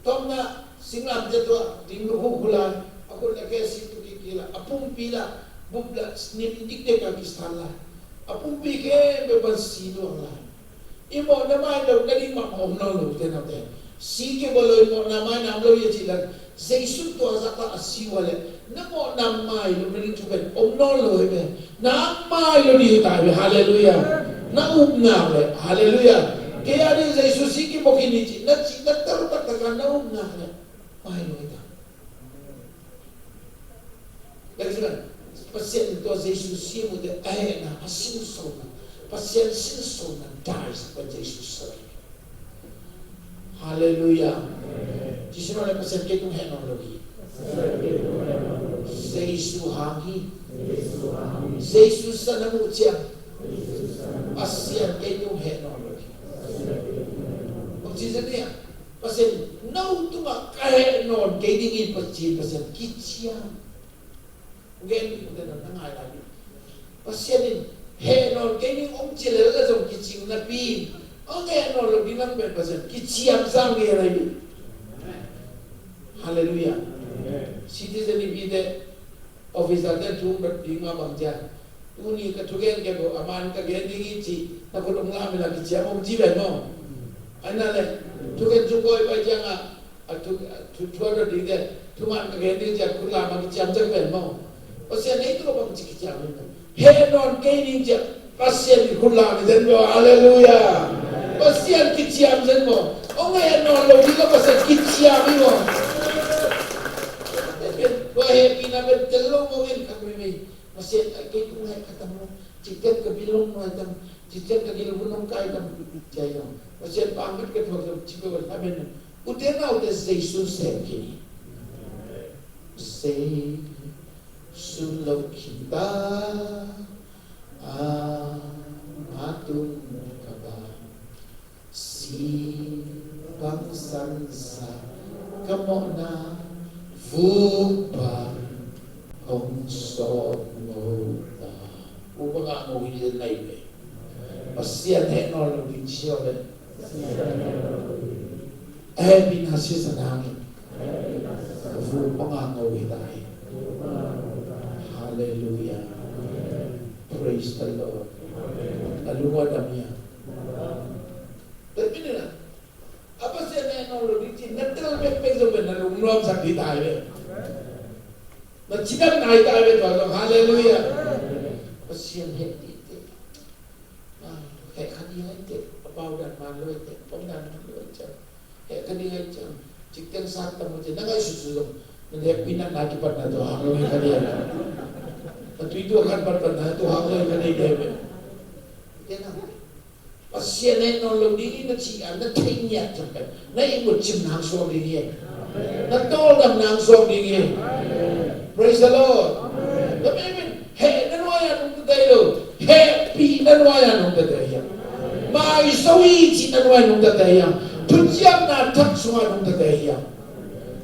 Tawpna singlamteh tungah ling lukhu khu lai. A khut le khe si tu kik kik lai. A pumpi lah bup lah nim dikdek a kisat lai. A pumpi khempeuh pan si tuak lai. I mawhna mai lo, na ding mah om nawn lo te na te. Si kibol lo, i mawhna mai nam lo hi a cih leh, Jesu tua zah a si uh a leh na mawhna mai lo, na ding thu pen om nawn lo hi ve. Na mai lo ding hi ta hi ve. Halleluiah. Na upna leh, halleluiah. Kei a ding Jesu si kibol khin hi ci, na cih, na tel taktak a na upna leh mai lo hi ta. Pasian tua Jesu si mu te a hehna, a sinsona, Pasian sinsona daisak pen Jesu sa. Halleluiah. Jesu na le Pasian kei tung heh nawn lo hi. Jesu hang hi. Jesu sa na muh ciang Pasian kei tung heh nawn lo hi. Bang ci zen nia. Pasian, no tungah ka heh nawn kei ding hi, Pasian, Pasian kiciam. Gen ding, na ngai lai ding. Pasian in heh nawn kei ding hong ci lel a zong kicing napi, hong heh nawn lo ding lam pen Pasian kiciam sang ding hi lai ding. Halleluiah. Citizen i pite, officer te thu dot ding a bang ciang, tuni ka thugen kei bo, a man ka gen ding hi ci, na khut hong lam in la kiciam hong ci ven maw? Ahi na le, thugen sung koi pai ciang a, a thu, a thu, thu a dot ding te, thuman ka gen ding ci a khut lam a kiciam ciang ven maw? Pasian ei tua bang ci kiciam ven maw? Heh nawn kei ding ci a Pasian i khut lam i zen maw? Halleluiah. Pasian kiciam zen maw? Hong heh nawn lo ding lo Pasian kiciam hi maw? Tua hehpihna pen tel lo mawk in khat veivei. Pasian a kei kong heh khat tam lo. Cik ciang ka bilong nuai tam. Cik ciang ka gilvun hong kai tam. Cia hi lo. Pasian pangmat ka thuak tam. Cik ciang ka amen. Ute naute Jesu sem khin hi. Jesu lo khin ta. Ama tung ka ba. Si bang sansa ka mawhna vuk bang hong sawt ngawh ta. Vuk bang a ngawh hi nai ve. Pasian heh nawn lo ding ci aw le. A hehpihna sisan hangin vuk bang a ngawh hi ta hi. Halleluiah. Praise the Lord. A lung a dam hi a. Tua pen ina, a Pasian heh nawn lo ding ci na tel bekbek zong pen na lungnuamsak ding ta hi ve. Na cidam nai ta hi ve tua zong. Halleluiah. Pasian heh ding te. Ah, heh kha ding hi te. A pau dan man lo hi te. Pau dan man lo hi te. Heh kha ding hi te. Cik ciang sat tam lo hi te. Na ngaihsut zong. Na hehpihna na kipat na tua hang lo hi kha ding. Na tui tua khan pat pat na tua hang lo hi kha ding te ve. Te na. Pasian heh nawn lo ding hi na ci a na thei ngiat ciang pen na ihmut cimna hong suak ding hi. Na tawldamna hong suak ding hi. Praise the Lord. Na pen pen hehna nuai a nungta thei lo. Hehpihna nuai a nungta thei hi. Maizo hi cihna nuai a nungta thei hi. Thuciamna thak sungah nungta thei hi.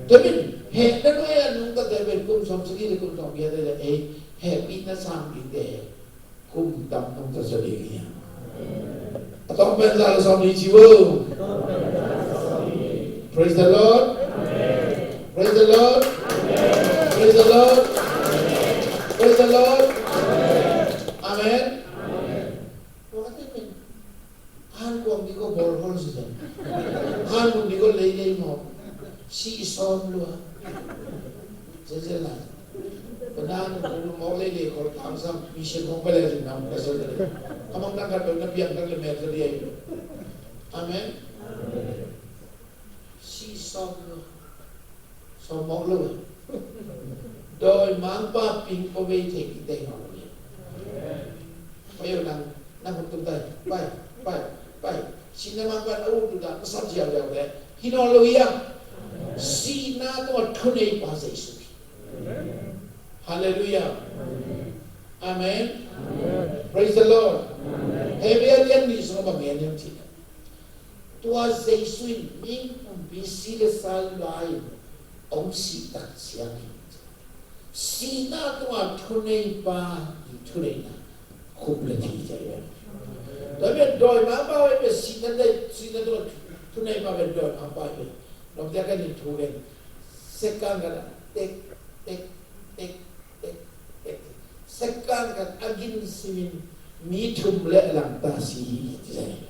Tua pen hehna nuai a nungta thei pen kum sawmsagih le kum sawmgiat le ei hehpihna sang ding te hi. Kum tam nungta zaw ding hi a. A tawng pen za le sawm ni ci vo. Praise the Lord. Praise the Lord. Praise the Lord. Praise the Lord. Amen. Tua ka te pen. Han kuang ding ko bawlhol si zen. Han mun ding ko leilei mawk. Si i sawm lua. Zezen lai. Ko na nu ko nu mawk leilei ko tangsam mission mawk pale zen nam ka zel le. Amang tang khat na piang tang le mek zel le. Amen. Si sawm lua. Sawm mawk lo. Dawimangpa ping ko vei thei kite ngawng lo hi. Pai o nang, nang hun tung tai. Pai, pai, pai. Sihna mangpa a ut ut a pasal ziau ziau te. Hi nawn lo hi a. Sihna tungah thuneipa Jesu hi. Halleluiah. Amen. Praise the Lord. Hebrew a lian nih sungah bang gen hiam cih leh, tua Jesu in mi pumpi si le sa la-in hong sih tak ciangin sihna tungah thuneipa i thuneihna khup le thi ci hi. Tua pen dawimangpa i pen sihna tungah thuneipa pen dawimangpa i pen. Nong tia kan in thu pen second kan tek tek tek tek tek. Second khat a gin simin mi thum le langta si hi, ci hi.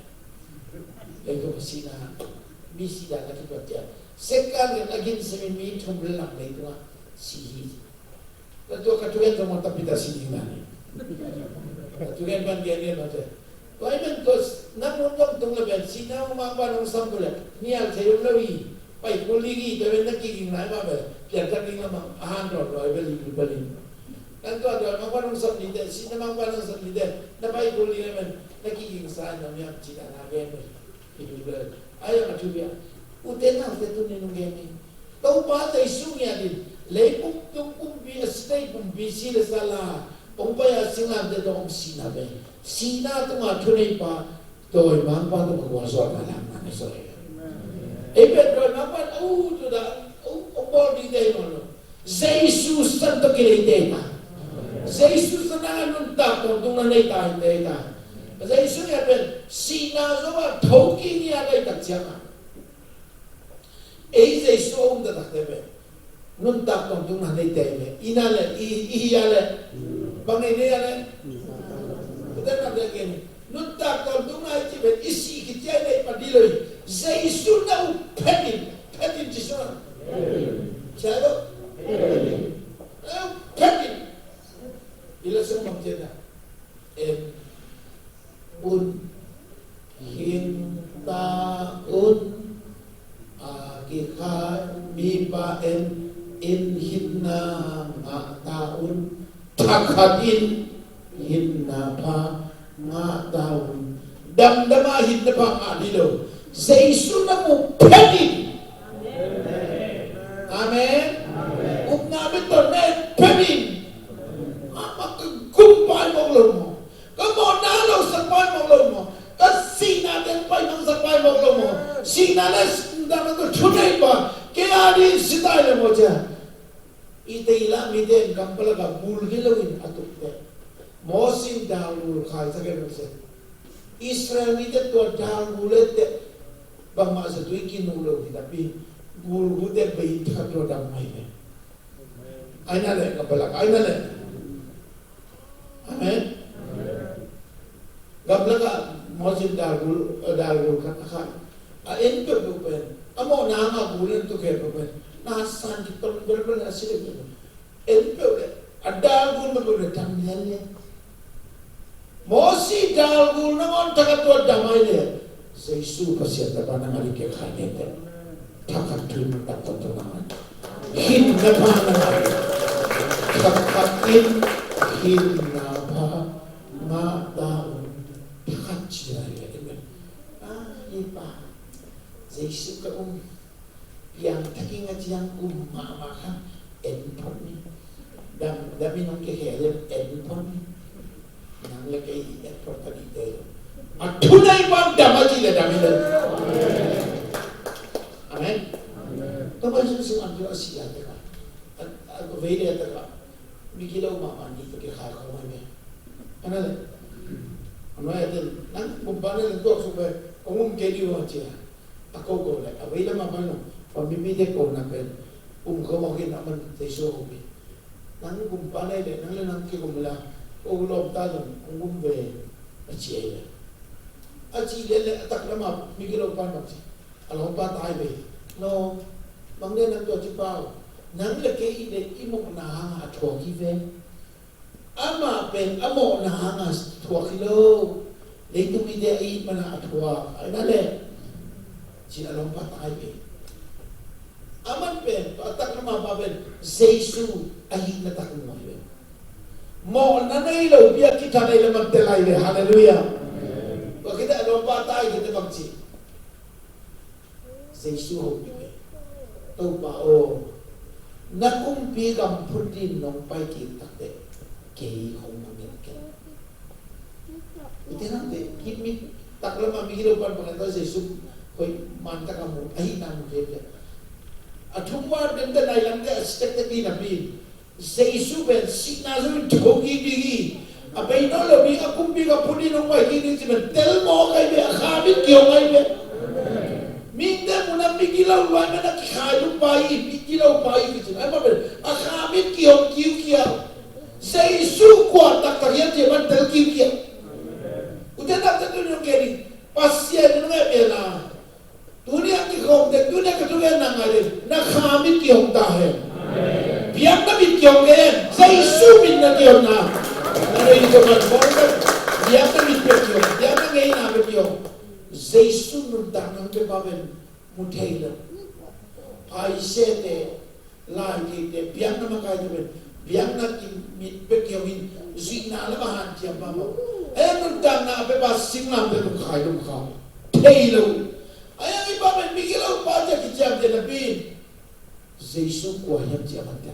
Leitung a sihna, mi sihna a kipat ciang. Second khat a gin simin mi thum le lang leitungah si hi. Tua ka thugen zong takpi ta si ding na ni. Ka thugen pan gen gen mah te. Tua ahih manin tua na mun dong tung le pen sihna uh mangpa nong sam uh leh nial thei om lo hi. Pai kul ding hi, tua pen na kiging lai mah pen pianthak ding lamah a han dawn lua hi bel hi bel hi. Nan tua tua mangpa nong sam ding teh, sihna mangpa nong sam ding teh, na pai kul ding hi pen na kiging sa hi na miam cih dan a gen bel hi bel. Ai a thu bia. Ute naute tuni nong gen hi. Topa Jesu ngiat in leipum tung pumpi a si, leipum pumpi si le sa la hong pai a singlamteh tawh hong sihna pen sihna tungah thuneipa dawimangpa tungah gualzawhna lamna na zaw hi. Ei pen dawimangpa in a ut ut a hong bawl ding te hi nawn lo. Jesu san tawh kilei te hi ta. Jesu san a nuntak tawntungna nei ta hi te hi ta. Jesu ngiat pen sihna zo a thokik ngiat a i tak ciangah ei Jesu a um taktak te pen nuntak tawntungna nei te hi ve. I na le i, i hi a le bang nei nei a le. Ute naute gen hi. Nuntak tawntungna i ci pen i sih khit ciang i neih pan ding lo hi. Jesu na up phet in, phet in ci sung a. Cia lo. Na up phet in. I la sung bang ci a. En un hing Mipa en in, hinna ngah ta un. Thakhat in hinna pha ngah ta un. Damdam a hinna pha ngah ding lo. Jesu na mu phet in. Amen. Upna mit tawh na et phet in. Amah ka gum pai mawk lo maw? Ka mawhna lo sak pai mawk lo maw? Ka sihna teng pai mang sak pai mawk lo maw? Sihna le damna tawh thunei pa kei a ding si tai le maw cia. I tei lah mite in gam palak ah gul hi loin a tuk teh. Moses in dal gul khai sak e maw cia. Israel mite tua dal gul e teh. Bangmah zatui kinuh lo hi tapi gul gul teh bei in thakhat tua dam mai ve. Aina le, ka palak, aina le. Amen. Gamlak ah Moses in dal gul, dal gul khat a khai. A en peuhpeuh pen a mawhna hang a gul en tuk he peuh pen na san ki ton bel bel a si le peuh. En peuh le a dal gul peuh le dam lian lian. Moses dal gul nangawn thakhat tua dam ai le Jesu Pasian tapa nang a ding kei khai nete. Thakhat thu in nang tawh tawh nang a ding hinna pha nang a ding. Thakhat in hinna pha ngah ta un. Thakhat ci lai le. Amen. Ah, hi pa. Jesu ka um. Piangthak ing a ciang um mahmah kha en phot ni. Dam, dam in hong kikhel in en phot ni. Nang le kei i en phot ka dih te lo. A thu nei bang dam a ci le dam in lo. Amen. Topa Jesu sung an a si a te ka. A, a vei le a te ka. Mi gilo mahmah ni ka kikhai khawng mai me. Ana le. Ana le a te nang kumpa ne le tuak suk ve. Kong um kei dih ua ci a. A ko ko le, a vei lam a pai lo, pa mipite kona pen, um ko mawk in a man Jesu a um hi. Nang kumpa nei le, nang le nang kikum la, ko lawmta zong, kong um ve, a ci ei le. A ci le le, a tak lam a, mi gilo pan bang ci, a lawmpa tai ve. No, bang le nang tua ci pau, nang le kei le, i mawhna hang a thuak hi ve. Amah pen a mawhna hanga thuak hi lo. Leitung mite a it mana a thuak. Aina le. Cin a lawmpa tai ve. Aman pen, a tak nama pa pen, Jesu a hihna tak muai ve. Mawhna nei lo, bia kitha nei le man te lai ve. Halleluiah. Tua khit a lawmpa tai khit a bang ci. Jesu hopih ve. Topa aw, na kumpi gam phun din nong pai kik tak teh kei hong mangngilh kei. Ute nang te, kip mi tak lam a mi gilo pan bang ta Jesu hoih man tak a mu, ahi na mu kei te. A thum wan den te nai lam te a sitek te di na pi. Jesu pen sihna zong in tho kik ding hi. A bei nawn lo ding a kumpi gam phun ding nong pai kik ding ci pen tel mawk ai ve, a kha mit kihong ai ve. Mite mun a mi gilo luai man a kikhai lum pai hi, mi gilo pai hi ci pen ai ma pen a kha mit kihong kiukiau. Jesu kua taktak hiam ci man tel kiukiau. Ute taktak tu nong ke ding Pasian nong e ve la. Tuni a kikhawm te, tuni a ka thugen na ngai le, na kha mit kihong ta hen. Biakna mit kihong ke hen, Jesu mit na kihong na. Na rei to man bawng te, biakna mit pe kihong, biakna ngeina pe kihong. Jesu nuntakna hong pe pa pen mu thei lo. Phaise te, lai kei te, biakna makaite pen biakna ki mit bek kiau in zuihna lam a hanciam mahmah. Ei nuntakna a pe pa singlamteh tung khai lum kha thei lo. Ei ang i pa pen mi gilo pa cia kiciamteh napi Jesu kua hiam cia man tia.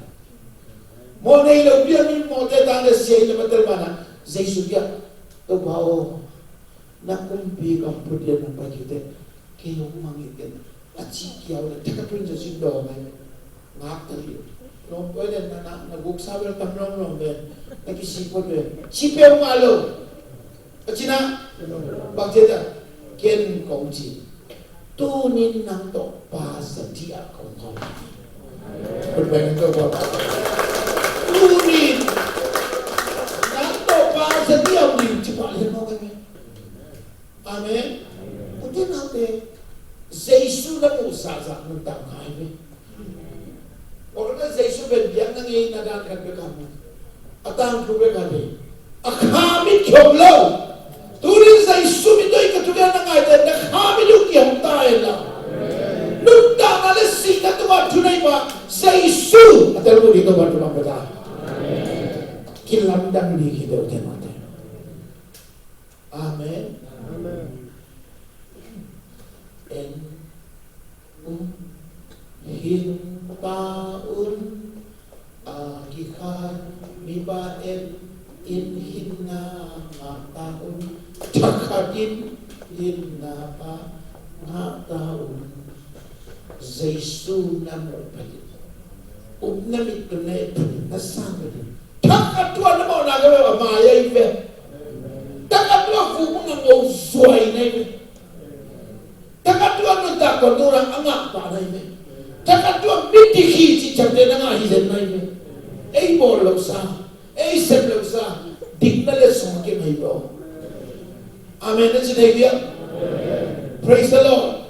Mawh nei lo bia mi mawhte tang le sia i le matel mana Jesu cia. Topa aw, na kumpi gam phun dia nong pai kik teh kei hong mangngilh kei. A ci kiau le thakhat pun Jesu dawng ai. Ngak ta hi. Lawm koi le na, na, na guk sa bel tam lawm lawm ve. Na kisi phot ve. Ci peuhmah lo. A ci na. Bang ci ta. Ken kong ci. Tunin nang tawh pa zatia kong kong. Put bang tawh pa. Tunin nang tawh pa zatia kong ci pa le mawk ai. Amen. Ute naute, Jesu na muh zahzah nuntak ngai ve. Ol na Jesu pen biakna ngeina dan khat bek a mu. A tangthu bek a thei. A kha mit kihong lo. Tunin Jesu mit tawh i ka thugen na ngaite na kha mit uh kihong ta hen la. Nuntakna le sihna tungah Tel mu ding Topa, Topa bata. Kilamdang ding hi deuh te mate. Amen. Amen. En un, hing ta un, a kikhan mipa en in, hinna ngah ta un, thakhat in hinna pa ngah ta un. Jesu na muh phet in, upna mit tawh na et phet in, na san phet in, thakhat tua na mawhna ka ve, a mai ahi ve. Thakhat tua fu mu na ngo zuai na hi ve. Thakhat tua nuntak tawntung a ngah pah na hi ve. Thakhat tua midik hi cih ciamteh na ngah hi zen na hi ve. Ei bawl lo sa, ei sep lo sa, dikna le sung a kim ahi ve. Amen. Na ci thei diam? Praise the Lord.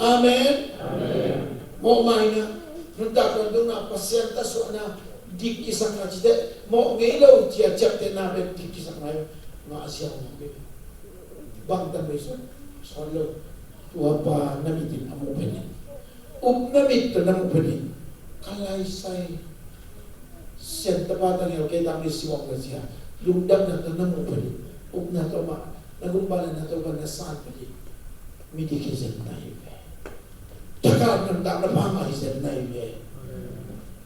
Amen. Mawh mai na, nuntak tawntung a Pasian ta suahna dik kisakna cite, mawh ngei lo cia ciamtehna pen dik kisakna hi ve. Ngah a siang mawh hi ve. Bang tam bei sawt, sawt lo. Tua pa na mit in a muh phet in, upna mit tawh na muh phet in, ka lai sai, Sian tapa tang el kei tang mi siwak la sia, lungdamna tawh na muh phet in, upna tawh mah, na gumpa le na Topa na san phet in, midik hi zen na hi ve. Thakhat nuntak na pha mah hi zen na hi ve.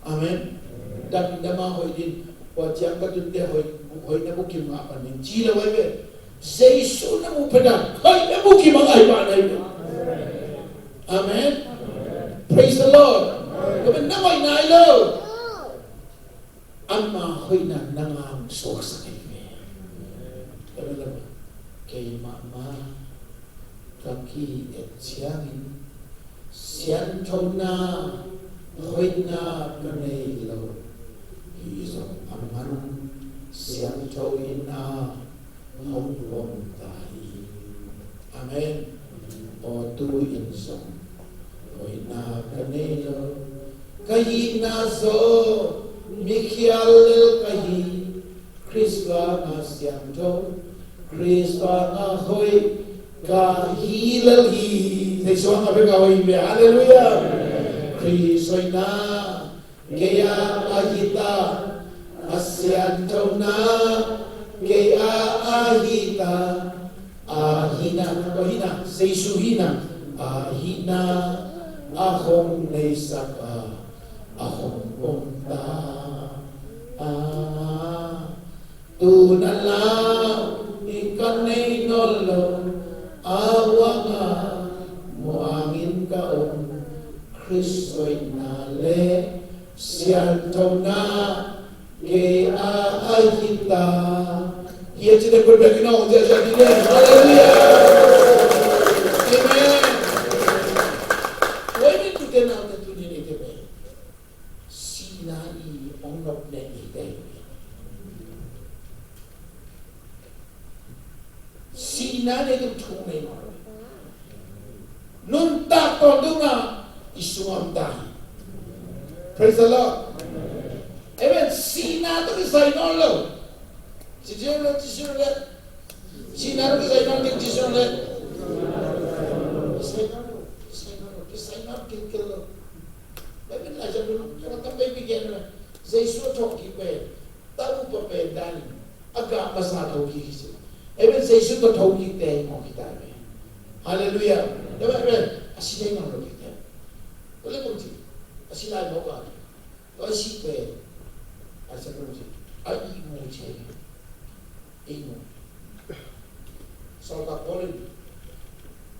Amen. Damdam a hoih ding, kua ciang ka tunte hoih, hoihna bukim ngah pan ding ci lo ahi ve. Jesu na muh phet a hoihna bukim a ngah pah na hi ve. Amen. Praise the Lord. Kua pen na hoihna hi lo. Ama hoihna na ngah suaksak ahi ve. Kua pen keimah mah ka ki-et ciangin sianthona hoihna ka nei lo. Hi zong a man siangtho in a hong om ta hi. Amen. Aw tu in zong hoihna ka nei lo. Ka hihna zaw mikhial lel ka hi. Khrist vanga siangtho, Khrist vanga hoih ka hi lel hi. Jesu vanga bek a hoih hi ve. Halleluiah. Khrist hoihna kei a a hi ta, a sianthona kei a a hi ta. A hihna, a hihna, Jesu hihna, a hihna a hong neisak a, a hong om ta a. Tu na lau in ka nei nawn lo, a huang a muang in ka om. Khrist hoihna le sianthona kei a a hi ta. Hi a ci te put bek in a hong ziahziah ding le. Halleluiah. Amen. Tua hi ni tute naute tuni in eite pen sihna i hong nop neh ni te. Sihna nei tung thu nei nawn lo. Nuntak tawntung a i sung a om ta hi. Praise the Lord. Amen. Sihna tawh kisai nawn lo. Ci ci lo, ci ci lo le. Sihna tawh kisai nawn ding ci ci lo le. Kisai nawn lo, kisai nawn lo, kisai nawn kilkel lo. Bible lai ciang lo, tua tam baby gen lo. Jesu a thawhkik pen, ta upa pen dan in a gah masa thokik hi ci. Amen. Jesu tawh thokikte hi mawk hi ta ve. Halleluiah. Amen, amen. A si thei ngam lo kikte. Tua le bang ci, a si lai mawk a, tua a sihte, a si bang ci, a ihmu ci. Ihmu. Sawltak Paul in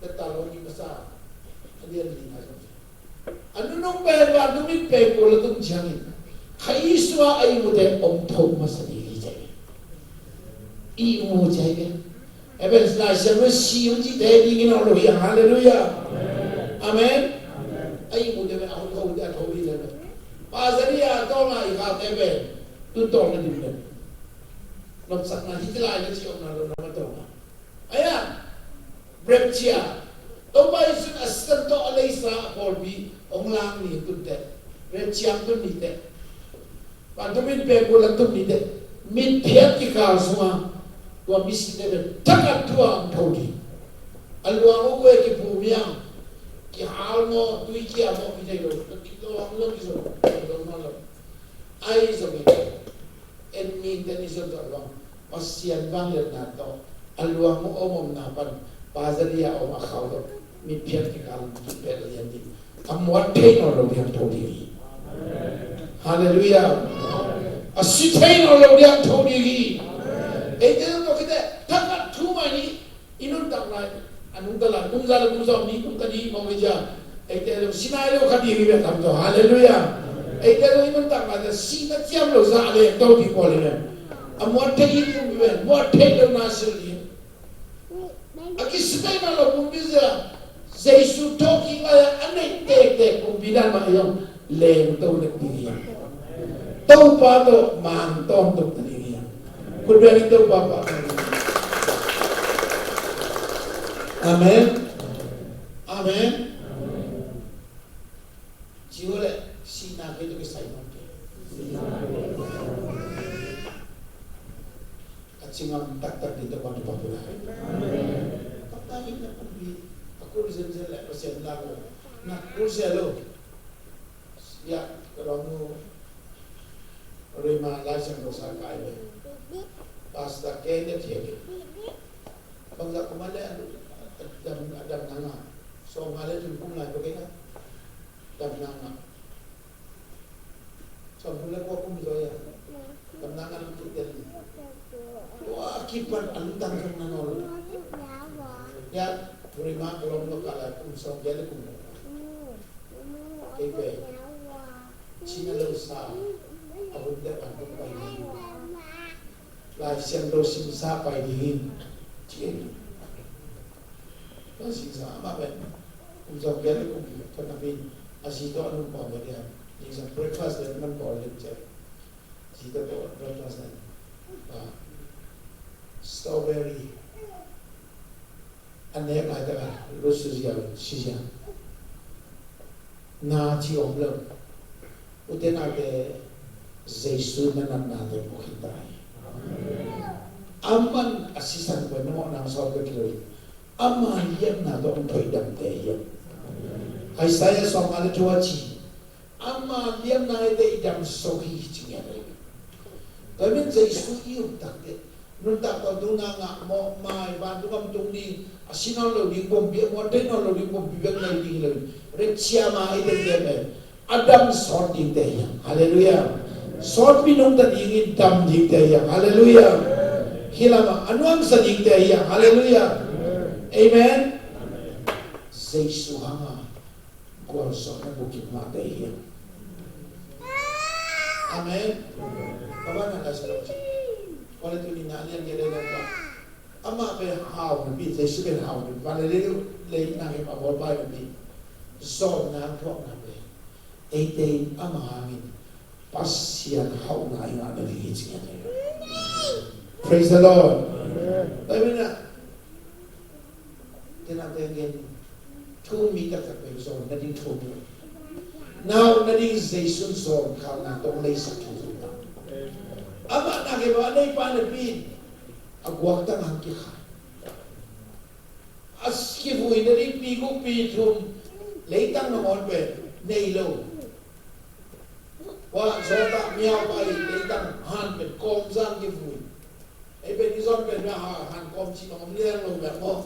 Thesalonika masa a lian li ngai lo ci. A nunung pen vantung in pengkul a tung ciangin Kha Jesu a ihmute om tho masa ding hi ci. Ihmu ci hi ve. Amen. Lai Siangtho si hong cihte dingin a om lo hi hang. Halleluiah. Amen. A ihmute pen a hong thote a tho hi le ve. Pasal hi a tawng a i khate pen tun tawng na dim le. Nopsakna hi ci lai na ci om na lo na ma tawng a. Aya, rapture. Topa Jesu in a sisan tawh a leisa a pawlpi hong lang ni tun teh, rapture tun ni teh, vantung in pekul a tun ni teh, mitphiat kikal sunga tua misite pen thakhat thu-a hong tho ding. A luang uh kue kipum hiam, kihal maw, tui kia maw, kithei lo, kidawng lo, kizom lo, kidawng lo. Ahi zongin en mite nih zong tawh luang Pasian vangliatna tawh a luang uh a om omna pan Pazaria a om a khau tawh mitphiat kikal kipel a lian ding, a muat thei nawn lo ding a tho ding hi. Halleluiah. A si thei nawn lo ding a tho ding hi. Eite zong tawh khite thakhat thu mai ni. I nuntak lai a nungta lai kum za le kum sawm ni kum ta ni mawk hi cia. Eite lo sinai lo kha ding hi ve tam tawh. Halleluiah. Eite lo i nuntak lai ta sihna ciam lo za a leng to ding pawl hi ve. A muat thei hi kum hi ve, muat thei lo na sil ding. A kisitai na lo kum hi cia. Jesu thawhkik lai a neih tektek kumpi dan mah i om. Leng to dek ding hi hang. Topa tawh mang tawntung ta ding hi hang. Khut beng in Topa pah ta ding hi. Amen. Amen. Ci uh leh sihna kei tawh kisai mawk kei. A ci ngam taktak ding Topa thupha pia lai. Amen. Taktak in na kumpi a kul zenzen leh Pasian lak uh na kul sia lo. Ya, ka lawm nu Rima Lai Siangtho sa kai ve. Pastor kei na thiak in. Bangzah kum a le a dam, a dam nang a. Sawm nga le tul kum lai pah kei na. Dam nang a. Sawm kum le kua kum zaw ya. Dam nang a lam kik den. Tua kipan a lungtang zong na nawl. Ya, Rima ka lawm nu ka lai kum sawm kei le kum. Kei pen cina lo sa a hun deuh a hun pai ding. Lai Siangtho simsa pai ding in ci hi. Lai simsa amah pen kum sawm kei le kum khat na pi a zi tawh a nun pawng ve dia. Ning sang breakfast le man pawl lim ciah. Zi tawh breakfast na strawberry. A nek laitak a lut si ziau, si ziau. Na ci om lo. Ute naute, Jesu na natnate pua khin ta hi. Aman a sisan pen na mawhna sawt bek hi lo hi. Ama liamna tawh hong thoih damte hi. Isaiah sawm nga le thum a ci. Ama liamna eite i damsak hi ci ngiat ahi. Tua min Jesu i up tak teh nuntak tawntung na ngah mawh mai, vantung gam tung ding, a si nawn lo ding pumpi, a muat thei nawn lo ding pumpi bek nei ding hi lo. Rep ciam a i tenten pen a dam sawt dingte hi hang. Halleluiah. Sawtpi nungta dingin dam dingte hi hang. Halleluiah. Hi lamah a nuamsa dingte hi hang. Halleluiah. Amen. Jesu hanga gualzawhna bukim mahte hi hang. Amen. Ka banah Laisiangtho ci. Kawltu ni na lian gele lo pa. Amah pen hau napi, Jesu pen hau napi. Van le lei, lei nang hi a bawl pai napi. Zawhna thuakna pen eite in ama hangin Pasian hauhna i ngah nading hi ci ngiat hi. Praise the Lord. Amen. Tua hi manin, tena pen gen thu mi taktak pen zawn nading thu mi. Nau nading Jesu zawn khalna tawh leisak thu thu ta. Amah na ke ba nei pa napi a guak tang hang kikhai. A kivui nading pi guk pi thum leitang nangawn pen nei lo. Tua zawtah miau pai leitang han pen kawmzang kivui. Ei pen i zawn pen mia han kawm cih bang om liang lo mia maw.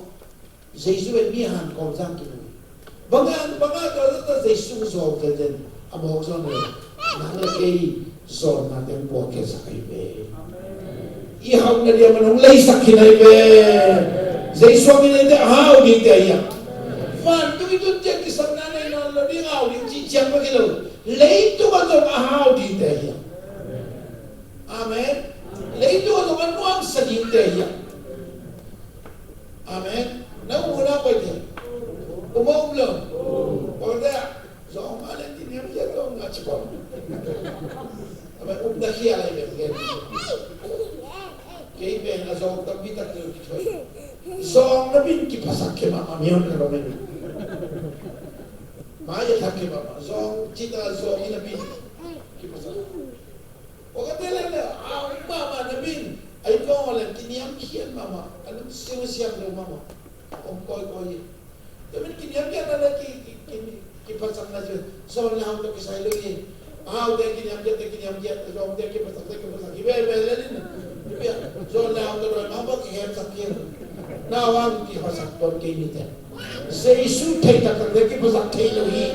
Jesu pen mi han kawmzang kivui. Banga, banga tua zawtah Jesu zawn pen pen a mawk zawn lo. Nang le kei zawnna teng puak khe sak ahi ve. I hauhna diam a nong leisak khin ahi ve. Jesu a min eite a hau dingte ahi a. Vantung i tun ciang kisapna nei nawn lo ding a hau ding cih ciang bek hi lo. Leitung a zong a hau dingte ahi a. Amen. Leitung a zong a nuamsa dingte ahi a. Amen. Na um uh na koite. Um a um lo. Koite a. Zong a le ti niam cia zong a ci pom. A bai um na khia lai bem gen. Kei pen a zong tampi tak kei kithoi. Zong na bin kiphasak khe mahmah mion ka lo men. Mai a thak khe mahmah. Zong cita zong i na bin kiphasak. Ua ka tel leh a um mahmah na bin, a i kawng a leh kiniamkhiat mahmah, a lungsim a siam lo mahmah, a om kawikawi hi. Tua min kiniamkhiatna leh ki, ki, ki, kiphatsakna zia, zawn le hau tawh kisai lo hi. Haute kiniamkhiat, te kiniamkhiat, te zong te kiphasak, te kiphasak, hi veve le nin. Hi bia, zong le haute roi mang bak kihemsak kei. Na wang kiphasak tuan kei ni te. Jesu thei taktak te kiphasak thei lo hi.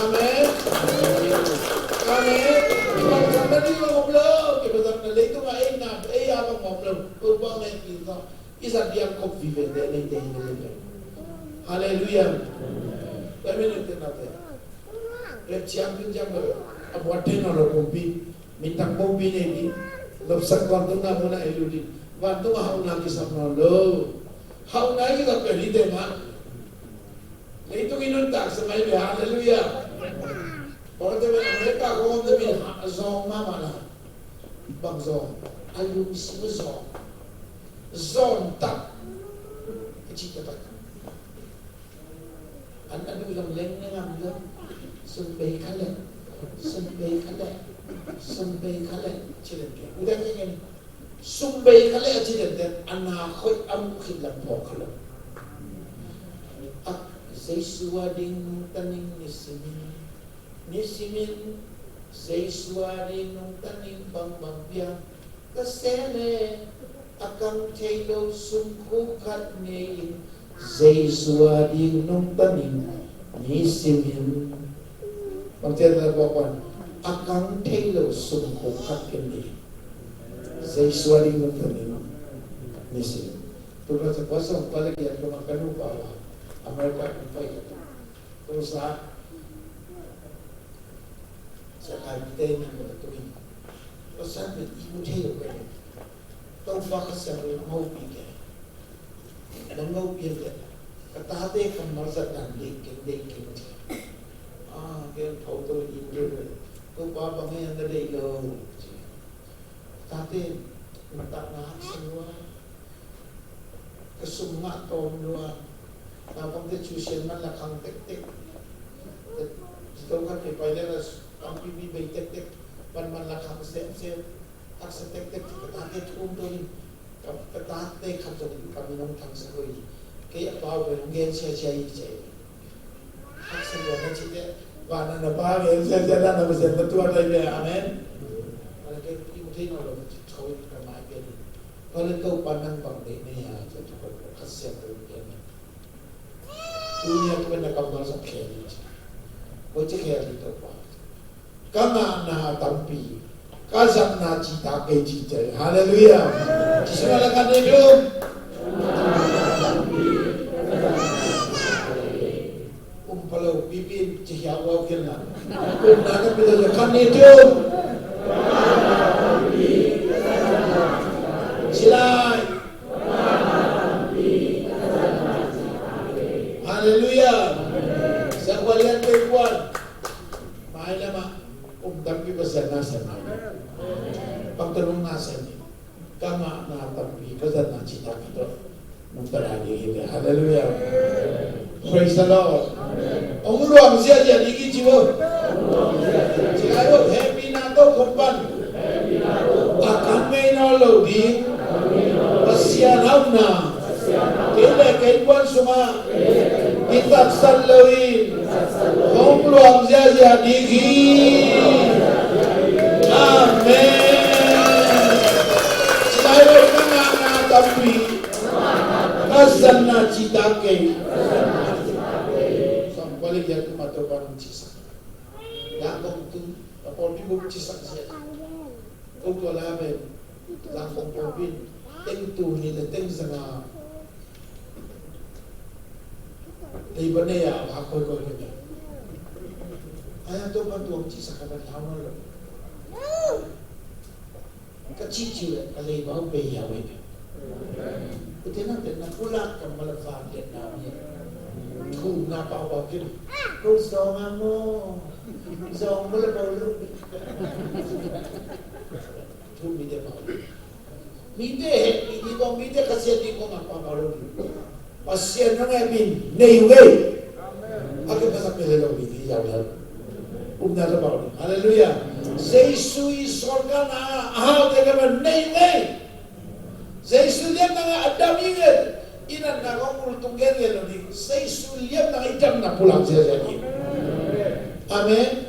Amen. Amen. Kiphasak na ding lo om lo. Kiphasak na leitung a ei na, ei a bang om lo. Tua bang ei kisa. I zat diak kop vive te nei te hi le le. Halleluia. Amen. Te na te. Rep ciang pin ciang lo. A buat thei nawn lo kumpi. Min tang pumpi nei ni. Lopsak vantung na mun a ei lut in. Vantung a hauhna kisam nawn lo. Hauhna i kisam pen hi te mah. Leitung i nuntak sa mai ve, halleluia. Pawlte pen America khawng te min ha zong mahmah la. Bang zong. A lungsim zong. Zong tak. I cih tak. An a duh zong leng leng am lo. Sum bei kha leh. Sum bei kha leh. Sum bei kha leh. Ci leng kei. U dang kei ngen. Sum bei kha leh a ci leng kei. A na khoih a muh khit lam phawk kha lo. A Jesu a ding nungta ning nisimin. Nisimin. Jesu a ding nungta ning bangbang piang. Ka seh le a kang thei lo sum khuk khat nei in Jesu a ding nungta ning nisimin. Bang ciat la buak wan a kang thei lo sum khuk khat ken nei in Jesu a ding nungta ning nisimin. Tua ka sa kua sawm kua le giat ka ma ka nu pa wa America kan pai ka tu. Tua sa Sa kai te ni mo tu ni. Tua sa pen i mu thei lo ka ni. Topa Kha Siangtho in hong hopih kei. Nang hopih kei. Ka tate kammal zat dan deih keng, deih keng ci. Ah, kei pau to in kei. Topa bang hei an da deih lo ci. Tate, nuntakna haksa lua. Ka sum ngah tawm lua. Naupangte tuition man la khang tektek. Ci to khat kei pai le la tampipi bei tektek. Man man la khang semsem. Haksa tektek ci ka tate thu um to in. Ka, ka tate khat zong in ka min hong thangsak uh hi. Kei a pau pen hong gen siasia hi ci. Haksa lua na cite, vanah na pa ve, siasia na na Pasian na tuat lai ve, amen. Tua le kei i mu thei nawn lo na ci tho in ka mai pen in. Tua le Topa nang bang deih na hia, tua tua Kha Siangtho in gen in. Tuni a tua na kammal zong khel in ci. Koi ci khel in Topa. Ka ngahna a tampi, ka zatna citak kei ci cia. Halleluia. Ci sungah la khat ni dum. Um pha lo pipi in ci hiau au khin la. Um na ka pi lo khat ni dum. Ci lai. Halleluia. Sa kuan lian pe kuan. Mai lamah um tampi Pasian na sem mai. Bang tawh nong na sem hi. Ka ngahna tampi ka zatna citak khat tawh nong ta lai ding hi ve. Halleluia. Praise the Lord. Hong luang ziahziah ding hi ci vo. Ci lai vo, hehpihna tokhom pan a kan ngei nawn lo ding Pasian hauhna kei le kei kuan sungah i tatsat lo in hong luang ziahziah ding hi. Amen. Ci lai lo, ka ngahna tampi ka zatna citak kei. Sawm kua le giat, tua mah Topa nong cisak. Dah kong tung, ka pawlpi buk cisak ziah. Ko tua la pen Zangkong pawlpi in teng tul nih le teng zanga leiba nei a, a koi koi kei. Ai a, Topa tuang cihsak a, ka hau nawn lo. Ka cih cih leh ka leiba hong bei hiau hi. Ute nangte na pulak kammal a van liatna mi thumna pahpah kei. Ko zong a maw? Zong maw le maw lo. Thu mite pau. Mite hehpih ding kong, mite khasiat ding kong a pau pau lo ding. Pasian hong hehpih in nei uh ei. A kiphasak pen le lo ding hi, yau yau. Upna ka pau ding. Halleluiah. Jesu i sawlkakna a haute ka man nei uh ei. Jesu liamna ngah a dam hi ei. I natna kong ultung gen gen lo ding. Jesu liamna ngah i damna pulak ziahziah ding. Amen.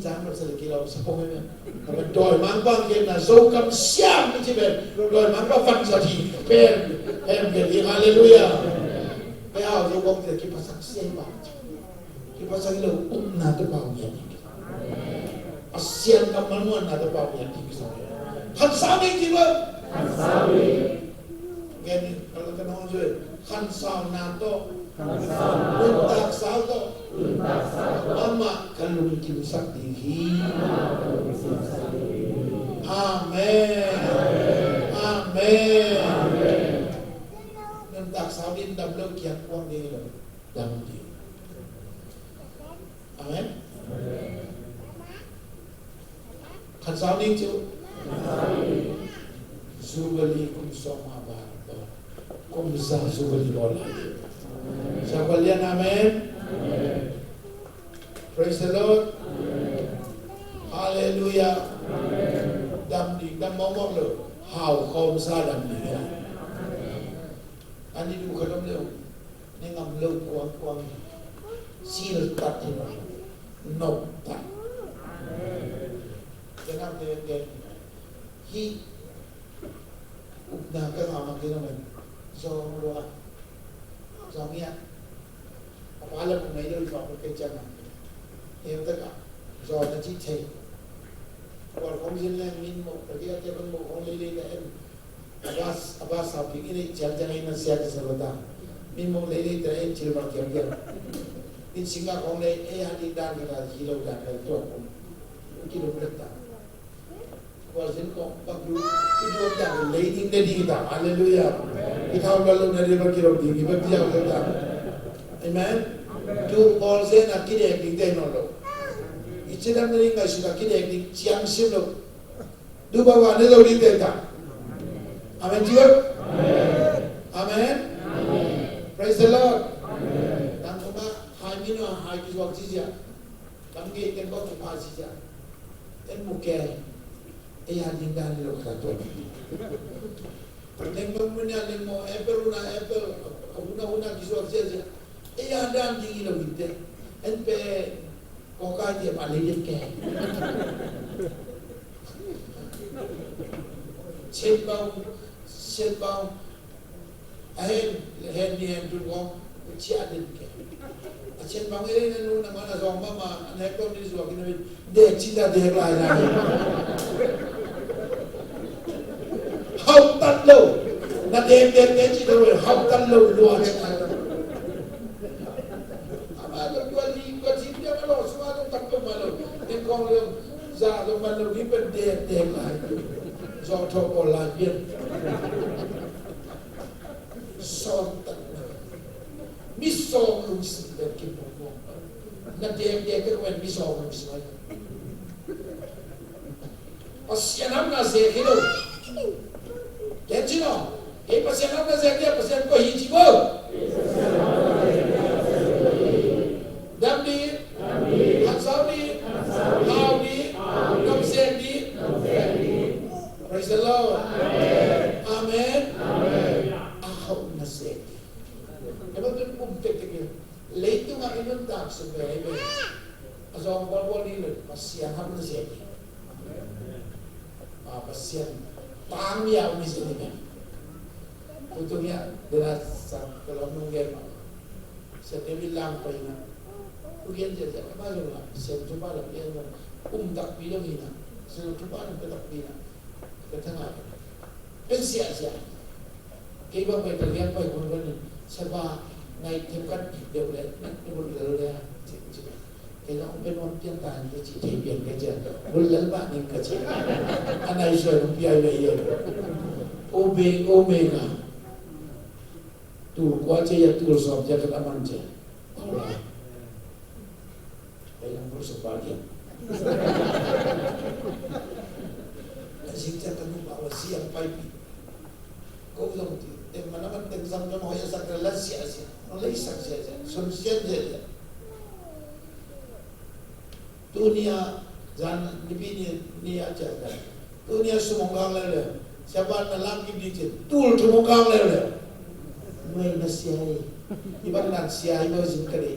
Inn cang man sa le kilawm sa pong hi ven. Dawimangpa hong genna Zokam siam i ci pen, dawimangpa van sa hi pen, hem pen hi. Halleluiah. Pen hau Zokam ci kiphasak sia hi pah. Kiphasak hi lo, upna tawh pau ngiat ding. Pasian kammal muanna tawh pau ngiat ding kisam. Khansau ning ci bang. Khansau ning. Gen in, ka la ka nong zui. Khansauna tawh. Khansauna tawh. Nuntaksau tawh. Nuntaksau tawh. Amah ka lungkimsak ding hi. Amah ka lungkimsak ding hi. Amen. Amen. Amen. Nuntaksau ding dam lo kiang kuang ding lo. Dam ding. Amen. Khansau ning ci uh. Jubilee kum sawm a bar bawl. Kum za Jubilee bawl lai. Sa bawl lian, amen. Praise the Lord. Hallelujah. Dam ding, dam mawkmawk lo. Hau khawm sa dam ding. Ani du kha dam lo. Ni ngam lo kuangkuang hi. Siltat hi lo. Noptat. Amen. Ka nang te te. Hih upna ka ngah mah kei lo men. Zong lua. Zong ia. A pa lam uh ngei lo i fa ko kei ciang a. Heutak a. Zong na ci thei. Kual khong zin leng min mo. Ka dia te ban mo khong lei lei ka em. A bas, a bas sau ping in ei ciang ciang in a sia ka sa lo ta. Min mong lei lei ta ei cil bang kiam kiam. Min sing a kong lei ei a ding dan ka ta hi lo dan ka tuak kum. Ki lo lek ta. Kua zin kong bak du. Ki duak dan lei ding de ding ta. Halleluiah. Ki thau bal lo na ding bak ki lo ding ki bak diau lo ta. Amen. Tu kong zin a ki dek ding de no lo. I ci dam na ding ngai su ta ki dek ding ciang sim lo. Duh bang wan ne lo ding te ta. Amen ci bang. Amen. Praise the Lord. Tang ko ma hai mi no hai ki zuak ci zia. Tang gei ten ko ki pa ci zia. Ten mu ke. E ya ding dan lo ka to. Leng mong mun ya leng mong apple una apple. Una una ki zuak ci zia. E ya dan ding lo ding te. En pe. Kawkai tiam a lei dek ke. Chenbau, chenbau. A hen, hen ni hen tun kong cia den ke. A chenbau e na nu na mana zong mama a nek kong ni zuak in a min dek cita dek lai lai. Hau tat lo. Na dek dek dek cita lo hau tat lo lua cita. Ama lo dua li, dua li dia ma lo, sua lo tak ko ma lo. Ken kong lo, za lo ma lo, ni pen dek dek lai. Zo tho ko lai bien. Sawm tak na. Mi sawm lungsim pen kim pong pong. Na dek dek pen mi sawm lungsim ai. Pasian hamna zek hi lo. Ken ci no. Kei Pasian hamna zek dia Pasian ko hi ci bo. Dam di. Hansau di. Hau di. Dam zek di. Praise the Lord. Amen. A hau na zek di. Kei ba tun Kum tektek in leitungah i nuntak sung ve hi ve. A zawng bualbual ding lo, Pasian hauhna ziak hi. A, Pasian tang mi a um hi zen hi ve. Tutung hiah dena sang ka lawm nung gen mah. Sia David Lang pai na. Ku gen ziahziah ka pai lo la, Sia Thupha Lam gen lo. Um takpi lo hi na. Sia Thupha Lam ka takpi na. Ka thangah pen siahsiah. Kei bang pai ka lian pai kun kan in, "Siapa, ngai themkhat deuh le, na bul lel le," ci, ci. Kei la ong pen ong pian ta ni ci thei pian ka ci. Bul lel mah ning ka ci. A nai suai ong piai le ye. O be, o me na. Tul kua ci ya, tul sawm ci ya, ka man ci. Aw la. Kei lam bul sawm ba lian. A zing ciang ka nu ba wa siang paipi. Ko zong ti, teng mana man teng zam zong hoi a sak la sia sia. Hoi la i sak sia sia. Sun sian sia sia. Tuni a zan nipi ni, ni a ciang ka. Tuni a sumong gang leuleu. Siapa na lam kim ding cin. Tul thum hong kang leuleu. Nuai na sia hi. Hi bang nan sia hi, nuai zin ka dei.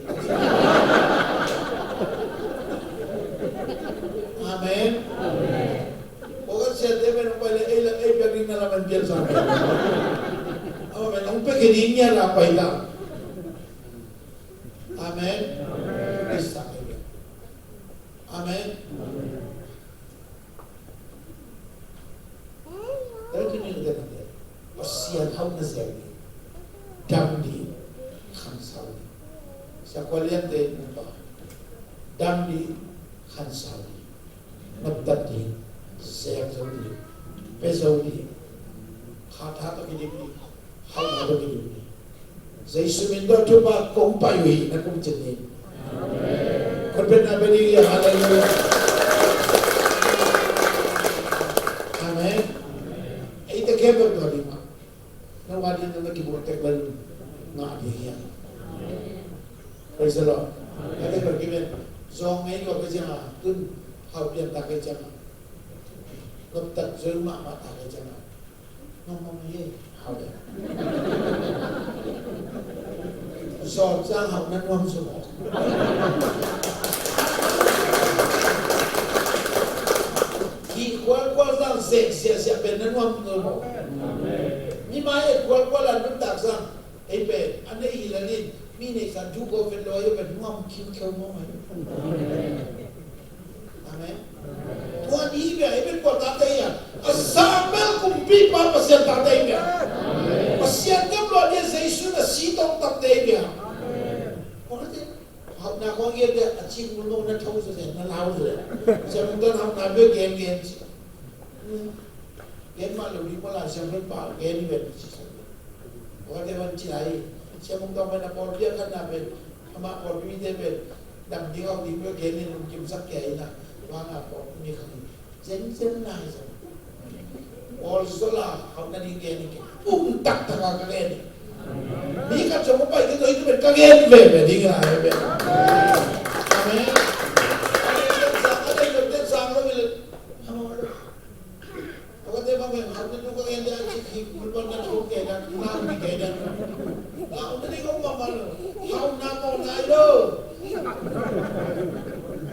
Amen. Ko kan sia te men hong pai le ei la ei pia ding na la man pian sa. Amen. Hong pia ke ding nia la pai ta. Amen. Amen. Tua hi tuni na dena te Pasian hauhna ziak ding, dam ding, khansau ding. Sia Kua Lian te in pa, dam ding, khansau ding, noptat ding, zek zo ding, pia zo ding, khatha tawh kidim ding, hauhna tawh kidim ding. Jesu min tawh thupha kong pai uh hi, na kum cin ni. Khut beng na beng ding hi, halleluiah. Amen. Ei te khempeuh tua ding mah. Na wa ding na kibuak tek bel ngah ding hi. Praise the Lord. Ka te bel kimen. Zong ngei ko ka ciang a, tun hau pian ta ka ciang a. Noptat zoi mahmah ta ka ciang a. Nuam mawk hi, hau le. Zawt zang hau na nuam zaw mawk. Kih kualkual zang zek siasia pen na nuam zaw mawk. Mi mai et kualkual a nuntak zang ei pen a nei hi la nin mi neihsa du ko pen lo ahi pen nuam khiukheu mawk mai. Amen. Tua ni bia, amen, kua tate ia. A Samuel kumpipa Pasian tate ia. Pasian ngam lua dia Jesu na si tong tate ia. Kua tate, hau na kua gia dia, a cing mun na thau se, na lau se. Sian mun don hau na bia gen gen. Gen mah lo ding mah la, siam pen pa gen i vet. Tua te van ci lai, siam ong tawng pen a pawlpi a khatna pen, amah pawlpi mite pen dam ding, hau ding pen gen in lungkimsak kei a, ina. Tua nga pawlpi mi khang in zenzen lai sa. Pawl zol a hau na ding gen in kei, um taktak a ka gen in. Mi khat zong a pai kei tawh hi tu pen ka gen veve ding a, amen. Amen. A den pen sang, a den pen sang lo, mi le. Amen. Tua ka te bang pen, hau na tu ka gen dia, cik hik, mun pan na tu ke dan, na mi ke dan. Na u na ding om mama lo. Hau na mawh nai lo.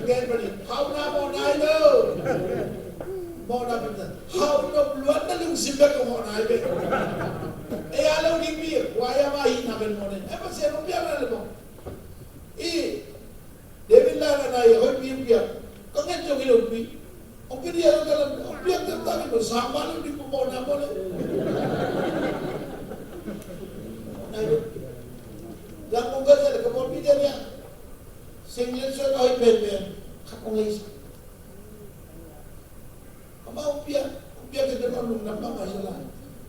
Gen bani, hau na mawh nai lo. Mawh na pen, hau nop luat na lungsim bek ko mawh nai bek. Ei a lo ding mi, wa ya ma hi na pen mawh nai. Ei Pasian hong piak na le mawh. I, David la na na i hoih mi hong piak. Ka ngen zong hi lo pi. Hong pi dia lo ka lam, hong piak tem ta ki lo, sang ma lo ding ko mawh na mawh le. Nai lo. Lam hong ka zia le ka mawh pi dia nia. Sing len suan hoih pen pen. Khat hong lei sa. Amau pia, pia ke dema nung nam mama ya la.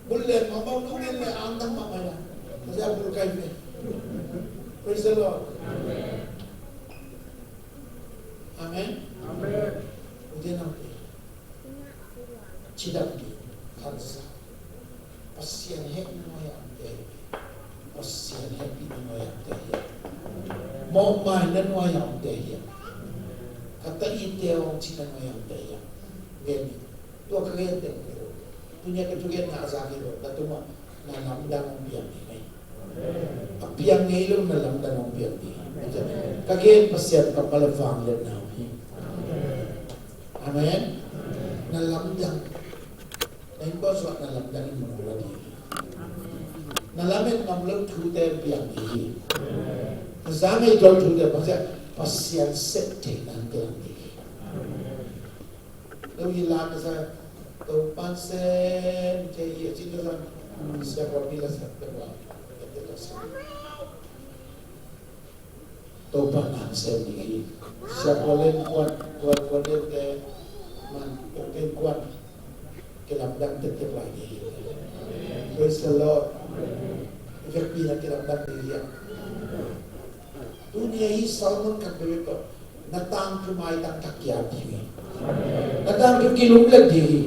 Bul le mama nung in le ang tang mama ya. Masa bul kai me. Praise the Lord. Amen. Amen. Ute nang te. Cidam di khansa. Pasian hehpihna nuai a omte hi. Pasian hehpihna nuai a omte hi. Mawhmaina nuai a omte hi. Ka taihte hong cihna nuai a omte hi. Gen hi. Tua ka gente hong hi lo. Tunia ka thugenna a za hi lo. Na tungah na lamdang hong piang hi mai. A piang ngei lo na lamdang hong piang ding hi. Ka gen Pasian kammal a vangliatna om hi. Amen. Na lamdang. Na innkuan sungah na lamdang in mun la ding hi. Na lamet ngam lo thute piang ding hi. Na za ngei tuan thute Pasian, Pasian sep theihna hong piang ding hi. Lo hi la ka sa, Topa'n sem thei hi a cih ka sa, sia kua mi la sa, ka kua, ka te la sa. Topa'n sem ding hi. Sia kua leng kuan, kuan, kuan leng te, man, kuan leng kuan. Kilamdang tektek lai ding hi. Praise the Lord. I vekpi na kilamdang ding hi a. Tuni a hi Salmon khat bebe ko. Na tangthu maitang thak kia ding hi. Na tangthu kilumlet ding hi.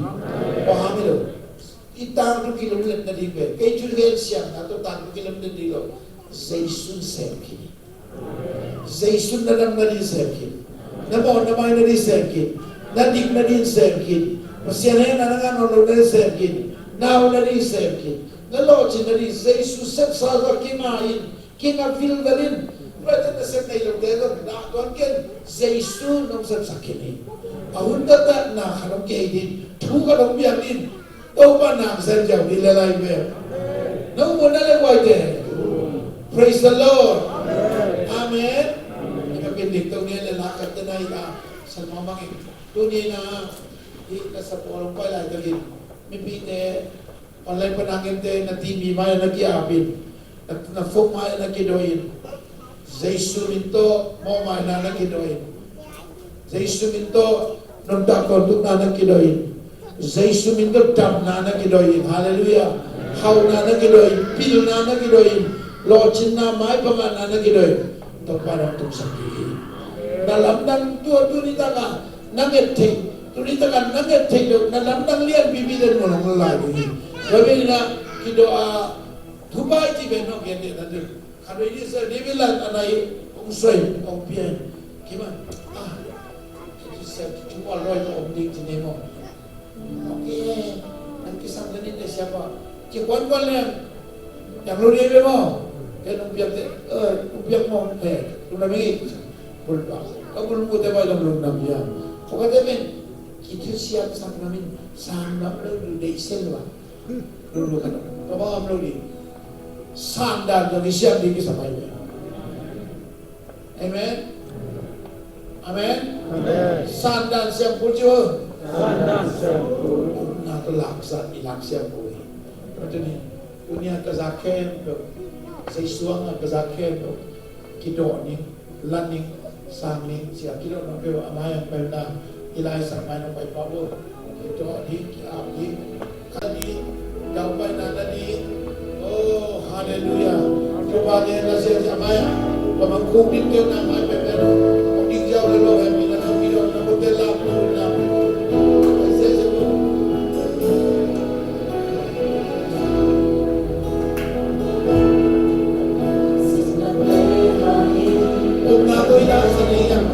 Ko hang hi lo. I tangthu kilumlet na ding pen. Kei thu gen siam na to tangthu kilumlet ding lo. Jesu'n sem khin hi. Jesu'n na dam na din sem khin. Na mawh na mai na din sem khin. Na dik na din sem khin. Pasian hehna na ngah nawn lo na din sem khin. Nau na din sem khin. Na lawhcin na din Jesu sepsa zah kima in. Kingah vilvel in, Pasian nasep nei lote zong dah tuan ken, Jesu nong sepsak khin hi. A hun taktak na khat hong kihei ding, thu khat hong piang ding, Topa nang sem ziau ding le lai ve. Nong muan na le guai te. Praise the Lord. Amen. Amen. Ka pin dik tong ni le la khat te na i la san ma mang in. Tuni na i la sa pawlong pai lai takin. Mipite Online pan a ngente na T V mai na ki-ap in, na, na phone mai na kidawh in, Jesu min tawh mawhmaina na kidawh in, Jesu min tawh nuntak tawntukna na kidawh in, Jesu min tawh damna na kidawh in, halleluiah, hauhna na kidawh in, pilna na kidawh in, lawhcinna maipha ngahna na kidawh in, Topa nong tungsak ding hi. Na lamdang tua tuni taka na nget theih, tuni taka na nget theih loh, na lamdang lianpipi den mun hong lai ding hi. Tua pen in ah, kidawh a, thupai cih pen hong gen ding na ding. Khat vei ni sa, David Lam a nai hong suai, hong pia in. Kima, ah, kisi sa, kisi sa, kisi sa, kisi sa, Ok, nang kisam na nin le siapa. Kikuankuan le. Yang lo dia be mo. Kei nong piak te, eh, nong piak mo, eh, nong na mi. Bulpa. Ka bul mu te ba nong nong na mi ya. Ko ka te men. Kitu siap sang na min, sang na lo du de sel ba. Lo lo ka. Ka ba am lo di. Sang dan yang siap di kisam ai. Amen. Amen. Amen. Sandan siangpul cu. Sandan siangpul. Upna ka laksan i lak siangpul hi. Tuni, tuni a ka zak khempeuh, Jesuh a ka zak khempeuh, kidawh ning, lan ning, sang ning, cia kidawh nong peuh a mai ang peuh na, i lai sang mai nong pai pah uh. Kidawh ding, ki-ap ding, ka ding, daupaina na ding. Oh, halleluiah. Topa ding na sia sia mai ah. Ka mang khuk ding ding na mai pen pen. Kong ding ziau le lo eh, mi na nang mi lo na ko te lap lo na. Sia sia lo. Om na ko ila sa ni yang.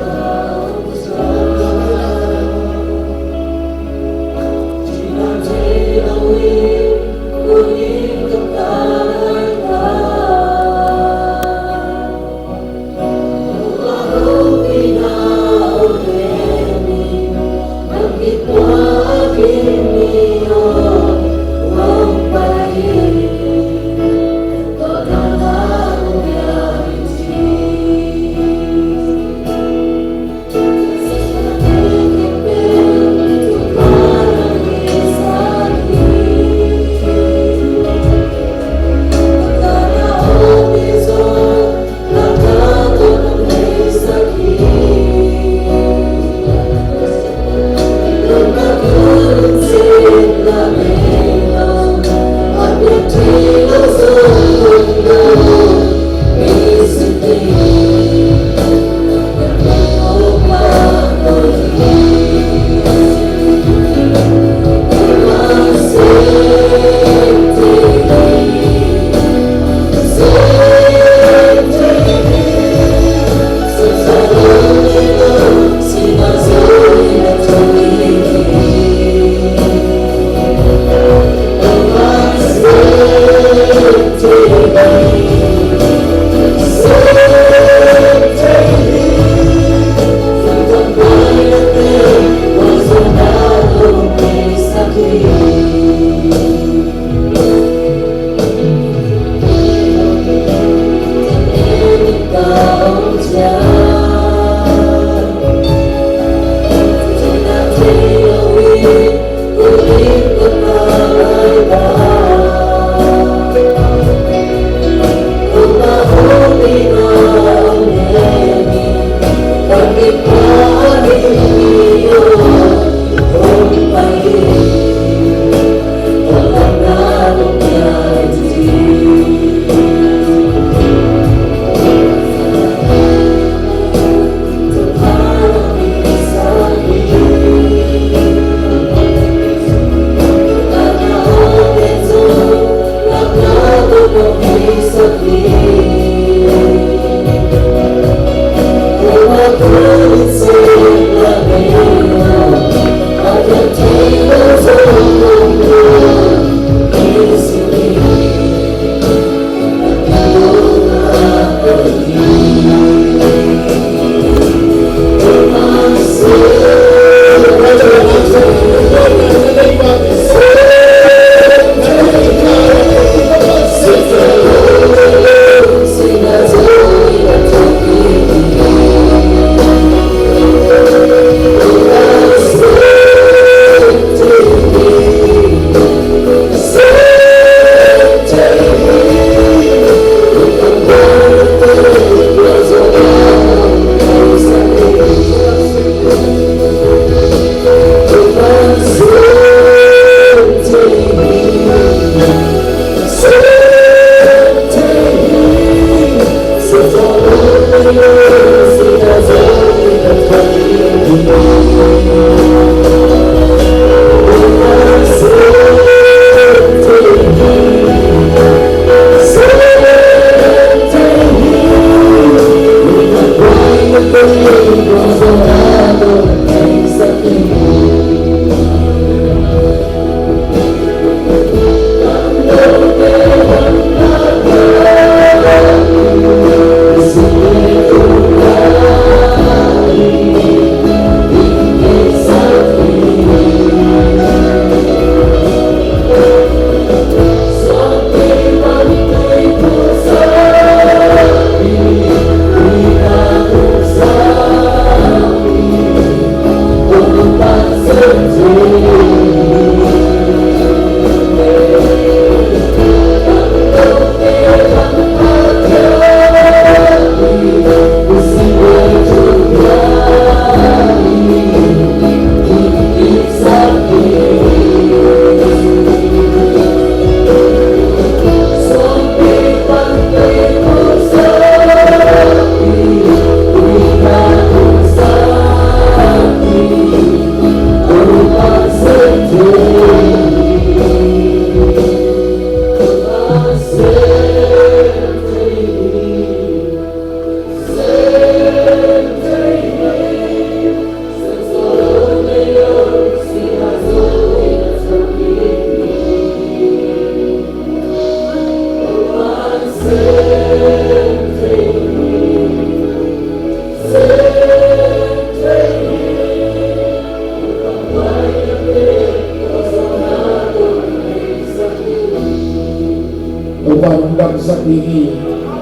Topa hong damsak ding hi.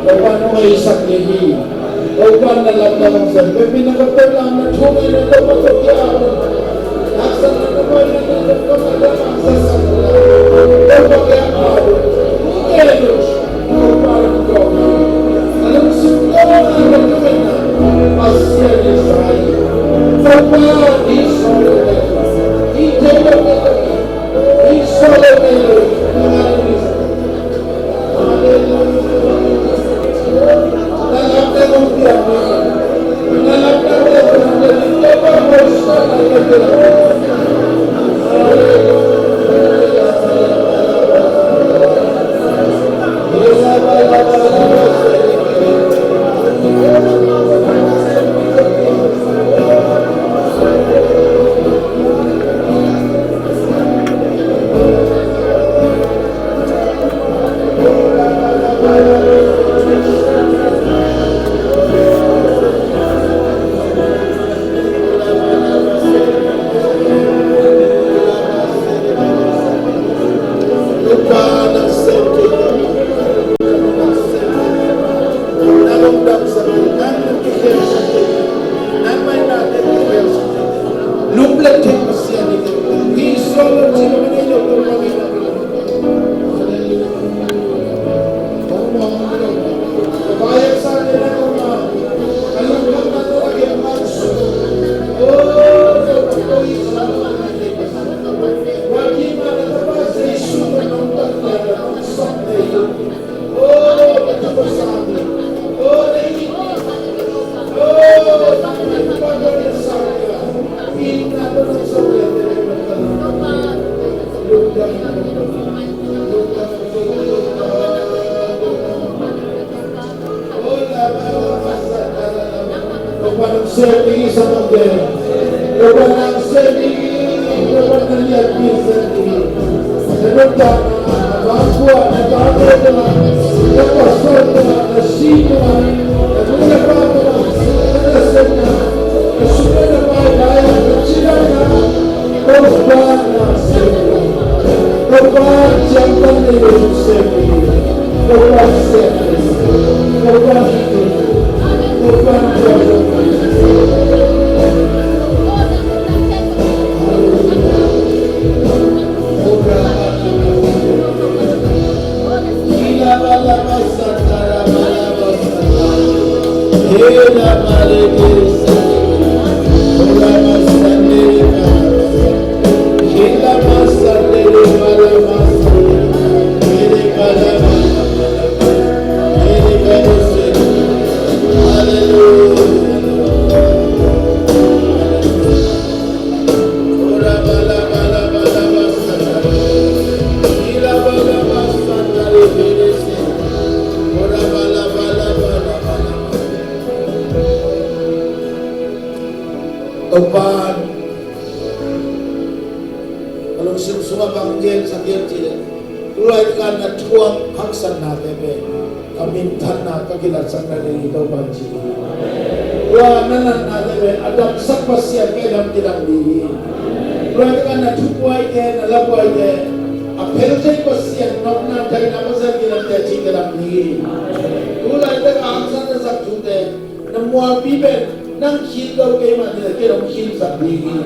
Topa hong heisak ding hi. Topa na lam na hong sem. Pepina ka pepla na thungai na Topa to kia. Aksan na Topa na na Topa na na aksan na. Topa kia ma. Topa na Topa. Na lam sim Topa na Topa na. Asia ni sai. Topa ni sai. Ni Topa na Topa. Topa, ka lungsim sungah bang gensak hiam cih leh, tulaitak a na thuak haksatnate pen ka minthanna ka kilatsakna ding hi Topa ci hi. Tua na natnate pen a damsak Pasian ka i dam kidam ding hi. Tulaitak a na thubuaite, na labuaite, a phel thei Pasian, nopna thaina Pasian kidamte ci kidam ding hi. Tulaitak a haksatna zak thute na mualpi pen nang khit lo kei mah ni, kei hong khitsak ding hi.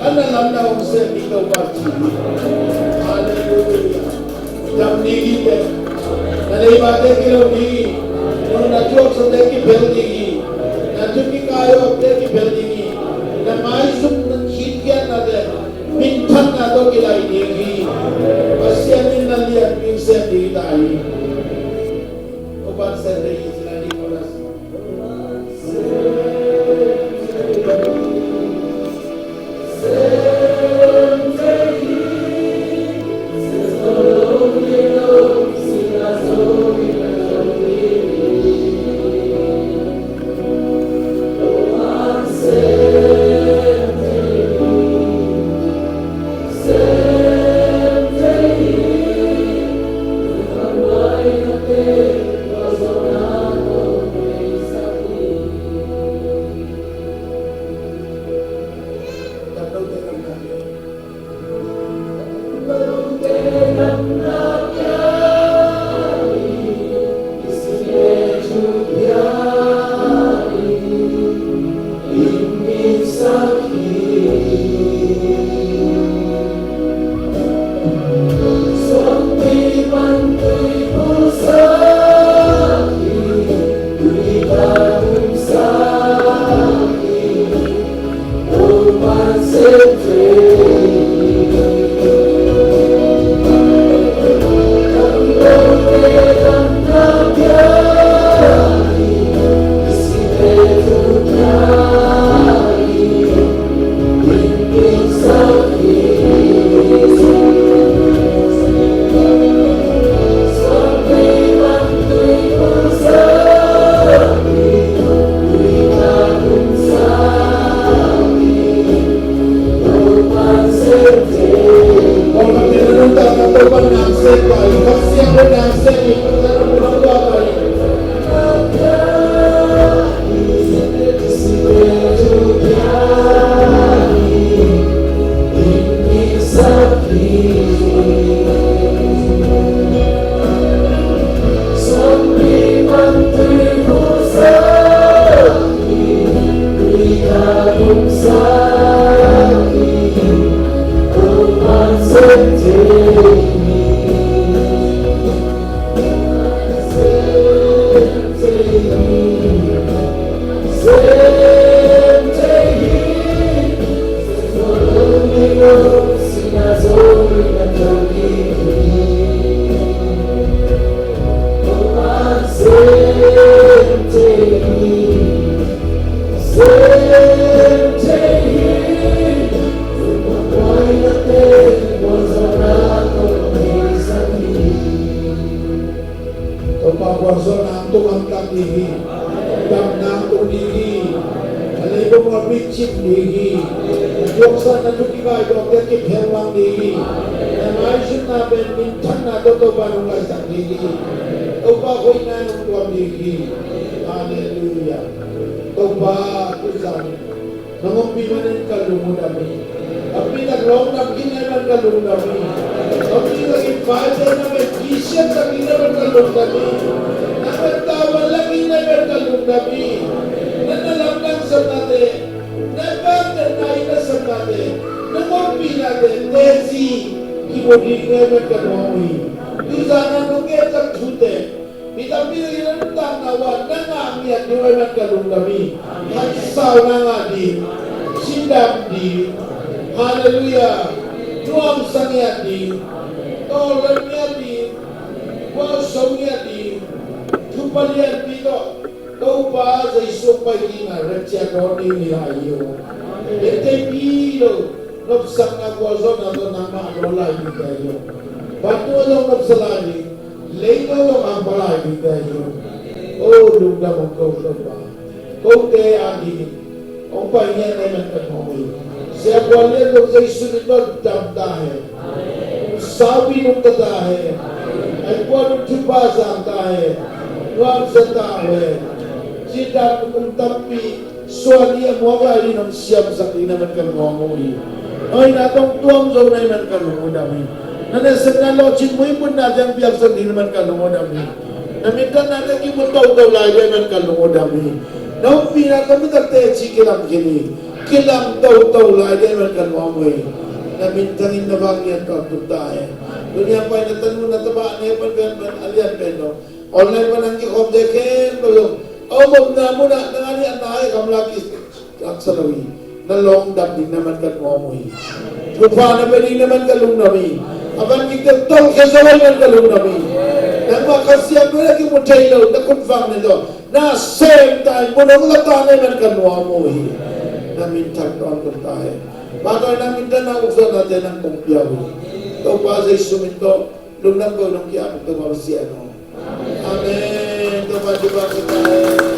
Ka na lam na hong sem ding Topa ci hi. Halleluiah. Dam ding hi teh. Na leibate kilo ding hi. Nong na thuaksate kiphel ding hi. Na thu kikai awkte kiphel ding hi. Na maizum na khitkhiatnate minthanna tawh kilai ding hi. Pasian in na lianpi sem ding hi ta hi. Topa sem ding hi, ci lai ding Topa. Damna hong tung ding hi. A leiba mualpho cip ding hi. A tuaksakna thu kibaidawkte kiphel mang ding hi. Na ngaihsutna pen minthanna tawh Topa nong laisak ding hi. Topa hoihna nong tuam ding hi. Halleluiah. Topa, tu zan nong ompih manin ka lung uh dam hi. Tampi tak lawng dam khin ahih man ka lungdam hi. Tampi tak invite na pen kisiat tak in ahih man ka lungdam hi. Na pen tavuan lak in ahih man ka lungdam hi. Na na lamdang sapnate, na vangliatna in na sapnate, na ompih nate teci kimu ding ahih man ka nuam uh hi. Tu zan a nong gen tak thute mi tampi in a nuntakna uah na ngah ngiat ding uh ahih man ka lungdam hi. Haksatna ngah ding, cidam ding, halleluiah, nuamsa ngiat ding, tawlrem ngiat ding, gualzo ngiat ding, thupha lianpi tawh Topa Jesu pai ding a rapture dawn ding hi lai hi uh. Ei teipi lo nopsakna gualzawhna tawh nangmah a dawn lai dingte hi uh. Vantung a zong nopsa lai ding, leitang zong hong pha lai dingte hi uh. O, lungdam hong ko Topa. Kote a ding hong pai ngiat na hih man ka nuam uh hi. Sia Kua Lian zong Jesu min tawh dam ta hen. Saupi nungta ta hen. Ai Kua nung thupha zang ta hen. Nuamsa ta hen. Cidam kum tampi suan hi a, muak lai ding nong siamsak ding na hih man ka nuam uh hi. Hoihna tawh tuam zo na hih man ka lungdam hi. Na nasepna lawhcin muhibutna ciang piaksak ding na hih man ka lungdam hi. Na minthanna tawh kimu toto lai ding na hih man ka lungdam hi. Na ompihna tawh mi takte ci kilam khin hi. Kilam toto lai ding na hih man ka nuam uh hi. Na minthang in na vanglian tawntung ta hen. Tuni a pai na tanu na tapa, na hehpihna pen a lian pen lo, online pan hong kikhawmte khempeuh zong a om omna munah nang a ding a na hi, a gamla kis taksa lo hi. Na lawng dam ding na hih man ka nuam uh hi. Thupha na pia ding na hih man ka lungdam hi. A van kikte tawlkhia zo na hih man ka lungdam hi. Nangmah Kha Siangtho in a kimu thei lo na khut vang nih tawh na sem ta hi. Mun hong la ta na hih man ka nuam uh hi. Na minthang tawntung ta hen. Pahtawi na minthanna, ukzawhnate nang kong pia uh hi. Topa Jesu min tawh lungdam ko nong ki-ap Topa Pasian aw. Amen. Topa thupha pia ta hen.